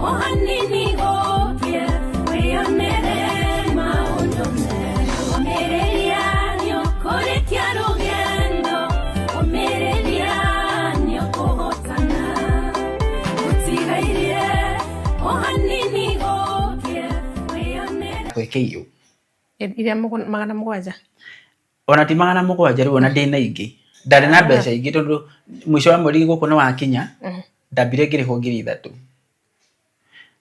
O hanini gũkie wĩyonere maũndũ merũ. Ũmĩrĩria nĩũkũrĩkia rũgendo, ũmĩrĩria nĩũkũhotana. Gũtigairie o hanini gũkie wĩyonere. Gwĩkĩiyũ. Iria 700. Ona ti 700 rĩu, ona ndĩna ingĩ, ndarĩ na mbeca ingĩ, tondũ mũico wa mweri gũkũ nĩ wakinya. Ndambire ngĩrĩhwo 3000,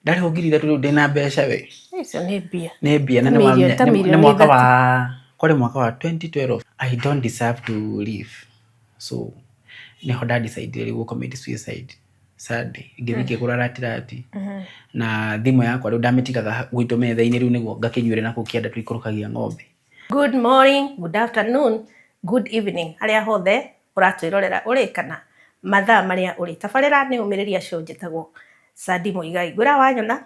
ndarĩhwo 3000, rĩu ndĩna mbeca we. Icio nĩ mbia. Nĩ mbia na Ta nĩ mirioni mwaka wa 3. Kwarĩ mwaka wa 2012. I don't deserve to live, so nĩho nda decide rĩu gũ commit suicide Sunday. Ngĩthiĩ ngĩgũra ratirati na thimũ yakwa, rĩu ndamĩtigaga gwitũ metha-inĩ, rĩu nĩguo ngakĩnyuĩre na kũu kĩanda tũikũrũkagia ng'ombe. Good morning, good afternoon, good evening harĩa hothe ũratwĩrorera ũrĩ kana mathaa marĩa ũrĩ. Tabarĩra nĩ Ũmĩrĩria Show, njĩtagwo Sandi Mũigai. Ngwĩra wanyona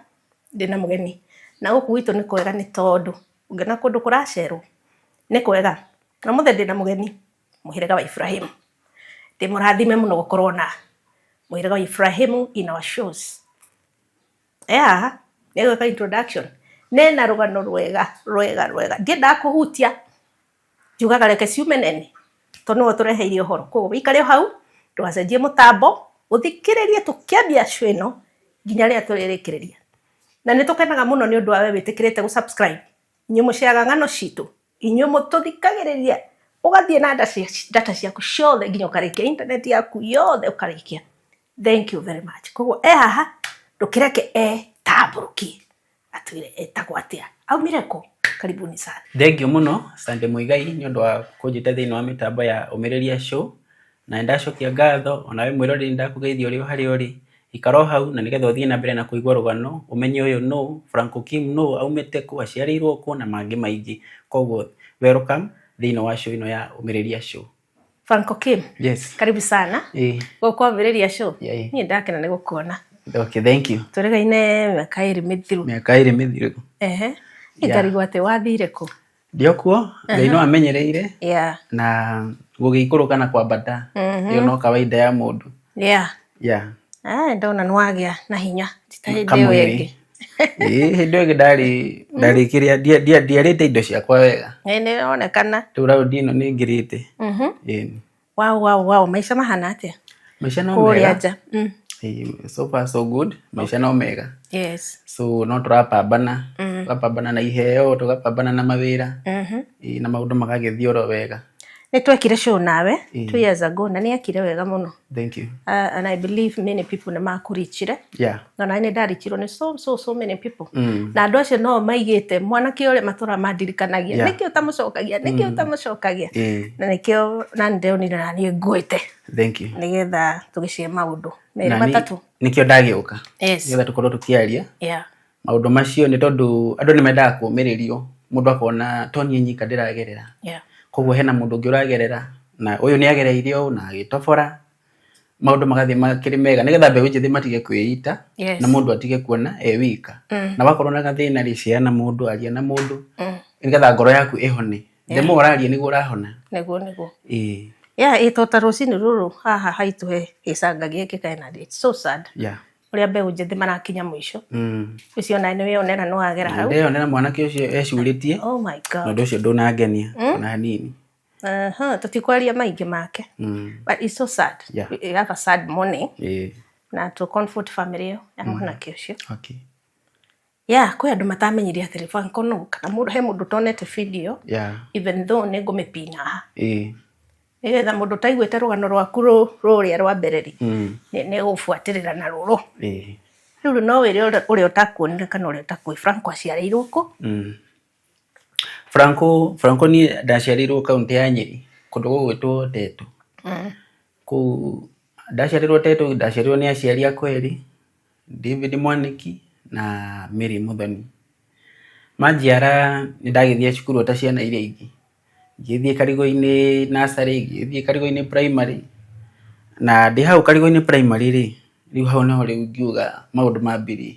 ndĩna mũgeni na gũkũ gwitũ nĩ kwega, nĩ tondũ ũngĩona kũndũ kũracerwo nĩ kwega. Na mũthĩ ndĩna mũgeni mũhĩrĩga wa Ibrahimu. Ndĩ mũrathime mũno gũkorwo na mũhĩrĩga wa Ibrahimu in our shows. Yeah, nĩ gwĩka introduction. Nena rũgano rwega rwega rwega. Ndiendaga kũhutia, njugaga reke ciume nene tondũ nĩwe ũtũreheire ũhoro. Koguo wĩikare o hau, ndũgacenjie mũtambo, ũthikĩrĩrie tũkĩambia show ĩno nginya rĩrĩa tũrĩrĩkĩrĩria. Na nĩ tũkenaga mũno nĩ ũndũ wa we wĩtĩkĩrĩte gũ-subscribe. Inyuĩ mũceaga ng'ano citũ, inyuĩ mũtũthikagĩrĩria, ũgathiĩ na data ciaku ciothe nginya ũkarĩkia internet yaku yothe ũkarĩkia. Thank you very much. Koguo e haha, ndũkĩreke etambũrũkie atwĩre etagwo atĩa, aumire kũ. Karibuni sana. Thank you mũno, Sande Mũigai, nĩ ũndũ wa kũnjĩta thĩinĩ wa mĩtambo ya Ũmĩrĩria Show, na nĩndacokia ngatho. Onawe mwĩroreri, nĩndakũgeithia ũrĩ o harĩa ũrĩ. Ikara o hau na nĩgetha ũthiĩ na mbere na kũigua rũgano, ũmenye ũyũ nũ, Franco Kim nũ, aumĩte kũ, aciarĩirwo kũ na mangĩ maingĩ. Koguo welcome thĩinĩ wa show ĩno ya Ũmĩrĩria Show. Franco Kim. Yes. Karibu sana. Gũkũ Ũmĩrĩria Show. Niĩ ndakena nĩ gũkuona. Okay, thank you. Tũrĩgaine mĩaka 2 mĩthiru. Mĩaka 2 mĩthiru. Ehe. Ngarigwo atĩ wathire kũ? Ndiokuo, Ngai no amenyereire. Na gũgĩikũrũka na kwambata, ĩyo no kawaida ya mũndũ. Ah, ndona nĩ wagĩa na hinya ti ta hĩndĩ ĩyo Kamwĩrĩ. ĩngĩ. Ĩĩ, hĩndĩ ĩyo ĩngĩ ndarĩ kĩrĩa ndiarĩte indo ciakwa wega. Ĩ, nĩ ĩronekana. Rĩu raundi ĩno nĩ ngĩrĩte. Ĩĩ. Wow, maica mahana atĩa? Maica no Kũrĩa mega. nja. Ĩĩ, so far so good, maica no mega. So no tũrapambana, tũgapambana na iheo, tũgapambana na mawĩra. Ĩĩ, na maũndũ magagĩthiĩ oro wega. Nĩ twekire show nawe 2 years ago na nĩ ekire wega mũno. Thank you. And I believe many people nĩ makũrichire. Na nani ndarichirwo nĩ so so so many people. Na andũ acio no maigĩte mwanake ũrĩa matũra mandirikanagia. Nĩkĩ ũtamũcokagia? Nĩkĩ ũtamũcokagia? Na nĩkĩo nani ndĩronire na niĩ ngwĩte. Thank you. Nĩgetha tũgĩcie maũndũ merĩ Na matatũ. Nĩkĩo ndagĩũka. Nĩgetha tũkorwo tũkĩaria maũndũ macio, nĩ tondũ andũ nĩ mendaga kũũmĩrĩrio, mũndũ akona to niĩ nyika ndĩragerera. Koguo hena mũndũ ũngĩ ũragerera na ũyũ nĩ agereire ũũ na agĩtobora, maũndũ magathiĩ makĩrĩ mega, nĩgetha mbeũ njĩthĩ matige kwĩita na mũndũ atige kuona e wika. Na wakorwo na gathĩna rĩ, share na mũndũ, aria na mũndũ, nĩgetha ngoro yaku ĩhone. The more ũraria nĩguo ũrahona. Nĩguo. Ĩĩ. Yeah, ĩ to ta rũcinĩ rũrũ haha haitũ he gĩcanga gĩkĩ kena, it's so sad ũrĩa mbeũ njĩthĩ marakinya mũico. Ũcio nawe nĩ wĩyonera, nĩ wagera hau. Ndeyonera mwanake ũcio ecurĩtie. Oh my God. Na ũndũ ũcio ndũnangenia ona hanini. Aha, tũtikwaria maingĩ make. But it's so sad. We have a sad morning. Na to comfort family ĩyo ya mwanake ũcio. Yeah, kwĩ andũ matamenyire atĩrĩ Franco nũ, kana mũndũ, he mũndũ ũtonete video. Even though nĩ ngũmĩpina haha. Nĩgetha mũndũ ũtaiguĩte rũgano rwaku rũrĩa rwa mbere rĩ, nĩ gũbuatĩrĩra na rũrũ. Rĩu no wĩre ũrĩa ũtakuonire kana ũrĩa ũtakũĩ, Franco aciarĩirwo kũ? Franco niĩ ndaciarĩirwo kaũntĩ ya Nyĩrĩ, kũndũ gũgwĩtwo Tetu. Kũu ndaciarĩirwo Tetu, ndaciarirwo nĩ aciari akwa erĩ, David Mwaniki na Mary Muthoni. Manjiara nĩ ndagĩthiire cukuru o ta ciana iria ingĩ. Ngĩgĩthiĩ Karigũ-inĩ nursery, ngĩgĩthiĩ Karigũ-inĩ primary, na ndĩ hau Karigũ-inĩ primary rĩ, rĩu hau nĩho rĩu ingiuga maũndũ mambirie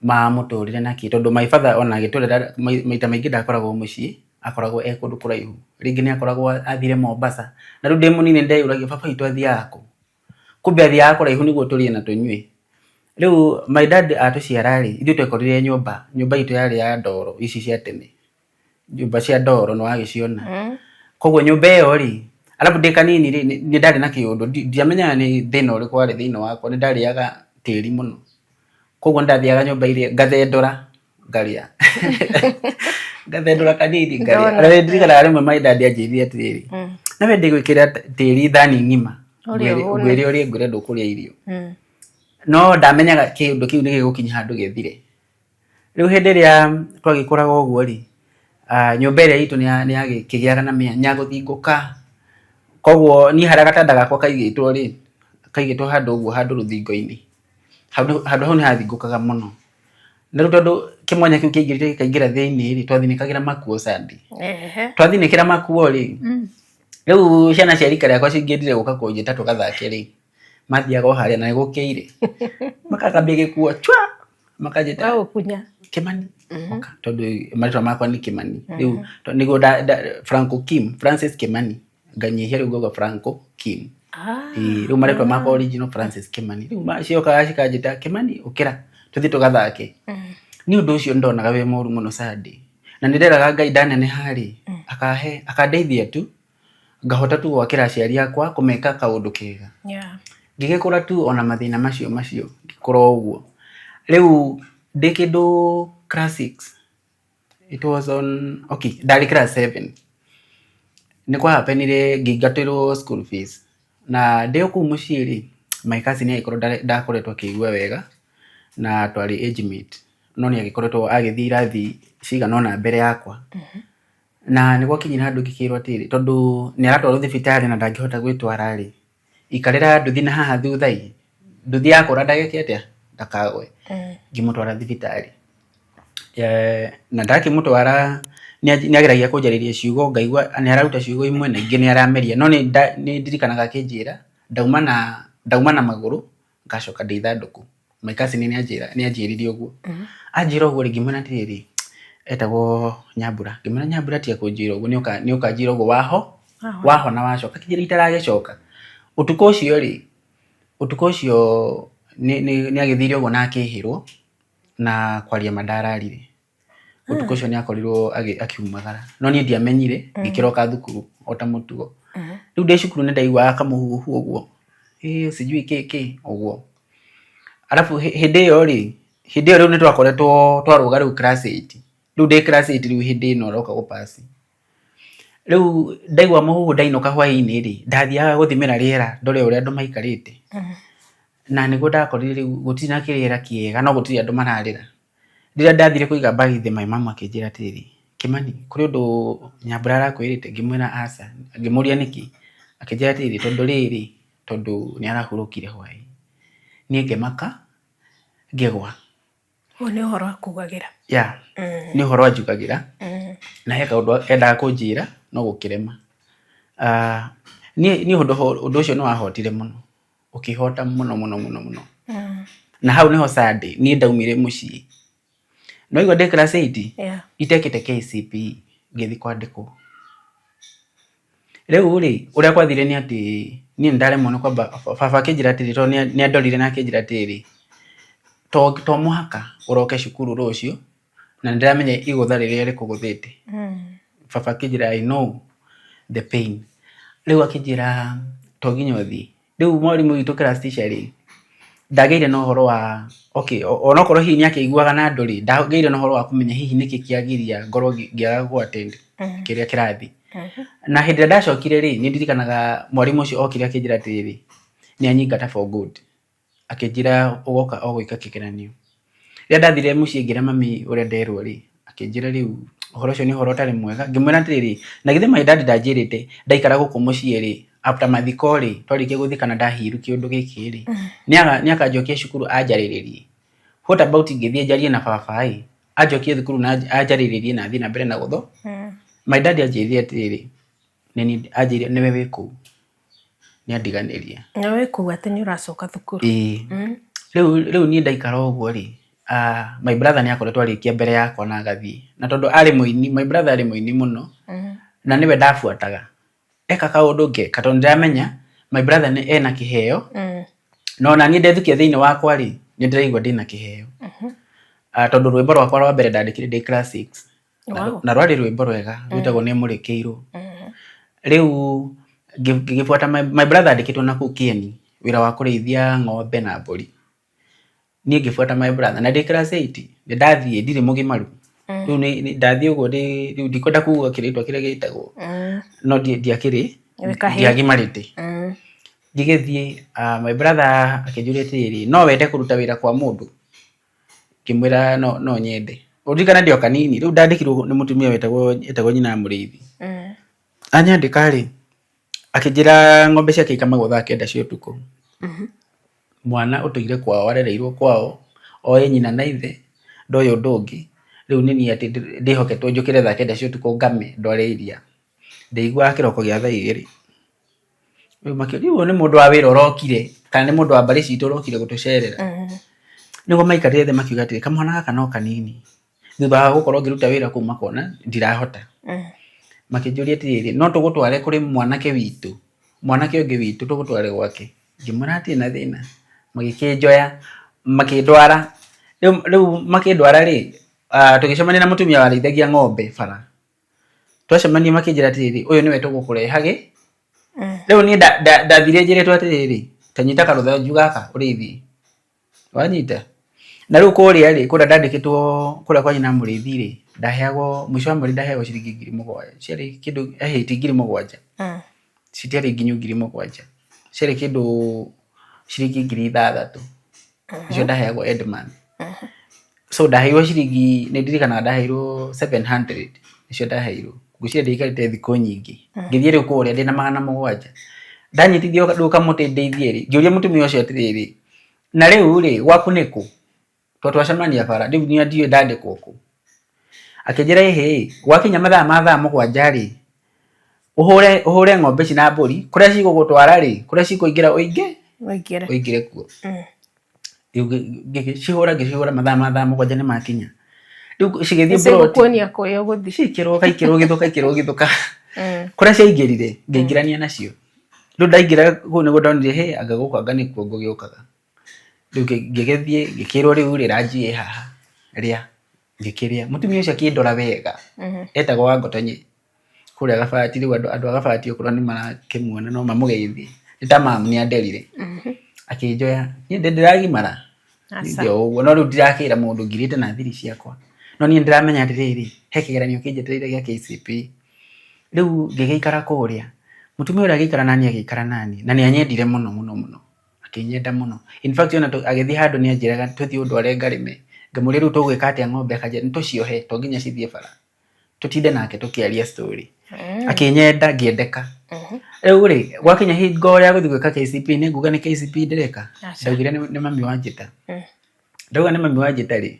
ma mũtũrĩre na kĩ, tondũ my father ona agĩtũrera maita maingĩ ndakoragwo mũciĩ, akoragwo e kũndũ kũraihu. Rĩngĩ nĩ akoragwo athire Mombasa, na rĩu ndĩ mũnini nĩ ndeyũragia baba witũ athiaga kũ? Kumbe athiaga kũraihu nĩguo tũrĩe na tũnyue. Rĩu my dad atũciara rĩ, ithuĩ twekorire nyũmba, nyũmba itũ yarĩ ya ndoro ici cia tene, nyũmba cia ndoro nĩ wagĩciona. Koguo nyũmba ĩyo rĩ, arabu ndĩ kanini rĩ, nĩ ndarĩ na kĩũndũ, ndiamenyaga nĩ thĩna ũrĩkũ warĩ thĩinĩ wakwa, nĩ ndarĩaga tĩri mũno. Koguo nĩ ndathiaga nyũmba iria ngathendũra ngarĩa, ngathendũra kanini ngarĩa. Ndona. Na nĩ ndirikanaga rĩmwe my dad anjĩrire atĩrĩrĩ, nawe ndĩgwĩkĩra tĩri thani ng'ima, Ũrĩe ũhũne. ngwĩre ũrĩe, ngwĩre ndũkũrĩa irio. No ndamenyaga kĩũndũ kĩu nĩ gĩgũkinya handũ gĩthire. Rĩu hĩndĩ ĩrĩa twagĩkũraga ũguo rĩ, nyũmba ĩrĩa itũ nĩ yakĩgĩaga na mĩanya gũthingũka, koguo niĩ harĩa gatanda gakwa kaigĩtwo rĩ, kaigĩtwo handũ ũguo handũ rũthingo-inĩ, handũ hau nĩ hathingũkaga mũno. Na rĩu tondũ kĩmwanya kĩu kĩaingĩrire gĩkaingĩra thĩiniĩ rĩ, twathinĩkagĩra makuo Sandy. Twathinĩkĩra makuo rĩ, rĩu ciana cia rika rĩakwa cingĩendire gũka kũnjĩta tũgathake rĩ, mathiaga o harĩa na nĩ gũkĩire, makagambia gĩkuo chwa, makanjĩta Magagũkunya. Kimani oka, tondũ marĩtwa makwa nĩ Kimani. Rĩu nĩguo Franco Kim, Francis Kimani, nganyihia rĩu ngauga Franco Kim. Ĩĩ, rĩu marĩtwa makwa original Francis Kimani. Rĩu ciokaga cikanjĩta Kimani ũkĩra tũthiĩ tũgathake. Nĩ ũndũ ũcio ndonaga wĩ mũru mũno Sandy. Na nĩ nderaga Ngai ndaneneha rĩ, akahe akandeithia tu ngahota tu gwakĩra aciari akwa kũmeka kaũndũ kega. Ngĩgĩkũra tu ona mathĩna macio macio ngĩkũra o ũguo. Rĩu ndĩ kĩndũ class six, it was on, okay, ndarĩ class seven, nĩ kwa happenire ngĩingatĩrwo school fees. Na ndĩ o kũu mũciĩ rĩ, my cousin agĩkorwo ndakoretwo akĩigua wega na twarĩ age mate, no nĩ agĩkoretwo agĩthiĩ irathi cigana ũna mbere yakwa. Na nĩ gwakinyire handũ ngĩkĩrwo atĩrĩrĩ, tondũ nĩ aratwarwo thibitarĩ na ndangĩhota gwĩtwara rĩ, ikarĩra nduthi na haha thutha ĩ, nduthi yakũra ndageke atĩa, ndakagwe. Ngĩmũtwara thibitarĩ. Na ndakĩmũtwara nĩ ageragia kũnjarĩria ciugo ngaigua nĩ araruta ciugo imwe na ingĩ nĩ arameria, no nĩ ndirikanaga akĩnjĩra ndauma na magũrũ ngacoka ndĩ ithandũkũ. My cousin nĩ anjĩrire ũguo. Anjĩra ũguo rĩ, ngĩmwĩra atĩrĩrĩ, etagwo Nyambura, ngĩmwĩra Nyambura tiga kũnjĩra ũguo nĩ ũkanjĩra ũguo wahona wacoka. Akĩnjĩra itaragĩcoka. Ũtukũ ũcio rĩ, ũtukũ ũcio nĩ agĩthire ũguo na akĩhĩrwo na kwaria ma ndararire. Ũtukũ ũcio nĩ akorirwo akiumagara, no niĩ ndiamenyire, ngĩkĩroka thukuru o ta mũtugo. Rĩu ndĩ cukuru nĩ ndaiguaga kamũhuhu ũguo, ĩ sijui kĩ kĩ ũguo. Arabu hĩndĩ ĩyo rĩ, hĩndĩ ĩyo rĩu nĩ twakoretwo twarũga rĩu class eight. Rĩu ndĩ class eight rĩu hĩndĩ ĩno ũroka gũ pass. Rĩu ndaigua mũhuhu ndainũka hwainĩ rĩ, ndathiaga gũthimĩra rĩera ndore ũrĩa andũ maikarĩte. Na nĩguo ndakorire rĩu gũtirĩ na kĩrĩra kĩega no gũtirĩ andũ mararĩra. Rĩrĩa ndathire kũiga mbagi thĩ my mum akĩnjĩra atĩrĩrĩ, Kĩmani, kũrĩ ũndũ Nyambura arakwĩrĩte? Ngĩmwĩra aca. Ngĩmũria nĩkĩ? Akĩnjĩra atĩrĩrĩ, tondũ rĩrĩ, tondũ nĩ arahurũkire hwaĩ. Niĩ ngĩmaka, ngĩgwa. Ũyũ nĩ ũhoro akugagĩra. Yeah, nĩ ũhoro anjugagĩra na he kaũndũ endaga kũnjĩra no gũkĩrema. Niĩ ũndũ ũcio nĩ wahotire mũno, ũkĩhota mũno mũno mũno mũno. Na hau nĩho Sunday niĩ ndaumire mũciĩ. Nĩ waigua ndĩ class eight itekĩte KCPE ngĩthiĩ kwandĩkwo. Rĩu rĩ, ũrĩa gwathire nĩ atĩ niĩ nĩ ndaremwo nĩ kwamba, baba akĩnjĩra atĩrĩrĩ, tondũ nĩ andorire na akĩnjĩra atĩrĩrĩ, to mũhaka ũroke cukuru rũciũ na nĩ ndĩramenya igũtha rĩrĩa rĩkũgũthĩte. Baba akĩnjĩra I know the pain. Rĩu akĩnjĩra to nginya ũthiĩ. Rĩu mwarimũ witũ class teacher rĩ, ndagĩire na ũhoro wa okay, onokorwo hihi nĩ akĩiguaga na andũ rĩ, ndagĩire na ũhoro wa kũmenya hihi nĩkĩ kĩagiria ngorwo ngĩaga gũ attend kĩrĩa kĩrathi. Na hĩndĩ ĩrĩa ndacokire rĩ, nĩ ndirikanaga mwarimũ ũcio okire akĩnjĩra atĩrĩrĩ, nĩ anyingata for good. Akĩnjĩra ũgoka o gwĩka kĩgeranio. Rĩrĩa ndathire mũciĩ ngĩra mami ũrĩa nderwo rĩ, akĩnjĩra rĩu ũhoro ũcio nĩ ũhoro ũtarĩ mwega. Ngĩmwĩra atĩrĩrĩ, na githĩ my dad ndanjĩrĩte ndaikara gũkũ mũciĩ rĩ, after mathiko rĩ, twarĩkia gũthikana ndahiru kĩũndũ gĩkĩ rĩ, nĩ akanjokia cukuru anjarĩrĩrie. What about ngĩthiĩ njarie na baba ĩ, anjokie thukuru na anjarĩrĩrie na thiĩ na mbere na gũtho. My dad anjĩrire atĩrĩrĩ, anjĩrire nĩwe wĩ kũu, nĩ andiganĩria. Nĩwe wĩ kũu atĩ nĩ ũracoka thukuru. Ĩĩ. Rĩu niĩ ndaikara ũguo rĩ, my brother nĩ akoretwo arĩkia mbere yakwa na agathiĩ. Na tondũ arĩ mũini, my brother arĩ mũini mũno, na nĩwe ndabuataga. Eka kaũndũ ngeka tondũ nĩndĩramenya my brother nĩ ena kĩheo, na ona niĩ ndethukia thĩinĩ wakwa rĩ, Nĩ ndĩraigua ndĩna kĩheo. Tondũ rwĩmbo rwakwa rwa mbere ndandĩkire ndĩ class 6. Na rwarĩ rwĩmbo rwega rwĩtagwo nĩ mũrĩkĩirwo. Rĩu ngĩgĩbuata my brother andĩkĩtwo na kũu Kĩeni wĩra wa kũrĩithia ng'ombe na mbũri. Niĩ ngĩbuata my brother na ndĩ class 8 nĩ ndathiĩ ndirĩ mũgimaru. Rĩu ndathiĩ ũguo rĩu ndikwenda kuga kĩrĩtwa kĩrĩa gĩtagwo no ndiakĩrĩ ndiagimarĩte. Ngĩgĩthiĩ my brother akĩnjũria atĩrĩrĩ, no wende kũruta wĩra kwa mũndũ? Ngĩmwĩra no nyende. Ũririkane ndĩ o kanini, rĩu ndandĩkirwo nĩ mũtumia wetagwo nyina wa mũrĩithi. Anyandĩka rĩ, akĩnjĩra ng'ombe ciake ikamagwo thaa 9 cia ũtukũ. Mwana ũtũire kwao, arereirwo kwao, oĩ nyina na ithe, ndoĩ ũndũ ũngĩ. Rĩu nĩ niĩ atĩ ndĩhoketwo njũkĩre thaa 9 cia ũtukũ ngame ndware iria. Ndaiguaga kĩroko gĩa thaa 2. Rĩu makĩũria ũyũ nĩ mũndũ wa wĩra ũrokire kana nĩ mũndũ wa mbarĩ citũ ũrokire gũtũcerera. Nĩguo maikarire thĩ makiuga atĩrĩ, kamwana gaka no kanini. Thutha wa gũkorwo ngĩruta wĩra kũu makona ndirahota. Makĩnjũria atĩrĩrĩ, no tũgũtware kũrĩ mwanake witũ, mwanake ũngĩ witũ tũgũtware gwake. Ngĩmwĩra hatirĩ na thĩna. Magĩkĩnjoya makĩndwara. Rĩu makĩndwara rĩ, tũgĩcemania na mũtumia warĩithagia ng'ombe bara. Twacemania makĩnjĩra atĩrĩrĩ, ũyũ nĩwe tũgũkũrehage. Rĩu niĩ ndathire njĩrĩtwo atĩrĩrĩ, ta nyita karũthanju gaka ũrĩithie. Wanyita? Na rĩu kũrĩa rĩ, kũrĩa ndandĩkĩtwo kũrĩa kwa nyina mũrĩithi rĩ, ndaheagwo mũico wa mweri ndaheagwo ciringi 7,000. Ciarĩ kĩndũ ti 7,000. Citiarĩ nginyu 7,000. Ciarĩ kĩndũ ciringi 6,000. Icio ndaheagwo end month. So ndaheirwo ciringi, nĩ ndirikanaga ndaheirwo 700 nĩcio ndaheirwo. Ngwĩciria ndiaikarĩte thikũ nyingĩ. Ngĩthiĩ rĩu kũrĩa ndĩna 700. Ndanyitithio rĩu kamũtĩ ndĩithie rĩ, ngĩũria mũtumia ũcio atĩrĩrĩ, na rĩu rĩ, gwaku nĩ kũ? Tondũ twacemania bara, rĩu niĩ ndiũĩ ndandĩkwo kũ. Akĩnjĩra ĩhĩ, gwakinya mathaa ma thaa 7 rĩ, ũhũre ng'ombe ici na mbũri, kũrĩa cigũgũtwara rĩ, kũrĩa cikũingĩra ũingĩre kuo. Rĩu ngĩcihũra mathaa ma thaa 7 nĩ makinya. Rĩu cigĩthiĩ plot. Cigũkuonia kũrĩa ũgũthiĩ. Cikĩrũga, ikĩrũgithũka, ikĩrũgithũka. Kũrĩa ciaingĩrire, ngĩingĩrania nacio. Rĩu ndaingĩra kũu nĩguo ndonire, hĩ, anga gũkũ anga nĩkuo ngũgĩũkaga. Rĩu ngĩgĩthiĩ, ngĩkĩrwo rĩu rĩ, ranji ĩ haha, rĩa. Ngĩkĩrĩa. Mũtumia ũcio akĩndora wega. Etagwo Wangotonye. Kũrĩa Gabati, rĩu andũ a Gabati okorwo nĩ marakĩmuona no mamũgeithie. Nĩ ta mamu nĩ anderire. Akĩnjoya, niĩ ndĩragimara. Ndĩ o ũguo, no rĩu ndirakĩra mũndũ ngirĩte na thiri ciakwa. No niĩ ndĩramenya atĩrĩrĩ, he kĩgeranio kĩnjetereire gĩa KCPE. Rĩu ngĩgĩikara kũrĩa, mũtumia ũrĩa agĩikara naniĩ agĩikara naniĩ, na nĩ anyendire mũno mũno mũno. Akĩnyenda mũno. In fact ona agĩthiĩ handũ nĩ anjĩraga tũthiĩ ũndware ngarĩme. Ngamũria rĩu tũgwĩka atĩa ng'ombe, akanjĩra nĩ tũciohe to nginya cithiĩ bara. Tũtinde nake tũkĩaria story. Akĩnyenda ngĩendeka. Rĩu rĩ, gwakinya hingo ya gũthiĩ gwĩka KCPE, nĩ nguga nĩ KCPE ndĩreka. Ndaugire nĩ mami wanjĩta. Ndauga nĩ mami wanjĩta rĩ,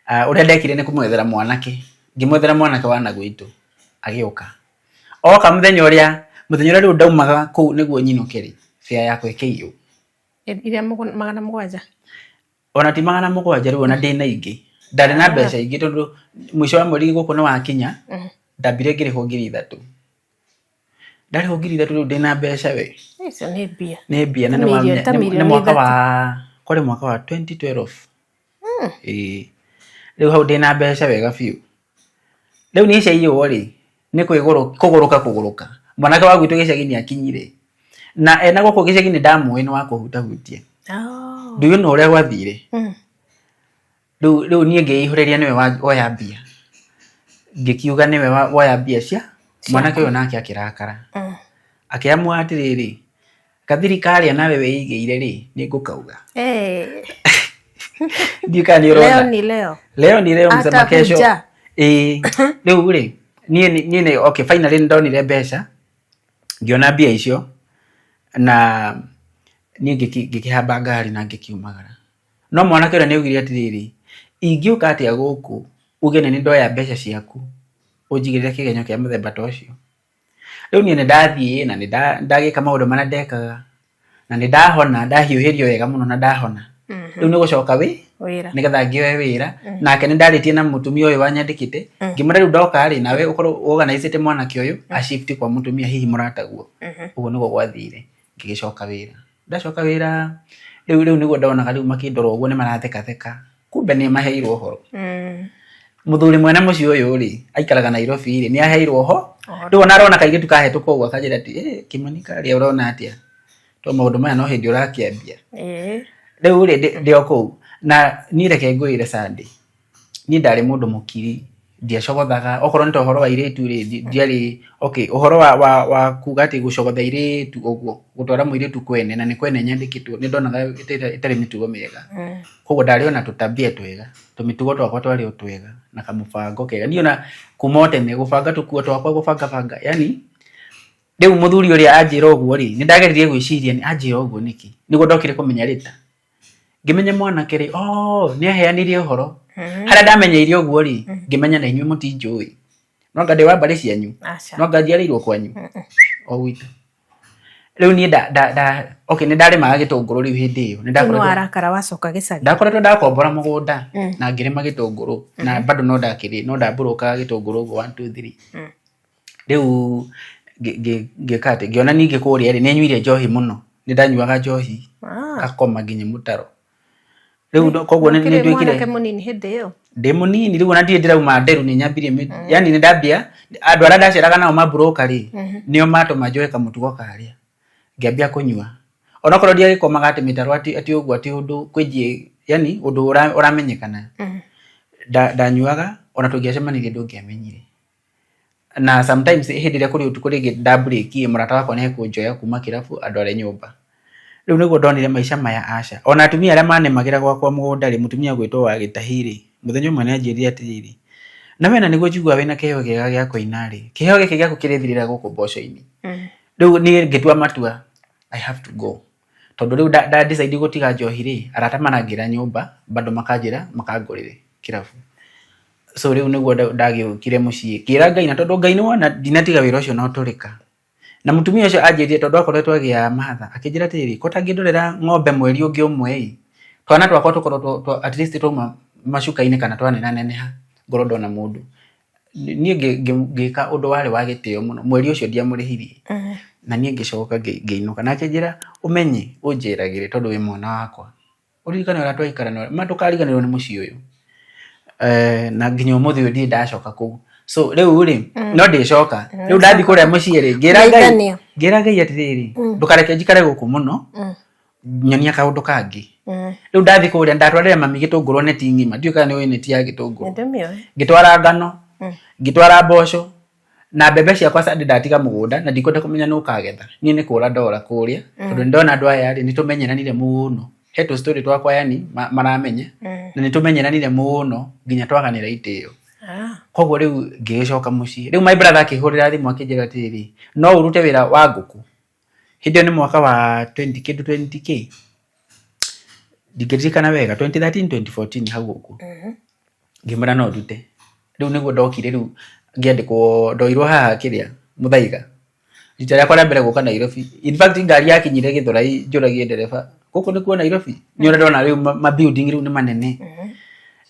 ũrĩa ndekire nĩ kũmwethera mwanake. Ngĩmwethera mwanake wa na gwitũ, agĩũka. Oka mũthenya ũrĩa rĩu ndaumaga kũu nĩguo nyinũke rĩ, fare yakwa ĩkĩiywo. Iria 700? Ona ti 700 rĩu ona ndĩna ingĩ. Ndarĩ na mbeca ingĩ tondũ mũico wa mweri gũkũ nĩ wakinya, ndambire ngĩrĩhwo 3,000. Ndarĩhwo 3,000 rĩu ndĩna mbeca we. Icio nĩ mbia. Nĩ mbia na nĩ mwaka wa, kwarĩ mwaka wa 2012. Ĩĩ. Rĩu hau ndĩna mbeca wega biũ. Rĩu niĩ ciaiywo rĩ, nĩ kũgũrũka kũgũrũka. Mwanake wa gwitũ gĩcagi nĩ akinyire. Na ena gũkũ gĩcagi nĩ ndamũĩ nĩ wa kũhutahutia. Ndiũĩ no ũrĩa gwathire. Rĩu niĩ ngĩihũrĩria nĩwe woya mbia. Ngĩkiuga nĩwe woya mbia cia mwanake ũyũ nake akĩrakara. Akĩamua atĩrĩrĩ, gathiri karĩa nawe wĩigĩire rĩ, nĩ ngũkauga. Ndiũĩ kana nĩ ũrona. Leo ni leo. Leo ni leo msema kesho. Ĩĩ, rĩu rĩ, niĩ nĩ okay, finally nĩ ndonire mbeca, ngĩona mbia icio, na niĩ ngĩkĩhamba ngari na ngĩkiumagara. No mwanake ũrĩa nĩ augire atĩrĩrĩ, ingĩũka atĩa gũkũ uge nĩ ndoya mbeca ciaku, ũnjigĩrĩre kĩgenyo kĩa mũthemba ta ũcio. Rĩu niĩ nĩ ndathiĩ na nĩ ndagĩka maũndũ marĩa ndekaga, na nĩ ndahona, ndahiũhĩrio wega mũno na ndahona. Rĩu nĩ gũcoka wĩra nĩgetha ngĩoe wĩra. Nake nĩ ndarĩtie na mũtumia ũyũ wanyandĩkĩte, ngĩmwĩra rĩu ndoka rĩ, nawe ũkorwo organizĩte mwanake ũyũ a shift kwa mũtumia hihi mũrataguo. Ũguo nĩguo gwathire, ngĩgĩcoka wĩra. Ndacoka wĩra, Rĩu nĩguo ndonaga rĩu makĩndora ũguo nĩ marathekatheka, kumbe nĩ maheirwo ũhoro. Mũthuri mwene mũciĩ ũyũ rĩ, aikaraga Nairobi rĩ, nĩ aheirwo ũhoro. Rĩu ona arona kairĩtu kahetũka ũguo akanjĩra atĩ, "Eh, Kĩmani karĩa ũrona atĩa? Tondũ maũndũ maya no hĩndĩ ũrakĩambia." Rĩu rĩ, ndĩ o kũu. Na niĩ reke ngwĩre Sandy, niĩ ndarĩ mũndũ mũkiri, ndiacogothaga, okorwo nĩ ta ũhoro wa airĩtu rĩ, ndiarĩ, okay, ũhoro wa kuga atĩ gũcogotha airĩtu ũguo, gũtwara mũirĩtu kwene, na nĩ kwene nyandĩkĩtwo, nĩ ndonaga ĩtarĩ mĩtugo mĩega. Koguo ndarĩ o na tũtabia twega, tũmĩtugo twakwa twarĩ o twega, na kamũbango kega. Niĩ ona kuma o tene gũbanga tũkuo twakwa gũbanga banga, yaani rĩu mũthuri ũrĩa anjĩra ũguo rĩ, nĩ ndageririe gwĩciria anjĩra ũguo nĩkĩ, nĩguo ndokire kũmenya later. Ngĩmenya mwanake rĩ, oh, nĩ aheanire ũhoro. Harĩa ndamenyeire ũguo rĩ, ngĩmenya na inyuĩ mũtinjũĩ. No anga ndĩ wa mbarĩ cianyu? Aca. No anga njiarĩirwo kwanyu? O gwitũ. Rĩu niĩ nda, nda, nda, okay, nĩ ndarĩmaga gĩtũngũrũ rĩu hĩndĩ ĩyo. Nĩ Rĩu nĩ ndakoretwo warakara wacoka gĩcagi. Ndakoretwo ndakombora mũgũnda na ngĩrĩma gĩtũngũrũ na bado no ndakĩrĩ no ndambũrũkaga gĩtũngũrũ ũguo 1 2 3. Rĩu ngĩka atĩ ngĩona ningĩ kũrĩa rĩ, nĩ nyuire njohi mũno, nĩ ndanyuaga njohi ngakoma nginya mũtaro. Rĩu koguo nĩ Ũkĩrĩ nduĩkire mwanake mũnini hĩndĩ ĩyo? Ndĩ mũnini rĩu ona ndirĩ ndĩrauma nderu nĩ nyambirie yani nĩ ndambia andũ arĩa ndaceraga nao mamburoka rĩ, nĩo matũma njoe kamũtugo karĩa. Ngĩambia kũnyua. Onokorwo ndiagĩkomaga atĩ mĩtaro atĩ atĩ ũguo atĩ ũndũ kwĩnjiĩ yani ũndũ ũramenyekana. Ndanyuaga ona tũngĩacemanirie ndũngĩamenyire. Na sometimes hĩndĩ ĩrĩa kũrĩ ũtukũ rĩngĩ nda break ĩ, mũrata wakwa nĩ ekũnjoya kuma kĩrabu andware nyũmba. Rĩu nĩguo ndonire maica maya aca. Ona atumia arĩa manĩmagĩra gwakwa mũgũnda rĩ, mũtumia ũgwĩtwo wa Gĩtahi rĩ, mũthenya ũmwe nĩ anjĩrire atĩrĩrĩ, na we na nĩguo njiguaga wĩna kĩheo kĩega gĩa kũina rĩ, kĩheo gĩkĩ gĩaku kĩrĩthirĩra gũkũ mboco-inĩ. Rĩu niĩ ngĩtua matua, I have to go. Tondũ rĩu nda decide gũtiga njohi rĩ, arata marangĩra nyũmba, bado makanjĩra makangũrĩre kĩrabu. So rĩu nĩguo ndagĩũkire mũciĩ, ngĩra Ngai na tondũ Ngai nĩwona ndinatiga wĩra ũcio na ũtũrĩka. Na mũtumia ũcio anjĩrire tondũ akoretwo agĩa mahatha, akĩnjĩra atĩrĩrĩ, ko ũtangĩndorera ng'ombe mweri ũngĩ ũmwe ĩ, twana twakwa tũkorwo at least twauma macuka-inĩ kana twanenaneneha ngorwo ndona mũndũ. Niĩ ngĩka ũndũ warĩ wa gĩtĩo mũno, mweri ũcio ndiamũrĩhirie, na niĩ ngĩcoka ngĩinũka. Na akĩnjĩra ũmenye ũnjeragĩre tondũ wĩ mwana wakwa, ũririkane ũrĩa twaikara ma ndũkariganĩrwo nĩ mũciĩ ũyũ. Na nginya ũmũthĩ ũyũ ndirĩ ndacoka kũu. So rĩu rĩ, no ndĩcoka. Rĩu ndathiĩ kũrĩa mũciĩ rĩ, ngĩra Ngai, ngĩra Ngai atĩrĩrĩ, ndũkareke njikare gũkũ mũno, nyonia kaũndũ kangĩ. Rĩu ndathiĩ kũrĩa ndatwarĩra mami gĩtũngũrũ neti ng'ima, ndiũĩ kana nĩ ũĩ neti ya gĩtũngũrũ. Ngĩtwara ngano, ngĩtwara mboco, na mbembe ciakwa Sunday ndatiga mũgũnda na ndikwenda kũmenya nũ ũkagetha. Niĩ nĩ kũra ndora kũrĩa, tondũ nĩ ndona andũ aya rĩ, nĩ tũmenyeranire mũno. He tũ story twakwa yani maramenya, na nĩ tũmenyeranire mũno nginya twaganĩra itĩo. Koguo rĩu ngĩgĩcoka mũciĩ. Rĩu my brother akĩhũrĩra thimũ akĩnjĩra atĩrĩrĩ, no ũrute wĩra wa ngũkũ? Hĩndĩ ĩyo nĩ mwaka wa 20 kĩndũ 20 kĩ, ndingĩririkana wega, 2013 2014 hau ũguo. Ngĩmwĩra no ndute. Rĩu nĩguo ndokire rĩu ngĩandĩkwo, ndoirwo haha kĩrĩa Mũthaiga. Rita rĩakwa rĩa mbere gũka Nairobi. In fact ngari yakinyire Gĩthũrai njũragie ndereba, gũkũ nĩkuo Nairobi? Nĩ ũrĩa ndona rĩu ma building rĩu nĩ manene.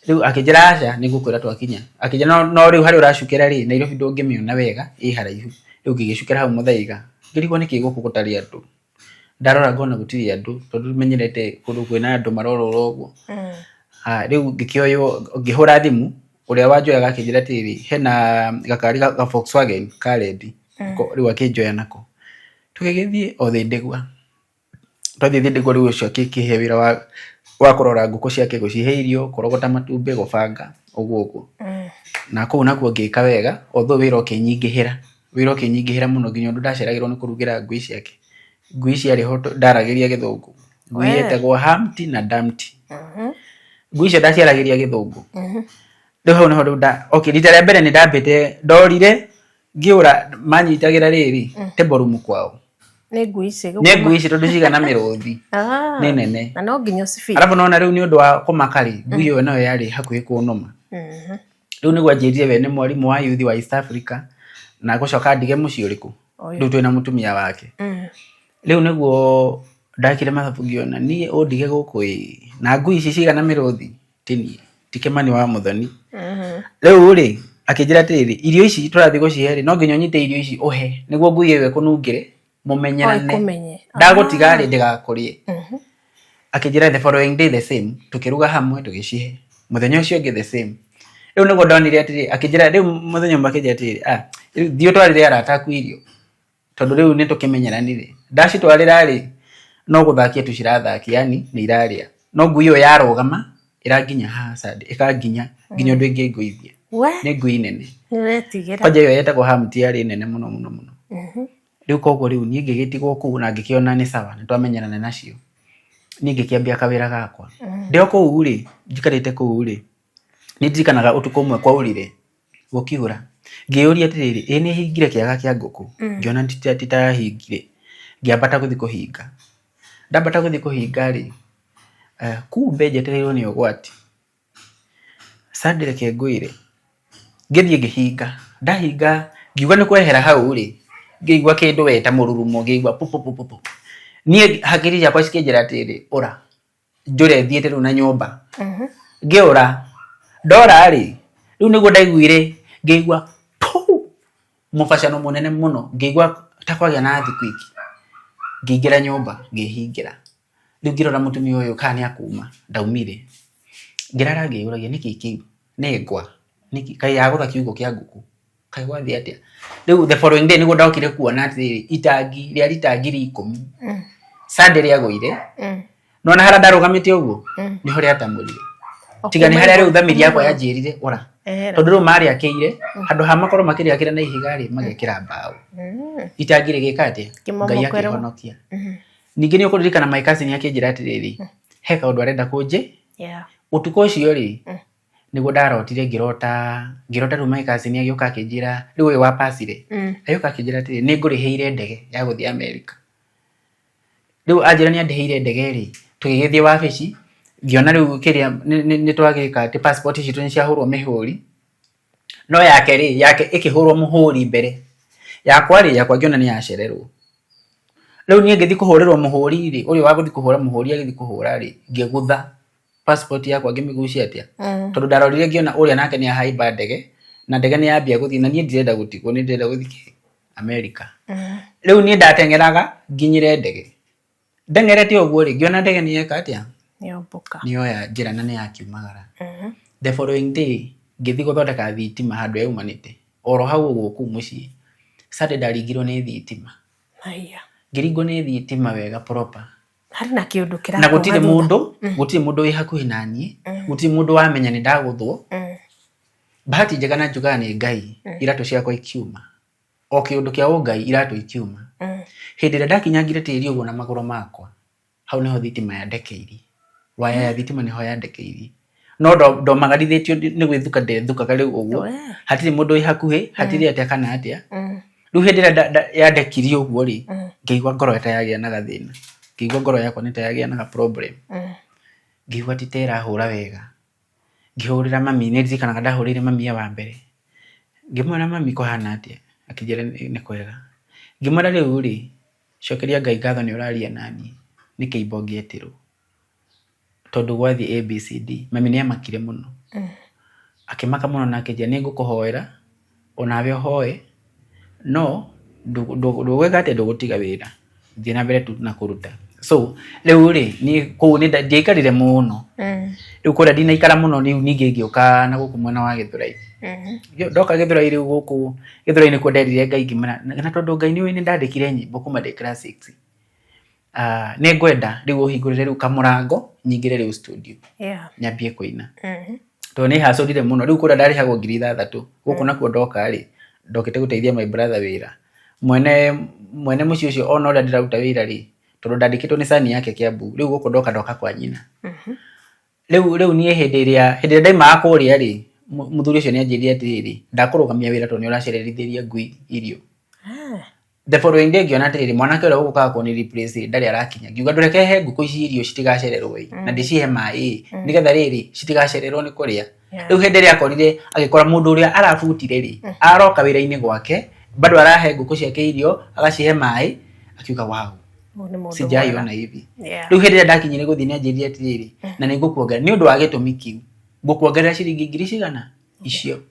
Rĩu akĩnjĩra aca nĩ ngũkwĩra twakinya. Akĩnjĩra no rĩu harĩa ũracukĩra rĩ, Nairobi ndũngĩmĩona wega ĩ haraihu. Rĩu ngĩgĩcukĩra hau Mũthaiga. Ngĩrigwo nĩkĩ gũkũ gũtarĩ andũ. Ndarora ngona gũtirĩ andũ tondũ menyerete kũndũ kwĩna andũ marorũra ũguo. Rĩu ngĩkĩoywo ngĩhũra thimũ, ũrĩa wanjoyaga akĩnjĩra atĩrĩrĩ, hena gakari ga Volkswagen ka rendi, rĩu akĩnjoya nako. Tũgĩgĩthiĩ o Thĩndĩgwa. Twathiĩ Thĩndĩgwa rĩu ũcio akĩhe wĩra wa kũrora ngũkũ ciake, gũcihe irio, kũrogota matumbĩ, gũbanga, ũguo ũguo. Na kũu nakuo ngĩka wega, although wĩra ũkĩnyingĩhĩra. Wĩra ũkĩnyingĩhĩra mũno nginya ũndũ ndaceragĩrwo nĩ kũrugĩra ngui ciake. Ngui ciarĩ ho ndaragĩria gĩthũngũ. Ngui yetagwo Humpty na Dumpty. Ngui icio ndaciaragĩria gĩthũngũ. Rĩu hau nĩho rĩu nda, okay rita rĩa mbere nĩ ndambĩte ndorire ngĩũra manyitagĩra rĩrĩ table room kwao. Nĩ ngui ici. Nĩ ngui ici tondũ cigana mĩrũthi. Nĩ nene. Na no nginya ũcibĩte. Arabu nona rĩu nĩ ũndũ wa kũmaka rĩ, ngui ĩyo nayo yarĩ hakuhĩ kũnũma. Rĩu nĩguo anjĩrire we nĩ mwarimũ wa youth wa East Africa na gũcoka ndige mũciĩ ũrĩkũ rĩu twĩna mũtumia wake. Rĩu nĩguo ndekire mathabu ngĩona niĩ ũndige gũkũ ĩ na ngui ici cigana mĩrũthi ti niĩ ti Kĩmani wa Mũthoni. Rĩu rĩ akĩnjĩra atĩrĩrĩ irio ici tũrathiĩ gũcihe rĩ no nginya ũnyite irio ici ũhe nĩguo ngui ĩyo ĩkũnungĩre mũmenyerane. Ĩkũmenye. Ndagũtiga rĩ ndĩgakũrĩe. Akĩnjĩra the following day the same, tũkĩruga hamwe tũgĩcihe. Mũthenya ũcio ũngĩ the same. Rĩu nĩguo ndonire atĩrĩ, akĩnjĩra rĩu mũthenya ũmwe akĩnjĩra atĩrĩrĩ, ah, rĩu thiĩ ũtwarĩre arata aku irio. Tondũ rĩu nĩ tũkĩmenyeranire. Ndacitwarĩra rĩ, no gũthakia tu cirathakia, yani nĩ irarĩa. No ngui ĩyo yarũgama, ĩranginya haha Sunday, ĩkanginya nginya ũndũ ĩngĩngũithia. We, Nĩ ngui nene. nĩ ũretigĩra. Kwanja ĩyo yetagwo Hamti yarĩ nene mũno mũno mũno. Rĩu koguo rĩu niĩ ngĩgĩtigwo kũu na ngĩkĩona nĩ sawa nĩ twamenyerana nacio. Niĩ ngĩkĩambia kawĩra gakwa. Ndĩ o kũu rĩ, njikarĩte kũu rĩ, nĩ ndirikanaga ũtukũ ũmwe kwaurire, gũkiura. Ngĩyũria atĩrĩrĩ, ĩ nĩ hingire kĩaga kĩa ngũkũ? Ngĩona titahingire. Ngĩambata gũthiĩ kũhinga. Ndambata gũthiĩ kũhinga rĩ, kumbe njetereirwo nĩ ũgwati. Sunday reke ngwĩre, ngĩthiĩ ngĩhinga, ndahinga ngiuga nĩ kwehera hau rĩ, ngĩigua kĩndũ we ta mũrurumo, ngĩigua pũ pũ pũ pũ pũ. Niĩ hakiri ciakwa cikĩnjĩra atĩrĩrĩ, ũra, njũre thiĩte rĩu na nyũmba. Ngĩũra, ndora rĩ, rĩu nĩguo ndaiguire ngĩigua pũ, mũbacano mũnene mũno, ngĩigua ta kwagĩa na earthquake. Ngĩingĩra nyũmba ngĩhingĩra. Rĩu ngĩrora mũtumia ũyũ kana nĩ akuma, ndaumire. Ngĩrara ngĩyũragia nĩkĩ kĩu, nĩ ngwa, nĩkĩ, kaĩ yagũtha kiugũ kĩa ngũkũ, kaĩ gwathiĩ atĩa? Rĩu the following day nĩguo ndokire kuona atĩrĩrĩ, itangi rĩa rita 10,000 Sunday rĩagũire, nĩwona harĩa ndarũgamĩte ũguo, nĩho rĩatamũrire. Tiga nĩ harĩa rĩu thamiri yakwa yanjĩrire ũra. Tondũ rĩu marĩakĩire, handũ ha makorwo makĩrĩakĩra na ihiga rĩ, magekĩra mbaũ. Itangi rĩgĩka atĩa? Ngai akĩhonokia. Ningĩ nĩ ũkũririkana my cousin akĩnjĩra atĩrĩrĩ, he kaũndũ arenda kũnjĩ. Ũtukũ ũcio rĩ, nĩguo ndarotire ngĩrota, ngĩrota rĩu my cousin agĩũka akĩnjĩra, rĩu ũyũ wa pasire, agĩũka akĩnjĩra atĩrĩrĩ, nĩ ngũrĩhĩire ndege ya gũthiĩ America. Rĩu anjĩra nĩ andĩhĩire ndege rĩ, tũgĩgĩthiĩ wabici, ngĩona rĩu kĩrĩa nĩ twagĩka atĩ passport citũ nĩ ciahũrwo mĩhũri, no yake rĩ, yake ĩkĩhũrwo mũhũri mbere, yakwa rĩ, yakwa ngĩona nĩ yacererwo. Rĩu niĩ ngĩthiĩ kũhũrĩrwo mũhũri rĩ, ũrĩa wa gũthiĩ kũhũra mũhũri agĩthiĩ kũhũra rĩ, ngĩgũtha passport yakwa ngĩmĩgucia atĩa, tondũ ndarorire ngĩona ũrĩa nake nĩ ahaimba ndege, na ndege nĩ yambia gũthiĩ na niĩ ndirenda gũtigwo, nĩ ndĩrenda gũthiĩ kĩ, America. Rĩu niĩ ndateng'eraga nginyĩre ndege. Ndeng'erete ũguo rĩ, ngĩona ndege nĩ yeka atĩa? Nĩyombũka. Nĩyoya njĩra na nĩyakiumagara. The following day, ngĩthiĩ gũthondeka thitima handũ yaumanĩte, oro hau ũguo kũu mũciĩ. Sunday ndaringirwo nĩ thitima. Haiya. Ngĩringwo nĩ thitima wega proper. Harĩ na kĩũndũ Na gũtirĩ mũndũ, gũtirĩ mũndũ wĩ hakuhĩ naniĩ, gũtirĩ mũndũ wamenya nĩ ndagũthwo. Bahati njega na njugaga nĩ Ngai, iratũ ciakwa ikiuma. O kĩũndũ kĩa ũngai iratũ ikiuma. Hĩndĩ ĩrĩa ndakinyangire tĩri ũguo na magũrũ makwa, hau nĩho thitima yandekeirie. Waya ya thitima nĩho yandekeirie. No ndomagarithĩtio nĩ gwĩthuka ndethukaga rĩu ũguo, hatirĩ mũndũ wĩ hakuhĩ, hatirĩ atĩa kana atĩa. Rĩu hĩndĩ ĩrĩa yandekirie ũguo rĩ, ngĩigua ngoro ta yagĩa na gathĩna. Ngĩigua ngoro yakwa nĩ ta yagĩa na ga problem. Ngĩigua ti ta ĩrahũra wega. Ngĩhũrĩra mami, nĩ ndirikanaga ndahũrĩire mami e wa mbere. Ngĩmwĩra mami kũhana atĩa? Akĩnjĩra nĩ kwega. Ngĩmwĩra rĩu rĩ, cokeria Ngai ngatho nĩ ũraria naniĩ, nĩ kĩimba ũngĩetirwo. Tondũ gwathiĩ ABCD. Mami nĩ amakire mũno. Akĩmaka mũno na akĩnjĩra nĩ ngũkũhoera, onawe ũhoe, no ndũgwĩka atĩa, ndũgũtiga wĩra. Thiĩ na mbere tu na kũruta. So rĩu rĩ, niĩ kũu ndiaikarire mũno. Rĩu kũrĩa ndinaikara mũno rĩu ningĩ ngĩũka na gũkũ mwena wa Gĩthũrai. Ndoka Gĩthũrai rĩu gũkũ Gĩthũrai nĩkuo nderire Ngai ngĩmwĩra, na tondũ Ngai nĩ ũĩ nĩ ndandĩkire nyĩmbo kuma ndĩ class six, nĩ ngwenda rĩu ũhingũrĩre rĩu kamũrango nyingĩre rĩu studio nyambie kũina. Tondũ nĩ hacũrire mũno, rĩu kũrĩa ndarĩhagwo 6,000, gũkũ nakuo ndoka rĩ, ndokĩte gũteithia my brother wĩra. Mwene mwene mũciĩ ũcio ona ũrĩa ndĩraruta wĩra rĩ, tondũ ndandĩkĩtwo nĩ son yake Kiambu, rĩu gũkũ ndoka ndoka kwa nyina. Rĩu rĩu niĩ hĩndĩ ĩrĩa hĩndĩ ĩrĩa ndaimaga kũrĩa rĩ, mũthuri ũcio nĩ anjĩrire atĩrĩrĩ, ndakũrũgamia wĩra tondũ nĩ ũracererithĩria ngui irio. The following day ngĩona atĩrĩrĩ, mwanake ũrĩa ũgũkaga kũni replace rĩ, ndarĩ arakinya. Ngiuga ndũreke he ngũkũ ici irio citigacererwo ĩ, na ndĩcihe maĩ ĩ, nĩgetha rĩrĩ citigacererwo nĩ kũrĩa. Rĩu hĩndĩ ĩrĩa akorire agĩkora mũndũ ũrĩa arabutire rĩ, aroka wĩra-inĩ gwake, bado arahe ngũkũ ciake irio, agacihe maĩ, akiuga wow, sijaiona hivi. Rĩu hĩndĩ ĩrĩa ndakinyire gũthiĩ nĩ anjĩrire atĩrĩrĩ, na nĩ ngũkuongerera, nĩ ũndũ wa gĩtũmi kĩu, ngũkuongerera ciringi ngiri cigana? Icio.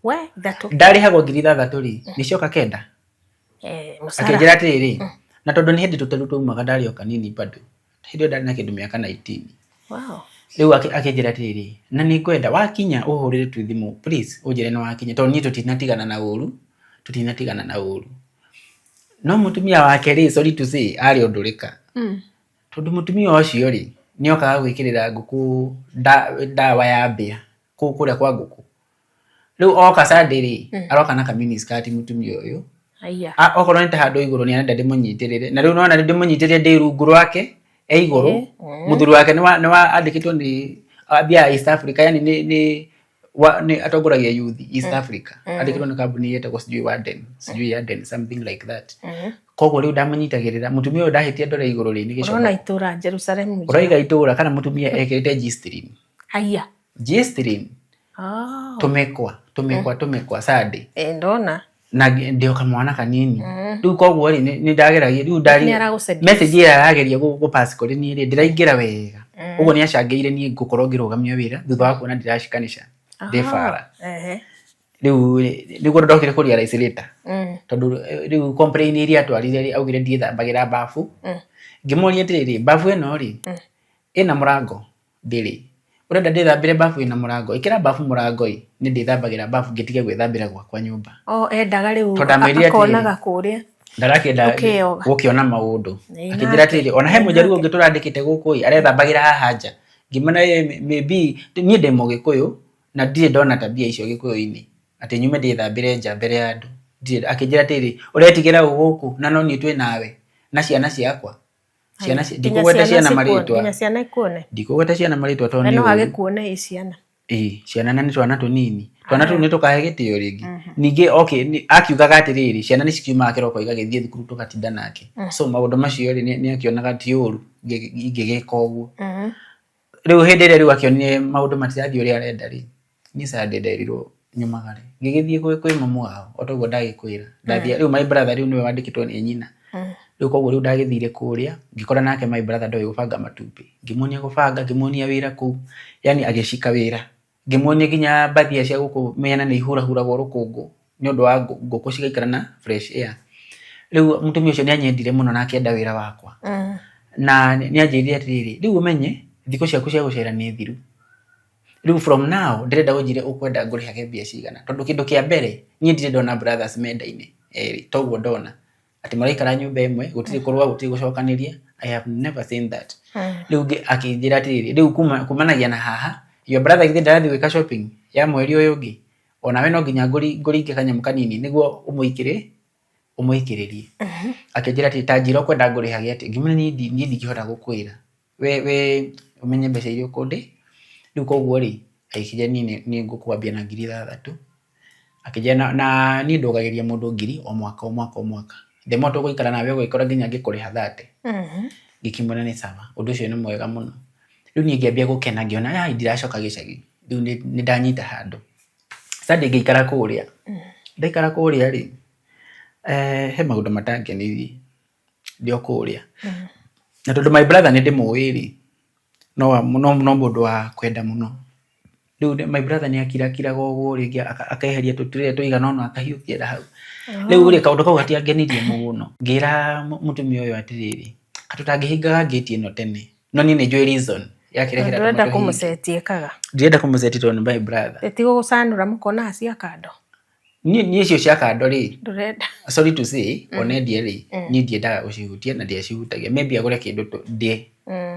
We, ithatũ. Ndarĩhagwo 6,000 rĩ, nĩ cioka 9. Eh, mũcara. Akĩnjĩra atĩrĩrĩ, na tondũ nĩ hĩndĩ tũteru twaumaga ndarĩ o kanini bado. Hĩndĩ ĩyo ndarĩ na kĩndũ mĩaka 19. Wow. Rĩu akĩnjĩra atĩrĩrĩ, na nĩ ngwenda wakinya ũhũrĩre tu thimũ please, ũnjĩre nĩ wakinya, tondũ niĩ tũtinatigana na ũru, tũtinatigana na ũru. No mũtumia wake rĩ, sorry to say, arĩ ũndũrĩka. Tondũ mũtumia ũcio rĩ, nĩ okaga gwĩkĩrĩra ngũkũ ndawa ya mbĩa kũu kũrĩa kwa ngũkũ. Rĩu oka Sunday rĩ, aroka na ka miniskirt mũtumia ũyũ. Aya. Okorwo nĩ ta handũ igũrũ nĩ arenda ndĩmũnyitĩrĩre. Na rĩu nona ndĩmũnyitĩrĩre ndĩ rungu rwake e igũrũ. Mũthuri wake nĩ wa andĩkĩtwo nĩ athiaga East Africa, yani nĩ nĩ atongoragia youth East Africa. Andĩkĩtwo nĩ kambuni ĩtagwo sijui Warden, sijui Yarden, something like that. Koguo rĩu ndamũnyitagĩrĩra mũtumia ũyũ ndahĩtia ndore igũrũ rĩ, nĩ gĩcomo. Ũrona itũra Jerusalem njerũ. Ũraiga itũra kana mũtumia ekĩrĩte G-string. Haiya. G-string. Oh. Tũmĩkwa, tũmĩkwa, tũmĩkwa Sunday. Ndona. Na ndĩ o kamwana kanini. Rĩu koguo rĩ, nĩ ndageragia, rĩu ndari Nĩ aragũ-seduce. message ĩrĩa arageria gũ-pass kũrĩ niĩ rĩ, ndĩraingĩra wega. Ũguo nĩ acangĩire niĩ gũkorwo ngĩrũgamia wĩra thutha wa kuona ndĩracikanica ndĩ bara. Rĩu rĩ, nĩguo ndokire kũ realize later. Tondũ rĩu complain iria atwarire rĩ, augire ndiĩthambagĩra bafu. Ngĩmũria atĩrĩrĩ, bafu ĩno rĩ, ĩna mũrango? Ndĩrĩ. Ũrenda ndĩthambĩre bafu ĩna mũrango? Ĩkĩra bafu mũrango ĩ, nĩ ndĩthambagĩra bafu ngĩtige gwĩthambĩra gwakwa nyũmba. O endaga rĩu Tondũ ndamwĩrire atĩrĩrĩ, akonaga kũrĩa. Ndarakĩenda Ũkĩyoga. gũkĩona maũndũ. Ĩĩ, Akĩnjĩra nake. atĩrĩrĩ, ona he mũjaruo ũngĩ tũrandĩkĩte gũkũ ĩ, arethambagĩra haha nja. Ngĩmwĩra maybe niĩ ndĩ mũgĩkũyũ na ndirĩ ndona tabia icio gĩkũyũ-inĩ. Atĩ nyume ndĩthambĩre nja mbere ya andũ. Ndirĩ, akĩnjĩra atĩrĩrĩ, ũretigĩra ũ gũkũ na no niĩ twĩ nawe na ciana ciakwa. Ciana ndikũgweta ciana marĩtwa. Nginya ciana ikuone. Ndikũgweta ciana marĩtwa tondũ Na nĩ no ũru. agĩkuone ĩ ciana. Ĩĩ, ciana na nĩ twana tũnini. Twana tũu nĩ tũkahe gĩtĩo rĩngĩ. Ningĩ okay, akiugaga atĩrĩrĩ, ciana nĩ cikiumaga kĩroko igagĩthiĩ thukuru tũgatinda nake. So maũndũ macio rĩ, nĩ akĩonaga ti ũru ingĩgĩka ũguo. Rĩu hĩndĩ ĩrĩa rĩu akĩonire maũndũ matirathiĩ ũrĩa arenda rĩ, niĩ Sunday nderirwo nyumagare. Ngĩgĩthiĩ kwĩ mamu wao, o ta ũguo ndagĩkwĩra. Ndathiĩ, rĩu my brother rĩu nĩwe wandĩkĩtwo nĩ nyina. Rĩu koguo rĩu ndagĩthire kũrĩa, ngĩkora nake my brother ndoĩ gũbanga matumbĩ. Ngĩmuonia gũbanga, ngĩmuonia wĩra kũu, yani agĩcika wĩra. Ngĩmuonia nginya mbathia cia gũkũ mĩena nĩ ihurahuragwo rũkũngũ nĩ ũndũ wa ngũkũ cigaikara na fresh air. Rĩu mũtumia ũcio nĩ anyendire mũno na akĩenda wĩra wakwa. Na nĩ anjĩrire atĩrĩrĩ, rĩu ũmenye thikũ ciaku cia gũcera nĩ thiru. Rĩu from now ndĩrenda ũnjĩre ũkwenda ngũrĩhage mbia cigana. Tondũ kĩndũ kĩa mbere niĩ ndirĩ ndona brothers mendaine erĩ toguo ndona. Atĩ maraikara nyũmba ĩmwe, gũtirĩ kũrũa, gũtirĩ gũcokanĩria. I have never seen that. Rĩu akĩnjĩra atĩrĩrĩ, rĩu kumanagia na haha, your brother githĩ ndarathiĩ gwĩka shopping ya mweri ũyũ ũngĩ, onawe no nginya ngũringe kanyamũ kanini nĩguo ũmũikĩrĩrie. Akĩnjĩra atĩ ta njĩra ũkwenda ngũrĩhage atĩa. Ngĩmwĩra niĩ ndingĩhota gũkwĩra. We ũmenye mbeca iria ũkũndĩ. Rĩu koguo rĩ, agĩkĩnjĩra niĩ nĩ ngũkwambia na ngiri ithathatũ. Akĩnjĩra na niĩ ndũgagĩria mũndũ ngiri o mwaka o mwaka o mwaka. The more tũgũikara nawe ũgũgĩkora nginya ngĩkũrĩha 30. Ngĩkĩmwĩra nĩ sawa, ũndũ ũcio nĩ mwega mũno. Rĩu niĩ ngĩambia gũkena ngĩona ai ndiracoka gĩcagi. Rĩu nĩ ndanyita handũ. Sunday ngĩikara kũrĩa. Ndaikara kũrĩa rĩ, he maũndũ matangenirie ndĩ o kũrĩa. Na tondũ my brother nĩ ndĩmũĩ rĩ, no mũndũ wa kwenda mũno. Rĩu my brother nĩ akirakiraga ũguo rĩngĩ akeheria tũtray tũigana ũna akahiũkia na hau. Rĩu rĩ, kaũndũ kau gatiangenirie mũno. Ngĩra mũtumia ũyũ atĩrĩrĩ, kaĩ tũtangĩhingaga ngĩti ĩno tene. No niĩ nĩ njũĩ reason ya kĩrĩa kĩratũma Ndũrenda tũhinge. kũmũcetia ĩkaga. Ndirenda kũmũcetia tondũ nĩ my brother. Ĩ ti gũgũcanũra mũkona cia kando. Niĩ icio cia kando rĩ, Ndũrenda. sorry to say, ona endie rĩ, niĩ ndiendaga gũcihutia na ndiacihutagia. Maybe agũre kĩndũ ndĩe,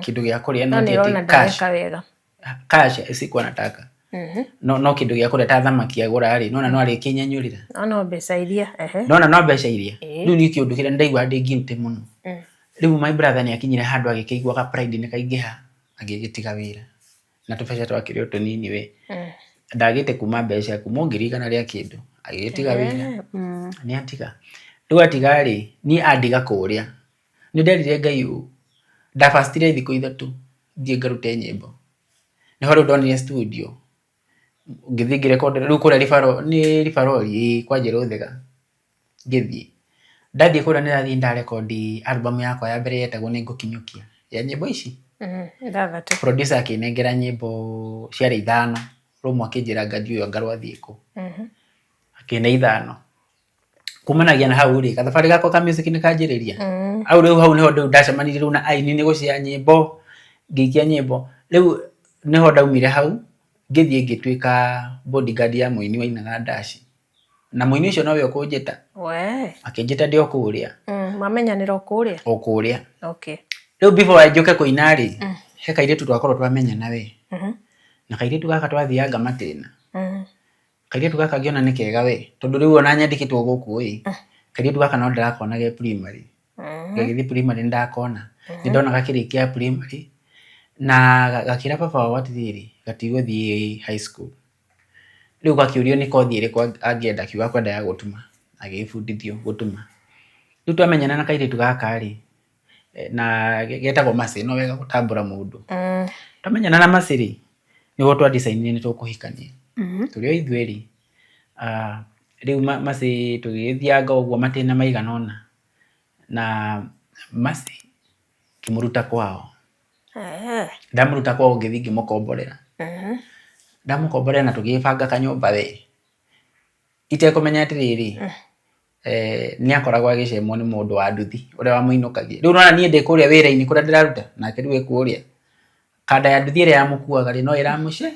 kĩndũ gĩa kũrĩa No no nĩ ti atĩ ũrona cash. ndareka wega. Cash sikuwa nataka. No kĩndũ gĩa kũrĩa ta thamaki agũra rĩ, nona no arĩkĩnyenyũrĩra. No no mbeca iria. Ehe. Nona no mbeca iria. Rĩu niĩ kĩũndũ kĩrĩa ndaigua ndĩ guilty mũno. Rĩu my brother nĩ akinyire handũ agĩkĩiguaga pride nĩ kaingĩha, agĩgĩtiga wĩra. Na tũbeca twakĩrĩ o tũnini we. Ndagĩte kuma mbeca kuma o ngiri igana rĩa kĩndũ, agĩgĩtiga wĩra. Nĩ atiga. Rĩu atiga rĩ, niĩ andiga kũrĩa. Nĩ nderire Ngai ũũ, ndabacitire thikũ ithatũ thiĩ ngarute nyĩmbo. Nĩho rĩu ndonire studio, ngĩthiĩ ngĩrekondi rĩu kũrĩa nĩ Ribarori ĩĩ kwa Njerũthega, ngĩthiĩ. Ndathiĩ kũrĩa nĩ ndathiĩ ndarekondi album yakwa ya mbere yetagwo nĩ ngũkinyũkia ya nyĩmbo ici. Ithathatũ. Producer akĩnengera nyĩmbo ciarĩ ithano, rũmwe akĩnjĩra anga ndiũĩ anga rwathiĩ kũ. Akĩne ithano. Kumanagia na hau rĩ, gathabarĩ gakwa ka music nĩ kanjĩrĩria. Hau rĩu, hau nĩho rĩu ndacemanirie rĩu na aini nĩ gũcia nyĩmbo, ngĩikia nyĩmbo. Rĩu nĩho ndaumire hau ngĩthiĩ ngĩtuĩka bodyguard ya mũini wainaga ndaci. Na mũini ũcio nowe ũkũnjĩta. We. Akĩnjĩta ndĩ o kũrĩa. Mamenyanĩra o kũrĩa? O kũrĩa. Okay. Rĩu before njũke kũina rĩ, he kairĩtu twakorwo twamenyana we. Na kairĩtu gaka twathianga matĩna. Kairĩtu gaka ngĩona nĩ kega we, tondũ rĩu ona nyandĩkĩtwo gũkũ ĩ, kairĩtu gaka no ndĩrakona ge primary. Gagĩthiĩ primary nĩ ndakona. Nĩ ndona gakĩrĩkia primary na gakĩra baba wao atĩrĩrĩ, gatigũthiĩ high school. Rĩu gakĩũrio nĩ kothi ĩrĩkũ angĩenda, akiuga akwenda ya gũtuma, agĩgĩbundithio gũtuma. Rĩu twamenyana na kairĩtu gaka rĩ, na getagwo Mercy, no wega gũtambũra mũndũ. Twamenyana na Mercy rĩ, nĩguo twa decide nĩ tũkũhikania. Tũrĩ o ithuĩ erĩ. Rĩu Mercy tũgĩgĩthianga ũguo matĩna maigana ũna, na Mercy ngĩmũruta kwao. Ndamũruta kwao ngĩthiĩ ngĩmũkomborera. Ndamũkomborera na tũgĩbanga kanyũmba we, itekũmenya atĩrĩrĩ, nĩ akoragwo agĩcemwo nĩ mũndũ wa nduthi ũrĩa wamũinũkagia. Rĩu ũrona niĩ ndĩ kũrĩa wĩra-inĩ kũrĩa ndĩraruta, nake rĩu e kũrĩa. Kanda ya nduthi ĩrĩa yamũkuaga rĩ, no ĩramũce.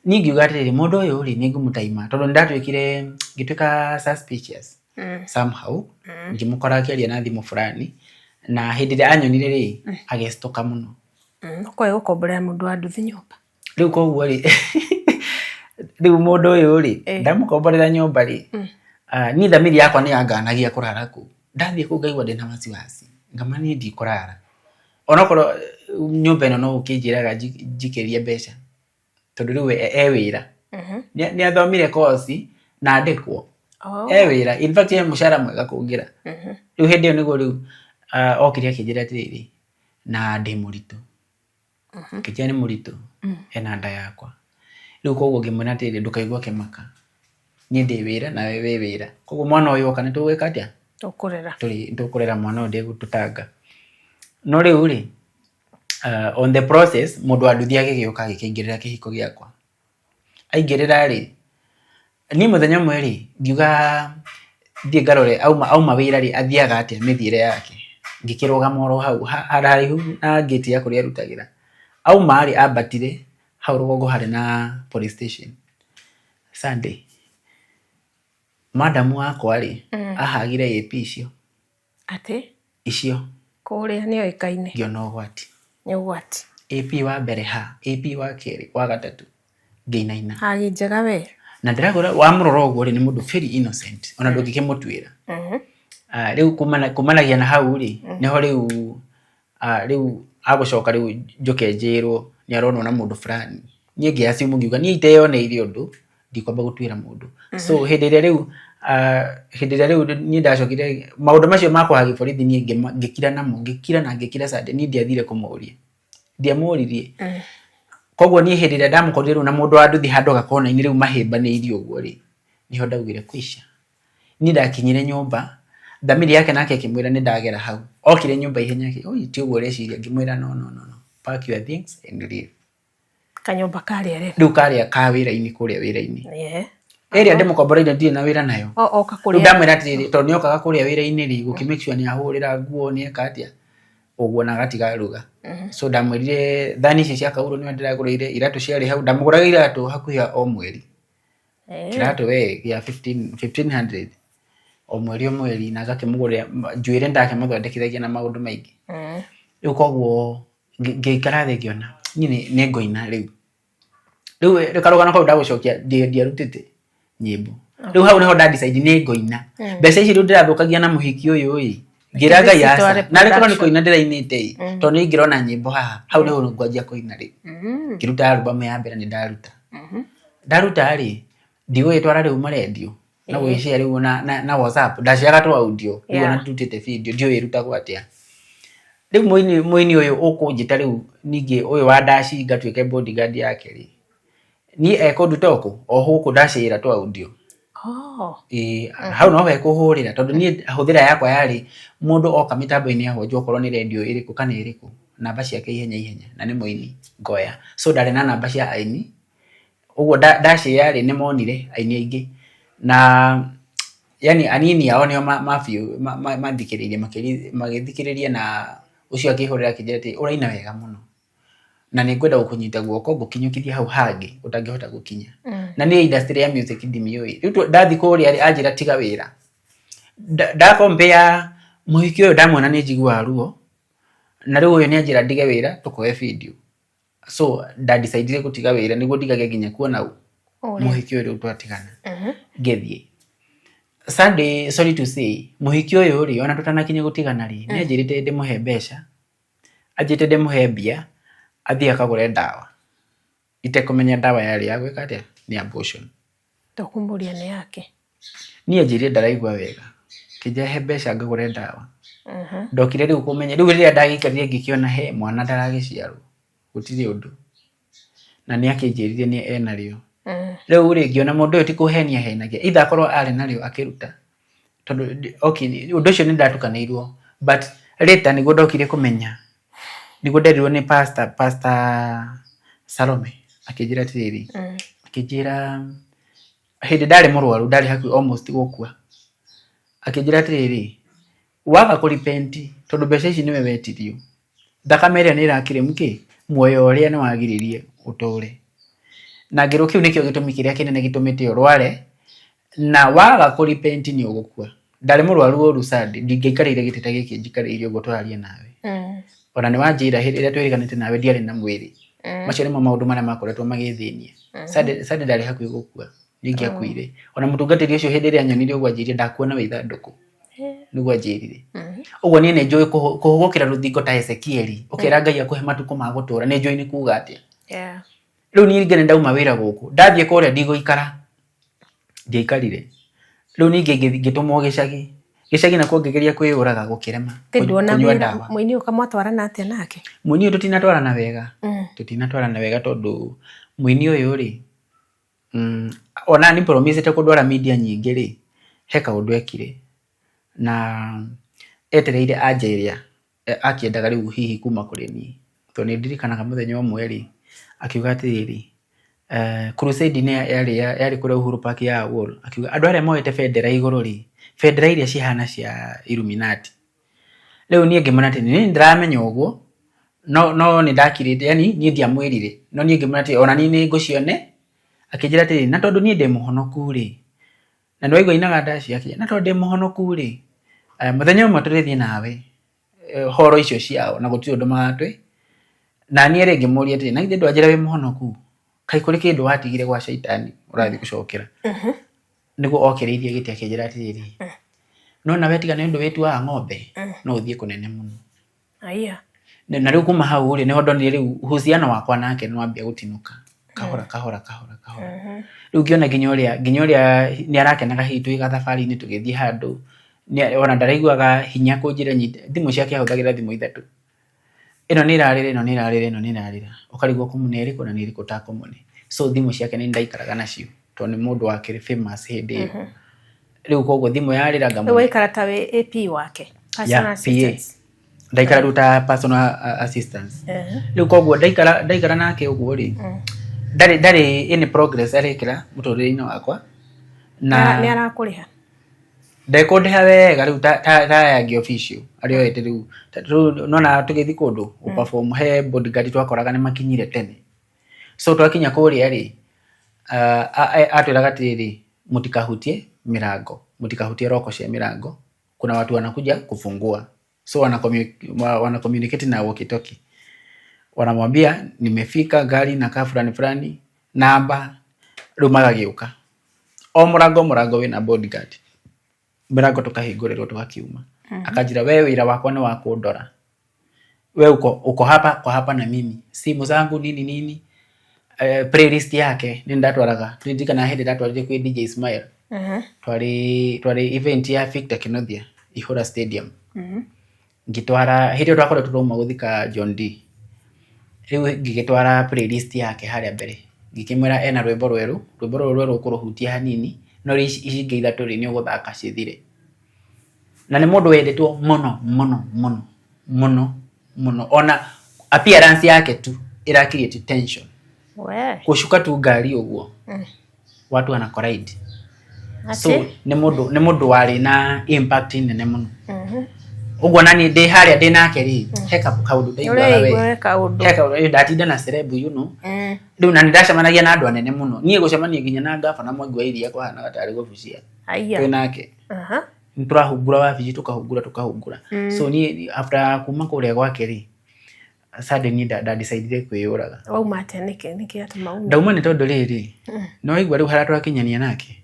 Niĩ ngiuga atĩrĩrĩ, mũndũ ũyũ rĩ, nĩ ngũmũtaima tondũ nĩ ndatuĩkire, ngĩtuĩka suspicious somehow, ngĩmũkora akĩaria na thimũ fulani, na hĩndĩ ĩrĩa anyonire rĩ, agĩcitũka mũno. Ũkwaĩ gũkomborera mũndũ wa nduthi nyũmba? Rĩu koguo rĩ, rĩu mũndũ ũyũ rĩ, ndamũkomborera nyũmba rĩ, niĩ thamiri yakwa nĩ yanganagia kũrara kũu. Ndathiĩ kũu ngaigua ndĩna wasiwasi, ngama niĩ ndikũrara. Onokorwo nyũmba ĩno no ũkĩnjĩraga njikĩrie mbeca, tondũ rĩu e wĩra. Nĩ athomire koci na andĩkwo. E wĩra, in fact e mũcara mwega kũngĩra. Rĩu hĩndĩ ĩyo nĩguo rĩu okire akĩnjĩra atĩrĩrĩ, na ndĩ mũritũ. Ngĩnjĩra nĩ mũritũ, ena nda yakwa. Rĩu koguo ngĩmwĩra atĩrĩrĩ, ndũkaigue ũkĩmaka. Niĩ ndĩ wĩra nawe wĩ wĩra. Koguo mwana ũyũ oka nĩ tũgwĩka atĩa? Tũkũrera. Tũkũrera mwana ũyũ ndegũtũtanga. No rĩu rĩ, on the process, mũndũ wa nduthi agĩgĩũka agĩkĩingĩrĩra kĩhiko gĩakwa. Aingĩrĩra rĩ, niĩ mũthenya ũmwe rĩ, ngiuga thiĩ ngarore auma wĩra rĩ, athiaga atĩa mĩthiĩre yake. Ngĩkĩrũgama oro hau haraihu na ngĩti ya kũrĩa arutagĩra. Auma rĩ, ambatire hau rũgongo harĩ na police station. Sunday. Madam wakwa rĩ, ahagire AP icio. Atĩ? Icio. Kũrĩa nĩoĩkaine. Ngĩona ũgwati. Nĩ ũgwati. AP wa mbere ha, AP wa kerĩ, wa gatatũ, ngĩinaina. Hagi njega we. Na ndĩrakwĩra wamũrora ũguo rĩ, nĩ mũndũ very innocent, ona ndũngĩkĩmũtuĩra. Rĩu kumanagia na hau rĩ, nĩho rĩu rĩu agũcoka rĩu njũke njĩrwo nĩ aronwo na mũndũ fulani. Niĩ ngĩ assume ngiuga niĩ iteyoneire ũndũ, ndikwamba gũtuĩra mũndũ. So hĩndĩ ĩrĩa rĩu hĩndĩ ĩrĩa rĩu niĩ ndacokire maũndũ macio ma kũhagi borithi niĩ ngĩkira namo, ngĩkira na ngĩkira Sunday, niĩ ndiathire kũmũria. Ndiamũririe. Koguo niĩ hĩndĩ ĩrĩa ndamũkorire rĩu na mũndũ wa nduthi handũ gakona-inĩ rĩu mahĩmbanĩirie ũguo rĩ, nĩho ndaugire kwisha. Niĩ ndakinyire nyũmba, thamiri yake nake ĩkĩmwĩra nĩ ndagera hau. Okire nyũmba ihenya oi ti ũguo ũreciria, ngĩmwĩra no no no no, pack your things and leave. Kanyũmba karĩa rĩ? Rĩu karĩa ka wĩra-inĩ kũrĩa wĩra-inĩ. Yeah. Ĩrĩa ndĩmũkomboreire ndirĩ na wĩra nayo. Oka Rĩu kũrĩa. ndamwĩra atĩrĩrĩ, tondũ nĩokaga kũrĩa wĩra-inĩ rĩ, gũkĩ make sure nĩahũrĩra nguo nĩeka atĩa, ũguo na agatiga aruga. So ndamwĩrire thani ici cia kaurũ nĩwe ndĩragũrĩire, iratũ ciarĩ hau, ndamũgũragĩra iratũ hakuhĩ o mweri. Kĩratũ we gĩa 1500 o mweri o mweri, na ngakĩmũgũrĩra njuĩrĩ ndakĩmũthondekithagia na maũndũ maingĩ. Rĩu koguo ngĩikara thĩ ngĩona niĩ nĩ ngũina rĩu. Rĩu karũgano kau ndagũcokia ndiarutĩte nyĩmbo. Rĩu hau nĩho nda decide nĩ ngũina. Mbeca ici rĩu ndĩrathũkagia na mũhiki ũyũ ĩ, ngĩra Ngai aca. Narĩ korwo nĩ kũina ndĩrainĩte ĩ, tondũ nĩ ingĩrona nyĩmbo haha, hau nĩho ngwanjia kũina rĩu. Ngĩruta album ya mbere nĩ ndaruta. Ndaruta rĩ, ndigũgĩtwara rĩu marendio na gũgĩshare rĩu na WhatsApp, ndaciaraga tũ audio, rĩu ona ndirutĩte video, ndiũĩ ĩrutagwo atĩa. Rĩu mũini ũyũ ũkũnjĩta rĩu ningĩ ũyũ wa ndaci ngatuĩke bodyguard yake rĩ, niĩ ekũnduta o kũ? O gũkũ ndacĩra tũ audio. Ĩĩ, hau noho ekũhũrĩra tondũ niĩ hũthĩra yakwa yarĩ mũndũ oka mĩtambo-inĩ ahonjwo okorwo nĩ rendio ĩrĩkũ kana ĩrĩkũ, namba ciake ihenya ihenya na nĩ mũini ngoya. So ndarĩ na namba cia aini, ũguo ndacĩa rĩ nĩ monire aini aingĩ. Na Yani anini ao nĩo mathikĩrĩirie magĩthikĩrĩria na ũcio akĩhũrĩra akĩnjĩra atĩ ũraina wega mũno na nĩ ngwenda gũkũnyita guoko ngũkinyũkithie hau hangĩ ũtangĩhota gũkinya. Na niĩ industry ya music ndimĩũĩ. Rĩu ndathiĩ kũrĩa rĩ, anjĩra tiga wĩra. Ndakompea mũhiki ũyũ ndamuona nĩ njiguaga ruo na rĩu ũyũ nĩ anjĩra ndige wĩra tũkoe video. So nda-decidire gũtiga wĩra nĩguo ndigage nginya kuona mũhiki ũyũ rĩu twatigana. Ngĩthiĩ. Sunday, sorry to say, mũhiki ũyũ rĩ, ona tũtanakinya gũtigana rĩ, nĩ anjĩrĩte ndĩmũhe mbeca, anjĩrĩte ndĩmũhe mbia, athiĩ akagũre ndawa. Itekũmenya ndawa yarĩ ya gwĩka atĩa, nĩ abortion. Tũkũmũria nĩ yake. Niĩ anjĩrire ndaraigua wega, kĩnjĩra he mbeca ngagũre ndawa. Ndokire rĩu kũmenya, rĩu rĩrĩa ndagĩikarire ngĩkĩona he mwana ndaragĩciarwo, gũtirĩ ũndũ. Na nĩ akĩnjĩrire nĩ enarĩo. Rĩu rĩ, ngĩona mũndũ ũyũ ti kũhenia ahenagia, either akorwo arĩ narĩo akĩruta, tondũ okay, ũndũ ũcio nĩ ndatukanĩirwo, but later nĩguo ndokire kũmenya, nĩguo nderirwo nĩ pastor, Pastor Salome, akĩnjĩra atĩrĩrĩ, akĩnjĩra hĩndĩ ndarĩ mũrwaru, ndarĩ hakuhĩ almost gũkua, akĩnjĩra atĩrĩrĩ, waga kũ repent tondũ mbeca ici nĩwe wetirio, thakame ĩrĩa nĩ ĩrakĩrĩmu kĩ, muoyo ũrĩa nĩ wagiririe ũtũre. Na ngĩrwo kĩu nĩkĩo gĩtũmi kĩrĩa kĩnene gĩtũmĩte ũrware, na waga kũ repent nĩ ũgũkua. Ndarĩ mũrwaru ũru Sandy, ndingĩaikarĩire gĩtĩ ta gĩkĩ njikarĩire ũguo tũraria nawe. Ona nĩ wanjĩra hĩndĩ ĩrĩa twĩrĩganĩte nawe ndiarĩ na mwĩrĩ. Macio nĩmo maũndũ marĩa makoretwo magĩthĩnia. Sandy Sandy ndarĩ hakuhĩ gũkua, nĩ ingĩakuire. Ona mũtungatĩri ũcio hĩndĩ ĩrĩa anyonire ũguo anjĩrire ndakuona wĩ ithandũkũ. Nĩguo anjĩrire. Ũguo niĩ nĩ njũĩ kũhũgũkĩra rũthingo ta Ezekieli, ũkera Ngai akũhe matukũ ma gũtũra, nĩ njũĩ nĩ kuga atĩa. Rĩu niĩ ningĩ nĩ ndauma wĩra gũkũ, ndathiĩ kũrĩa ndigũikara, ndiaikarire. Rĩu ningĩ ngĩtũmwo gĩcagi, gĩcagi nakuo ngĩgeria kwĩyũraga gũkĩrema, Ndona kũnyua wĩra ndawa. Mũini ũyũ kamwatwarana atĩa nake? Mũini ũyũ tũtinatwarana wega, tũtinatwarana wega tondũ mũini ũyũ rĩ, ona nĩ promisĩte kũndwara media nyingĩ rĩ, he kaũndũ ekire, na etereire anja ĩrĩa akĩendaga rĩu hihi kuma kũrĩ niĩ. Tondũ nĩ ndirikanaga mũthenya ũmwe rĩ, akiuga atĩrĩrĩ, crusade nĩ yarĩ kũrĩa Uhuru Park ya Wall, akiuga andũ arĩa moete bendera igũrũ rĩ, bendera iria cihana cia Illuminati. Rĩu niĩ ngĩmwĩra atĩ niĩ nĩndĩramenya ũguo, no nĩ ndakirĩte, yani niĩ ndiamwĩrire, no niĩ ngĩmwĩra atĩ ona niĩ nĩ ngũcione, akĩnjĩra atĩrĩrĩ, na tondũ niĩ ndĩ mũhonoku rĩ, na nĩ waigua ainaga ndaci akĩnjĩra na tondũ ndĩ mũhonoku rĩ, mũthenya ũmwe tũrĩthiĩ nawe horo icio ciao na gũtirĩ ũndũ magatwĩ. Na niĩ rĩ ngĩmũria atĩrĩ, na githĩ ndwanjĩra wĩ mũhonoku, kaĩ kũrĩ kĩndũ watigire gwa caitani ũrathiĩ gũcokera? Nĩguo okĩrĩirie gĩtĩ akĩnjĩra atĩrĩrĩ, no nawe tiga nĩ ũndũ wĩtuaga ng'ombe, no ũthiĩ kũnene mũno. Aya. Na rĩu kuma hau rĩ, nĩho ndonire rĩu uhusiano wakwa nake nĩ wambia gũtinũka kahora kahora kahora kahora. Rĩu ngĩona nginya ũrĩa nĩ arakenaga hihi twĩ gathabarĩ-inĩ tũgĩthiĩ handũ, ona ndaraiguaga hinya kũnjĩra nyite thimũ ciake, ahũthagĩra thimũ ithatũ. Ĩno nĩ ĩrarĩra, ĩno nĩ ĩrarĩra, ĩno nĩ ĩrarĩra. Ũkarigwo kũmũne ĩrĩkũ na nĩ ĩrĩkũ ũtakũmũne. So thimũ ciake nĩ ndaikaraga nacio tondũ nĩ mũndũ wakĩrĩ famous hĩndĩ ĩyo. Rĩu koguo thimũ yarĩra Rĩu ngamũne. waikara ta wĩ AP wake. Personal Yeah, PA. assistant. Ndaikara rĩu ta personal assistance. Rĩu koguo ndaikara nake ũguo rĩ, ndarĩ any progress arekĩra mũtũrĩre-inĩ wakwa. Na Nĩ arakũrĩha? Ndekũndĩha wega rĩu ta aya angĩ official arĩa oete rĩu. Rĩu nona tũgĩthiĩ kũndũ gũ-perform he bodyguard twakoraga nĩ makinyire tene. So twakinya kũrĩa rĩ, atwĩraga atĩrĩrĩ, mũtikahutie mĩrango, mũtikahutie roko cia mĩrango, kuna watu wanakuja kufungua. So wana communicate na walkie talkie. Wanamwambia nimefika gari inakaa fulani fulani, namba, rĩu magagĩũka. O mũrango o mũrango wĩna bodyguard. Mĩrango tũkahingũrĩrwo tũgakiuma. Akanjĩra we wĩra wakwa nĩ wa kũndora. We uko hapa kwa hapa na mimi. Simu zangu nini nini. Playlist yake nĩ ndatwaraga. Ndirikanaga hĩndĩ ndatwarire kwĩ DJ Ismail. Twarĩ event ya Victor Kinothia Ihũra Stadium. Ngĩtwara hĩndĩ ĩyo twakoretwo twauma gũthika John D. Rĩu ngĩgĩtwara playlist yake harĩa mbere. Ngĩkĩmwĩra ena rwĩmbo rwerũ, rwĩmbo rũrũ rwerũ ũkũrũhutia hanini, no ici ingĩ ithatũ rĩ nĩ ũgũthaka cithire. Na nĩ mũndũ wendetwo mũno mũno mũno mũno mũno. Ona appearance yake tu ĩra create tension. We. Gũcuka tu ngari ũguo, watu wana collide. So Atĩ? nĩ mũndũ warĩ na impact nene mũno. Ũguo na niĩ ndĩ harĩa ndĩ nake rĩ, he kaũndũ ndaiguaga we. Ũreigua kaũndũ. He kaũndũ ndatinda na celeb. Rĩu na nĩ ndacemanagia na andũ anene mũno. Niĩ gũcemania nginya na ngabana Mwangi wa Iria kwahanaga tarĩ gũbucia. Aya. Twĩ nake. Nĩ tũrahungura wabici, tũkahungura, tũkahungura. So niĩ after kuma kũrĩa gwake rĩ, Sunday niĩ nda decidire kwĩyũraga. Wauma atĩa? Nĩkĩ gĩatũma ume? Ndauma nĩ tondũ rĩrĩ, nĩ waigua rĩu harĩa twakinyania nake,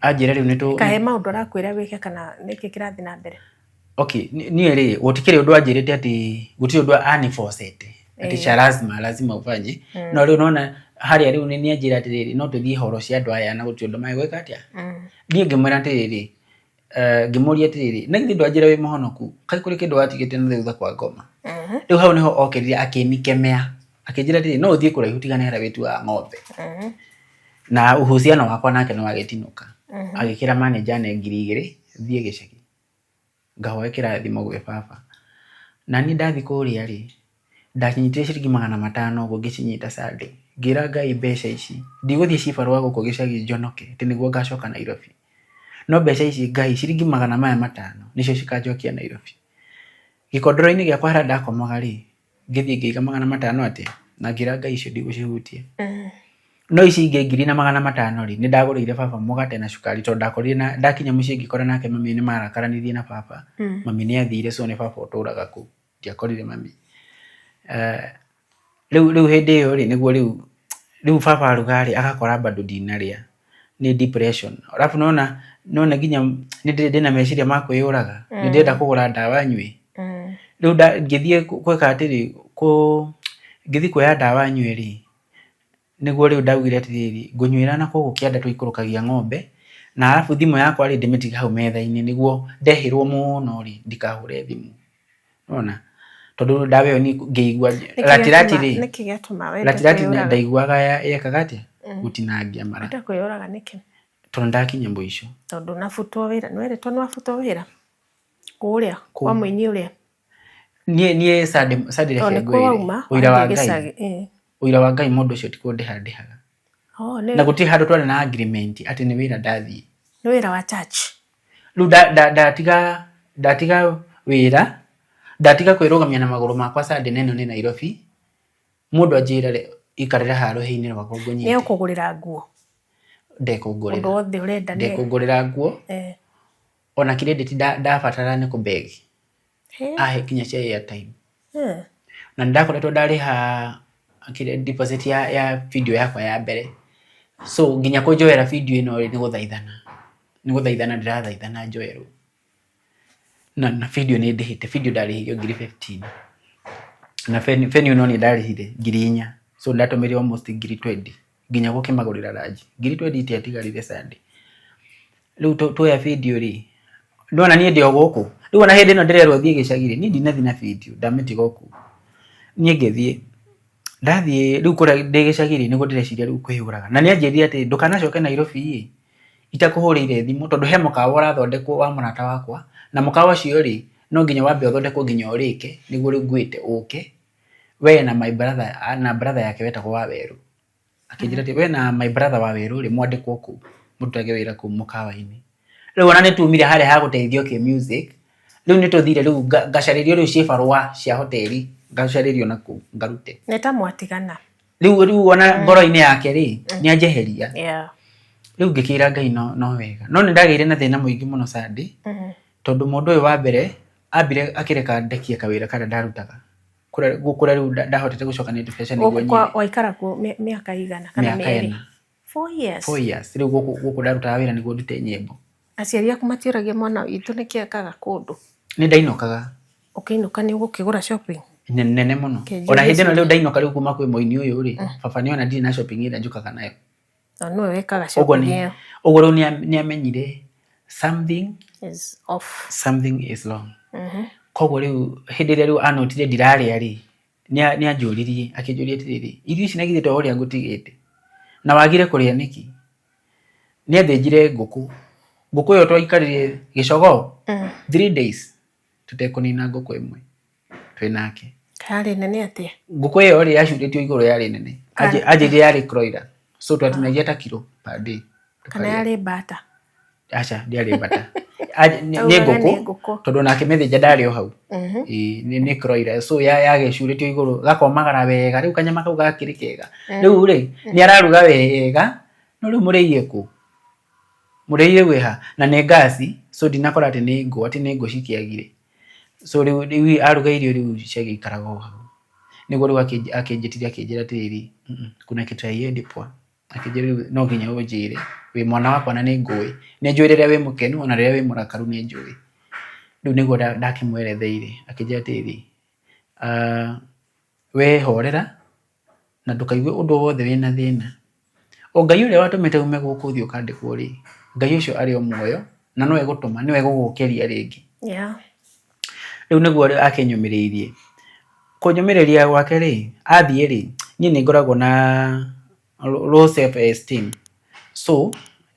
anjĩra rĩu nĩ tũ Kahe maũndũ arakwĩra wĩke kana nĩkĩ kĩrathiĩ na mbere? Okay, niĩ rĩ, gũtikĩrĩ ũndũ anjĩrĩte atĩ gũtirĩ ũndũ aniforcete atĩ cha lazima lazima ufanye. No rĩu nona harĩa rĩu nĩ anjĩra atĩrĩrĩ, no tũthiĩ horo cia andũ aya na gũtirĩ ũndũ megwĩka atĩa. Niĩ ngĩmwĩra atĩrĩrĩ, ngĩmũria atĩrĩrĩ, na githĩ ndwanjĩra wĩ mũhonoku, kaĩ kũrĩ kĩndũ watigĩte na thutha kwa ngoma? Rĩu hau nĩho okĩrire akĩnikemea, akĩnjĩra atĩrĩrĩ, no ũthiĩ kũraihu tiga nĩ harĩa wĩtuaga ng'ombe. Na uhusiano wakwa nake nĩ wagĩtinũka. Agĩkĩra manager ane 2000 thiĩ gĩcagi ngahoe kĩrathimo gwĩ baba. Na niĩ ndathiĩ kũrĩa rĩ, ndakinyitire ciringi 500 ũguo, ngĩcinyita Sunday. Ngĩra Ngai, mbeca ici ndigũthiĩ cibarũa gũkũ gĩcagi njonoke atĩ nĩguo ngacoka Nairobi. No mbeca ici Ngai, ciringi magana maya matano nĩcio cikanjokia Nairobi. Gĩkondoro-inĩ gĩakwa harĩa ndakomaga rĩ, ngĩthiĩ ngĩiga 500 atĩa, na ngĩra Ngai icio ndigũcihutia. No ici ingĩ 1500 rĩ, nĩ ndagũrĩire baba mũgate na cukari, tondũ ndakorire na ndakinya mũciĩ ngĩkora nake mami nĩ marakaranirie na baba. Mami nĩ athire, so nĩ baba ũtũraga kũu. Ndiakorire mami. Rĩu hĩndĩ ĩyo rĩ, nĩguo rĩu baba aruga rĩ, agakora bado ndinarĩa. Nĩ depression. Arabu nona nginya nĩ ndĩna meciria ma kwĩyũraga. Nĩ ndĩrenda kũgũra ndawa nyue. Rĩu ngĩthiĩ gwĩka atĩrĩ, ngĩthiĩ kuoya ndawa nyue rĩ, nĩguo rĩu ndaugire atĩrĩrĩ, ngũnyuĩra na kũgũ kĩanda tũikũrũkagia ng'ombe, na arabu thimũ yakwa rĩ, ndĩmĩtige hau metha-inĩ nĩguo ndehĩrwo mũno rĩ, ndikahũre thimũ. Nĩwona? Tondũ ndawa ĩyo niĩ ngĩigua ratirati rĩ, Nĩkĩ gĩatũma wende ratirati kwĩyũraga? Ndaiguaga yekaga atĩa? Gũtinangia mara. Wenda kwĩyũraga nĩkĩ? Tondũ ndakinya mũico. Tondũ nabutwo wĩra, nĩwerĩtwo nĩwabutwo wĩra kũrĩa kwa mũini ũrĩa? Niĩ Sunday, Sunday, Tondũ reke nĩkuo ngwĩre. wauma Ũira wa wathiĩ Ngai. gĩcagi, ĩĩ. Ũira wa Ngai, mũndũ ũcio ti kũndĩha ndĩhaga. Oh, nĩ Na gũtirĩ handũ twarĩ na agreement atĩ nĩ wĩra ndathiĩ. Nĩ wĩra wa church. Rĩu ndatiga wĩra, ndatiga kwĩrũgamia na magũrũ makwa Sunday, na ĩno nĩ Nairobi. Mũndũ anjĩra ikarĩra haha rũhĩ-inĩ rwakwa ngũnyite. Nĩ ũkũgũrĩra nguo? Ndekũngũrĩra. Ũndũ wothe ũrenda nĩ Ndekũngũrĩra nguo. Ona credit ndabatara nĩ kũbeg. Ahe nginya cia airtime. Na nĩ ndakoretwo ndarĩha kĩrĩa deposit ya video yakwa ya mbere. So nginya kũnjoera video ĩno rĩ, nĩ gũthaithana. Nĩ gũthaithana ndĩrathaithana njoerwo. Na video nĩ ndĩhĩte, video ndarĩhire 15,000. Na venue no niĩ ndarĩhire 4000. So ndatũmĩrire almost 20,000 nginya gũkĩmagũrĩra ranji. 20,000 itiatigarire Sunday. Rĩu tuoya video rĩ, nĩwona niĩ ndĩ o gũkũ. Rĩu ona hĩndĩ ĩno ndĩrerwo thiĩ gĩcagi rĩ, niĩ ndinathiĩ na video, ndamĩtiga o kũu. Niĩ ngĩthiĩ, ndathiĩ rĩu kũrĩa ndĩ gĩcagi rĩ, nĩguo ndĩreciria rĩu kwĩyũraga. Na nĩ anjĩrire atĩ ndũkanacoke Nairobi ĩ, itakũhũrĩire thimũ, tondũ he mũkawa ũrathondekwo wa mũrata wakwa, na mũkawa ũcio rĩ, no nginya wambe ũthondekwo nginya ũrĩke, nĩguo rĩu ngwĩte ũke, we na my brother, na brother yake wetagwo Wawerũ. Akĩnjĩra atĩ we na my brother Wawerũ rĩ, mwandĩkwo kũu, mũrutage wĩra kũu mũkawa-inĩ. Rĩu ona nĩ tumire harĩa ha gũteithio kĩ music, rĩu nĩ tũthire rĩu ngacarĩrio rĩu cibarũa cia hoteli, ngacarĩrio na kũu ngarute. Nĩ ta mwatigana. Rĩu ona ngoro-inĩ yake rĩ, nĩ anjeheria. Rĩu ngĩkĩra Ngai no wega. No nĩ ndagĩire na thĩna mũingĩ mũno Sunday, tondũ mũndũ ũyũ wa mbere ambire akĩreka ndekie kawĩra karĩa ndarutaga. Kũrĩa rĩu ndahotete gũcokanĩrĩria mbeca nĩguo Gũkũ kwa nyine. Waikara kuo mĩaka igana kana Mĩaka mĩerĩ? 4. 4 years. 4 years. Rĩu gũkũ ndarutaga wĩra nĩguo ndute nyĩmbo. Aciari aku matiũragia mwana witũ nĩkĩ ekaga kũndũ? Nĩ ndainũkaga. Ũkĩinũka nĩ ũgũkĩgũra shopping? Nene mũno. Kĩnjũrie Ona hĩndĩ ĩno rĩu ciũria. ndainũka rĩu kuma kwĩ mũini ũyũ rĩ, baba nĩona ndirĩ na shopping ĩrĩa njũkaga nayo. Na nĩwe wekaga Ũguo shopping nĩ ĩyo. Ũguo rĩu nĩ amenyire something is off. Something is wrong. Koguo rĩu hĩndĩ ĩrĩa rĩu anotire ndirarĩa rĩ, nĩ anjũririe, akĩnjũria atĩrĩrĩ, irio ici na githĩ to ũrĩa ngũtigĩte na wagire kũrĩa nĩkĩ? Nĩ athĩnjire ngũkũ. Ngũkũ ĩyo twaikarire gĩcogoo 3 days tũtekũnina ngũkũ ĩmwe twĩ nake. Yarĩ nene atĩa? Ngũkũ ĩyo rĩ, yacurĩtio igũrũ yarĩ nene. Anjĩrire yarĩ broiler, so twatinagia ta kiro per day. Kana yarĩ mbata? Aca, ndĩarĩ mbata. Nĩ Augaga ngũkũ, nĩ ngũkũ. Tondũ nake mĩthĩnja ndarĩ o hau. Ĩĩ, nĩ broiler, so yagĩcurĩtio igũrũ gakomagara wega, rĩu kanyama kau gakĩrĩ kega. Rĩu rĩ, nĩ araruga wega, no rĩu mũrĩie kũ? Mũrĩi rĩu ĩha? Na nĩ ngasi, so ndinakora atĩ nĩ ngũ, atĩ nĩ ngũ cikĩagire. So rĩu aruga irio rĩu ciagĩikaraga o hau. Nĩguo rĩu akĩnjĩtire akĩnjĩra atĩrĩrĩ, kuna kitu haiendi poa. Akĩnjĩra rĩu no nginya ũnjĩre, wĩ mwana wakwa na nĩ ngũĩ, nĩ njũĩ rĩrĩa wĩ mũkenu ona rĩrĩa wĩ mũrakaru nĩ njũĩ. Rĩu nĩguo ndakĩmweretheire, akĩnjĩra atĩrĩrĩ, we horera na ndũkaigue ũndũ o wothe wĩna thĩna. O Ngai ũrĩa watũmĩte ume gũkũ ũthiĩ ũkandĩkwo rĩ, Ngai ũcio arĩ o muoyo na no egũtũma, nĩwe egũgũkĩria rĩngĩ. Rĩu nĩguo akĩnyũmĩrĩirie. Kũnyũmĩrĩria gwake rĩ, athiĩ rĩ, niĩ nĩ ngoragwo na low self esteem. So,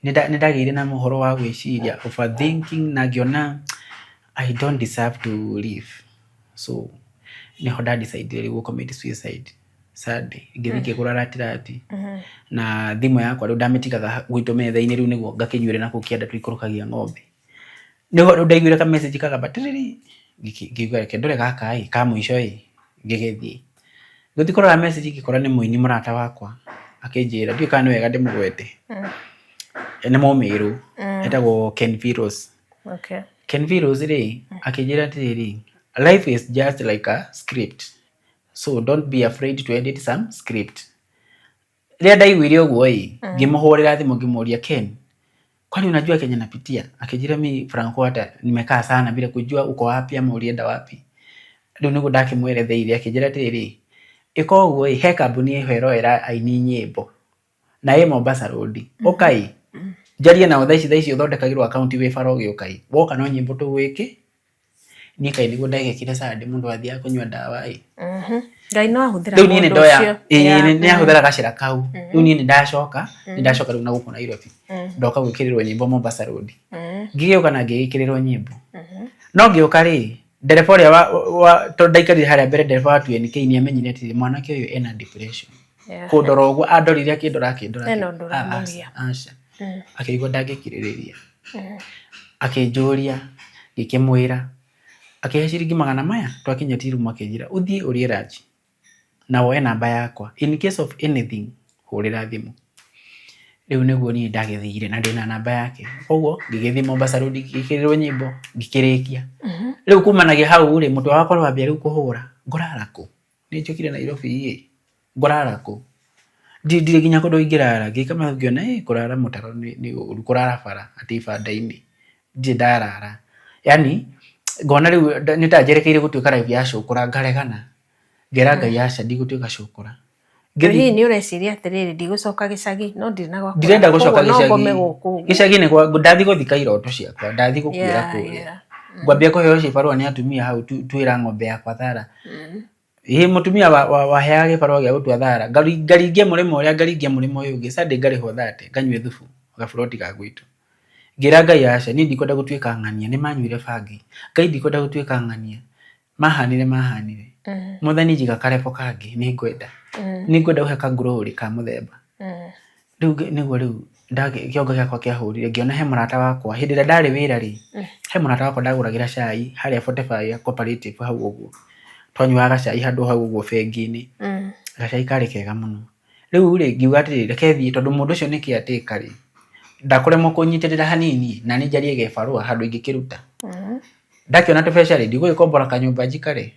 nĩ ndagĩire na ũhoro wa gwĩciria, overthinking na ngĩona I don't deserve to live. So, nĩho nda decide rĩu gũ commit suicide. Sunday, ngĩthiĩ ngĩgũra ratirati na thimũ yakwa rĩu ndamĩtigaga gwitũ metha-inĩ rĩu nĩguo ngakĩnyuĩre nakũu kĩanda tũikũrũkagia ng'ombe. Nĩho rĩu ndaiguire ka message kagamba tiriri, ngĩigua reke ndore gaka ĩ, ka mũico ĩ, ngĩgĩthiĩ. Ngĩthiĩ kũrora message ngĩkora nĩ mũini mũrata wakwa akĩnjĩra, ndiũĩ kana nĩ wega ndĩmũgwete, nĩ Mũmĩrũ, etagwo Ken Virus. Ken Virus rĩ, akĩnjĩra atĩrĩrĩ, life is just like a script, so don't be afraid to edit some script. Rĩrĩa ndaiguire ũguo ĩ, ngĩmũhũrĩra thimũ ngĩmũria, Ken, kwani unajua kenye napitia? Akĩnjĩra, mi Franco, hata nimekaa sana bila kujua uko wapi ama ulienda wapi. Rĩu nĩguo ndakĩmweretheire, akĩnjĩra atĩrĩrĩ, ĩka ũguo ĩ, he kambuni ĩho ĩroera aini nyĩmbo na ĩ Mombasa Road, ũkai njarie nao thaa ici, thaa ici ũthondekagĩrwo akaunti wĩ bara ũgĩũka ĩ, woka no nyĩmbo tũgwĩkĩ. Niĩ kaĩ nĩguo ndagĩkire Sunday mũndũ athiaga kũnyua ndawa ĩ. Ngai no ahũthĩra Rĩu niĩ nĩ mũndũ ndoya ũcio. Ĩĩ, nĩ ahũthĩra gacĩra kau. Rĩu niĩ nĩ ndacoka, nĩ ndacoka rĩu na gũkũ Nairobi, ndoka gwĩkĩrĩrwo nyĩmbo Mombasa Road. Ngĩgĩũka na ngĩgĩkĩrĩrwo nyĩmbo, no ngĩũka rĩ, ndereba ũrĩa wa tondũ ndaikarire harĩa mbere, ndereba wa 2NK nĩ amenyire atĩrĩ, mwanake ũyũ ena depression. Kũndora ũguo andorire, akĩndora, akĩndora. Ena ũndũ ũramũgia. Aca, akĩigua ndangĩkirĩrĩria, akĩnjũria, ngĩkĩmwĩra, akĩhe ciringi magana maya. Twakinya tirumu akĩnjĩra, ũthiĩ ũrĩe lunch na woe namba yakwa, in case of anything hũrĩra thimũ. Rĩu nĩguo niĩ ndagĩthire na ndĩna namba yake, koguo ngĩgĩthiĩ Mombasa Road, ngĩkĩrĩrwo nyĩmbo, ngĩkĩrĩkia. Rĩu kumanagia hau rĩ, mũtwe wakwa wambia rĩu kũhũra, ngũrara kũ? Nĩ njũkire Nairobi ĩ, ngũrara kũ? Ndirĩ nginya kũndũ ingĩrara. Ngĩka mathabu ngĩona ĩ, kũrara mũtaro nĩ ũru, kũrara bara atĩ ibanda-inĩ ndirĩ ndarara. Yani ngona rĩu nĩ ta njerekeire gũtuĩka life ya cũkũra, ngaregana, ngera Ngai aca, ndigũtuĩka cũkũra. Hihi nĩ ũreciria atĩrĩrĩ, ndigũcoka gĩcagi no ndirĩ na gwa kũrara, Ndirenda gũcoka koguo no gĩcagi. ngome gũkũ ũguo. Gĩcagi nĩ gwa ndathiĩ gũthika iroto ciakwa, ndathiĩ gũkuĩra kũrĩa. Ngwambia kũheo cibarũa nĩ atumia hau, tuĩra ng'ombe yakwa thara. Ĩ mũtumia waheaga gĩbarũa gĩa gũtua thara, ngaringia mũrĩmo ũrĩa, ngaringia mũrĩmo ũyũ ũngĩ, Sunday ngarĩhwo 30, nganyue thubu gaburoti ga gwitũ. Ngĩra Ngai aca, niĩ ndikwenda gũtuĩka ng'ania, nĩ manyuire bangi. Ngai, ndikwenda gũtuĩka ng'ania. Mahanire mahanire. Mwathani, njiga karebo kangĩ, nĩ ngwenda. Nĩ ngwenda ũhe ka glory ka mũthemba. Rĩu nĩguo rĩu kĩongo gĩakwa kĩahũrire, ngĩona he mũrata wakwa hĩndĩ ĩrĩa ndarĩ wĩra rĩ, he mũrata wakwa ndagũragĩra cai harĩa 45 Cooperative hau ũguo. Twanyuaga gacai handũ hau ũguo bengi-inĩ. Gacai karĩ kega mũno. Rĩu rĩ, ngiuga atĩrĩrĩ, reke thiĩ tondũ mũndũ ũcio nĩ caretaker rĩ, ndakũremwo kũnyitĩrĩra hanini na niĩ njarie gĩbarũa handũ ingĩkĩruta. Ndakĩona tũbeca rĩ, ndigũgĩkombora kanyũmba njikare.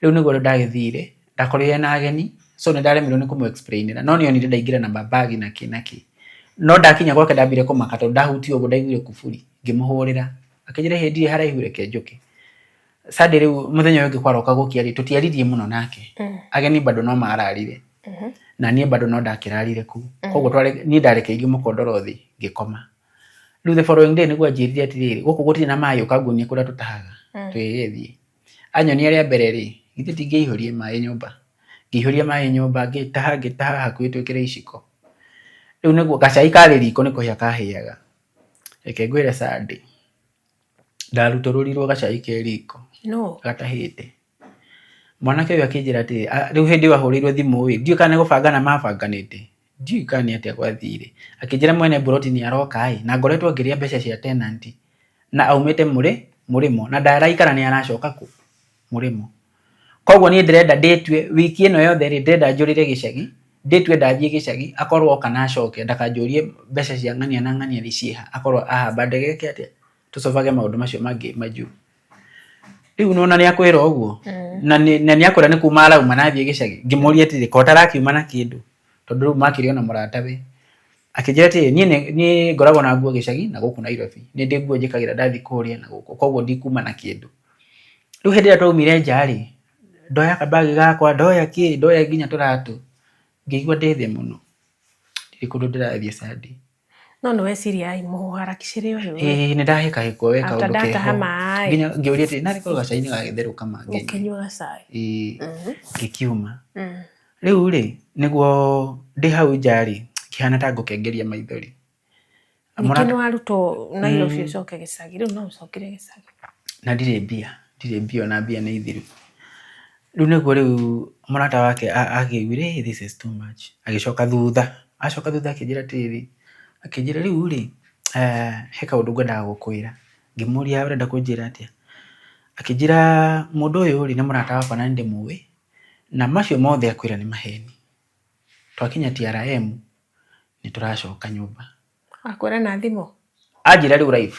Rĩu nĩguo rĩu ndagĩthire, ndakorire na ageni, so nĩ ndaremirwo nĩ kũmũ explain ĩra, no nĩ onire ndaingĩra na mabagi na kĩ na kĩ. No ndakinya gwake ndambire kũmaka tondũ ndahutia ũguo ndaiguire kuburi, ngĩmũhũrĩra. Akĩnjĩra hĩ ndirĩ haraihu reke njũke. Sunday rĩu mũthenya ũyũ ũngĩ kwaroka gũkĩa rĩ, tũtiaririe mũno nake. Ageni bado no mararire. Na niĩ bado no ndakĩrarire kũu. Koguo niĩ ndarekeirio mũkondoro thĩ ngĩkoma. Rĩu the following day nĩguo anjĩrire atĩrĩrĩ, gũkũ gũtirĩ na maĩ, ũka nguonie kũrĩa tũtahaga. Twĩgĩthiĩ. Anyonia rĩa mbere rĩ, githĩ ti ngĩihũrie maĩ nyũmba. Ngĩihũria maĩ nyũmba, ngĩtaha, ngĩtaha hakuhĩ twĩkĩre iciko. Rĩu nĩguo gacai karĩ riko nĩ kũhĩa kahĩaga. Reke ngwĩre Sunday, ndarutũrũrirwo gacai ke riko gatahĩte. Mwanake ũyũ akĩnjĩra atĩrĩ, rĩu hĩndĩ ĩyo ahũrĩirwo thimũ ĩ, ndiũĩ kana nĩ gũbangana mabanganĩte. Ndiũĩ kana nĩ atĩa gwathire. Akĩnjĩra mwene mburoti nĩ aroka ĩ, na ngoretwo ngĩrĩa mbeca cia tenant na aumĩte mũrĩmo na ndaraikara nĩ aracoka kũ? Mũrĩmo. Koguo niĩ ndĩrenda ndĩtue wiki ĩno yothe rĩ, ndĩrenda njũrĩre gĩcagi, ndĩtue ndathiĩ gĩcagi, akorwo oka na acoke ndakanjũrie mbeca cia ng'ania na ng'ania nĩ ciĩha, akorwo ahamba ndege eke atĩa, tũcobage maũndũ macio mangĩ majuu. Rĩu nĩwona nĩ akwĩra ũguo, na nĩ akwĩra nĩ kuma arauma na athiĩ gĩcagi, ngĩmũria atĩrĩ, ko ũtarakiuma na kĩndũ, tondũ rĩu makĩrĩ ona mũratawe. Akĩnjĩra atĩrĩ, niĩ niĩ ngoragwo na nguo gĩcagi na gũkũ Nairobi, nĩ ndĩ nguo njĩkagĩra ndathiĩ kũrĩa na gũkũ, koguo ndikuma na kĩndũ. Rĩu hĩndĩ ĩrĩa twaumire nja rĩ, ndoya kabagi gakwa, ndoya kĩ, ndoya nginya tũratũ, ngĩigua ndĩ thĩ mũno, ndirĩ kũndũ ndĩrathiĩ Sunday. No nĩ weciria ai mũharakicĩre ũyũ. Ĩĩ nĩ ndahĩkahĩkwo we After kaũndũ ndataha keho. maĩ. Nginya ngĩũria atĩrĩ, narĩ korwo gacai nĩ gagĩtherũka ma ngenyue. Ũkĩnyua gacai. Ĩĩ ngĩkiuma. Rĩu rĩ, nĩguo ndĩ hau nja rĩ, ngĩhana ta ngũkengeria maithori. Ningĩ nĩ warutwo Nairobi ũcoke gĩcagi, rĩu no ũcokire gĩcagi. Na ndirĩ mbia, ndirĩ mbia ona mbia nĩ thiru. Rĩu nĩguo rĩu mũrata wake akĩiguire ĩ this is too much, agĩcoka thutha, acoka thutha akĩnjĩra atĩrĩrĩ, akĩnjĩra rĩu rĩ, he kaũndũ ngwendaga gũkwĩra. Ngĩmũria ũrenda kũnjĩra atĩa? Akĩnjĩra mũndũ ũyũ rĩ, nĩ mũrata wakwa na nĩ ndĩmũĩ, na macio mothe akwĩra nĩ maheni. Twakinya TRM nĩ tũracoka nyũmba. Akwĩra na thimũ? Anjĩra rĩu live.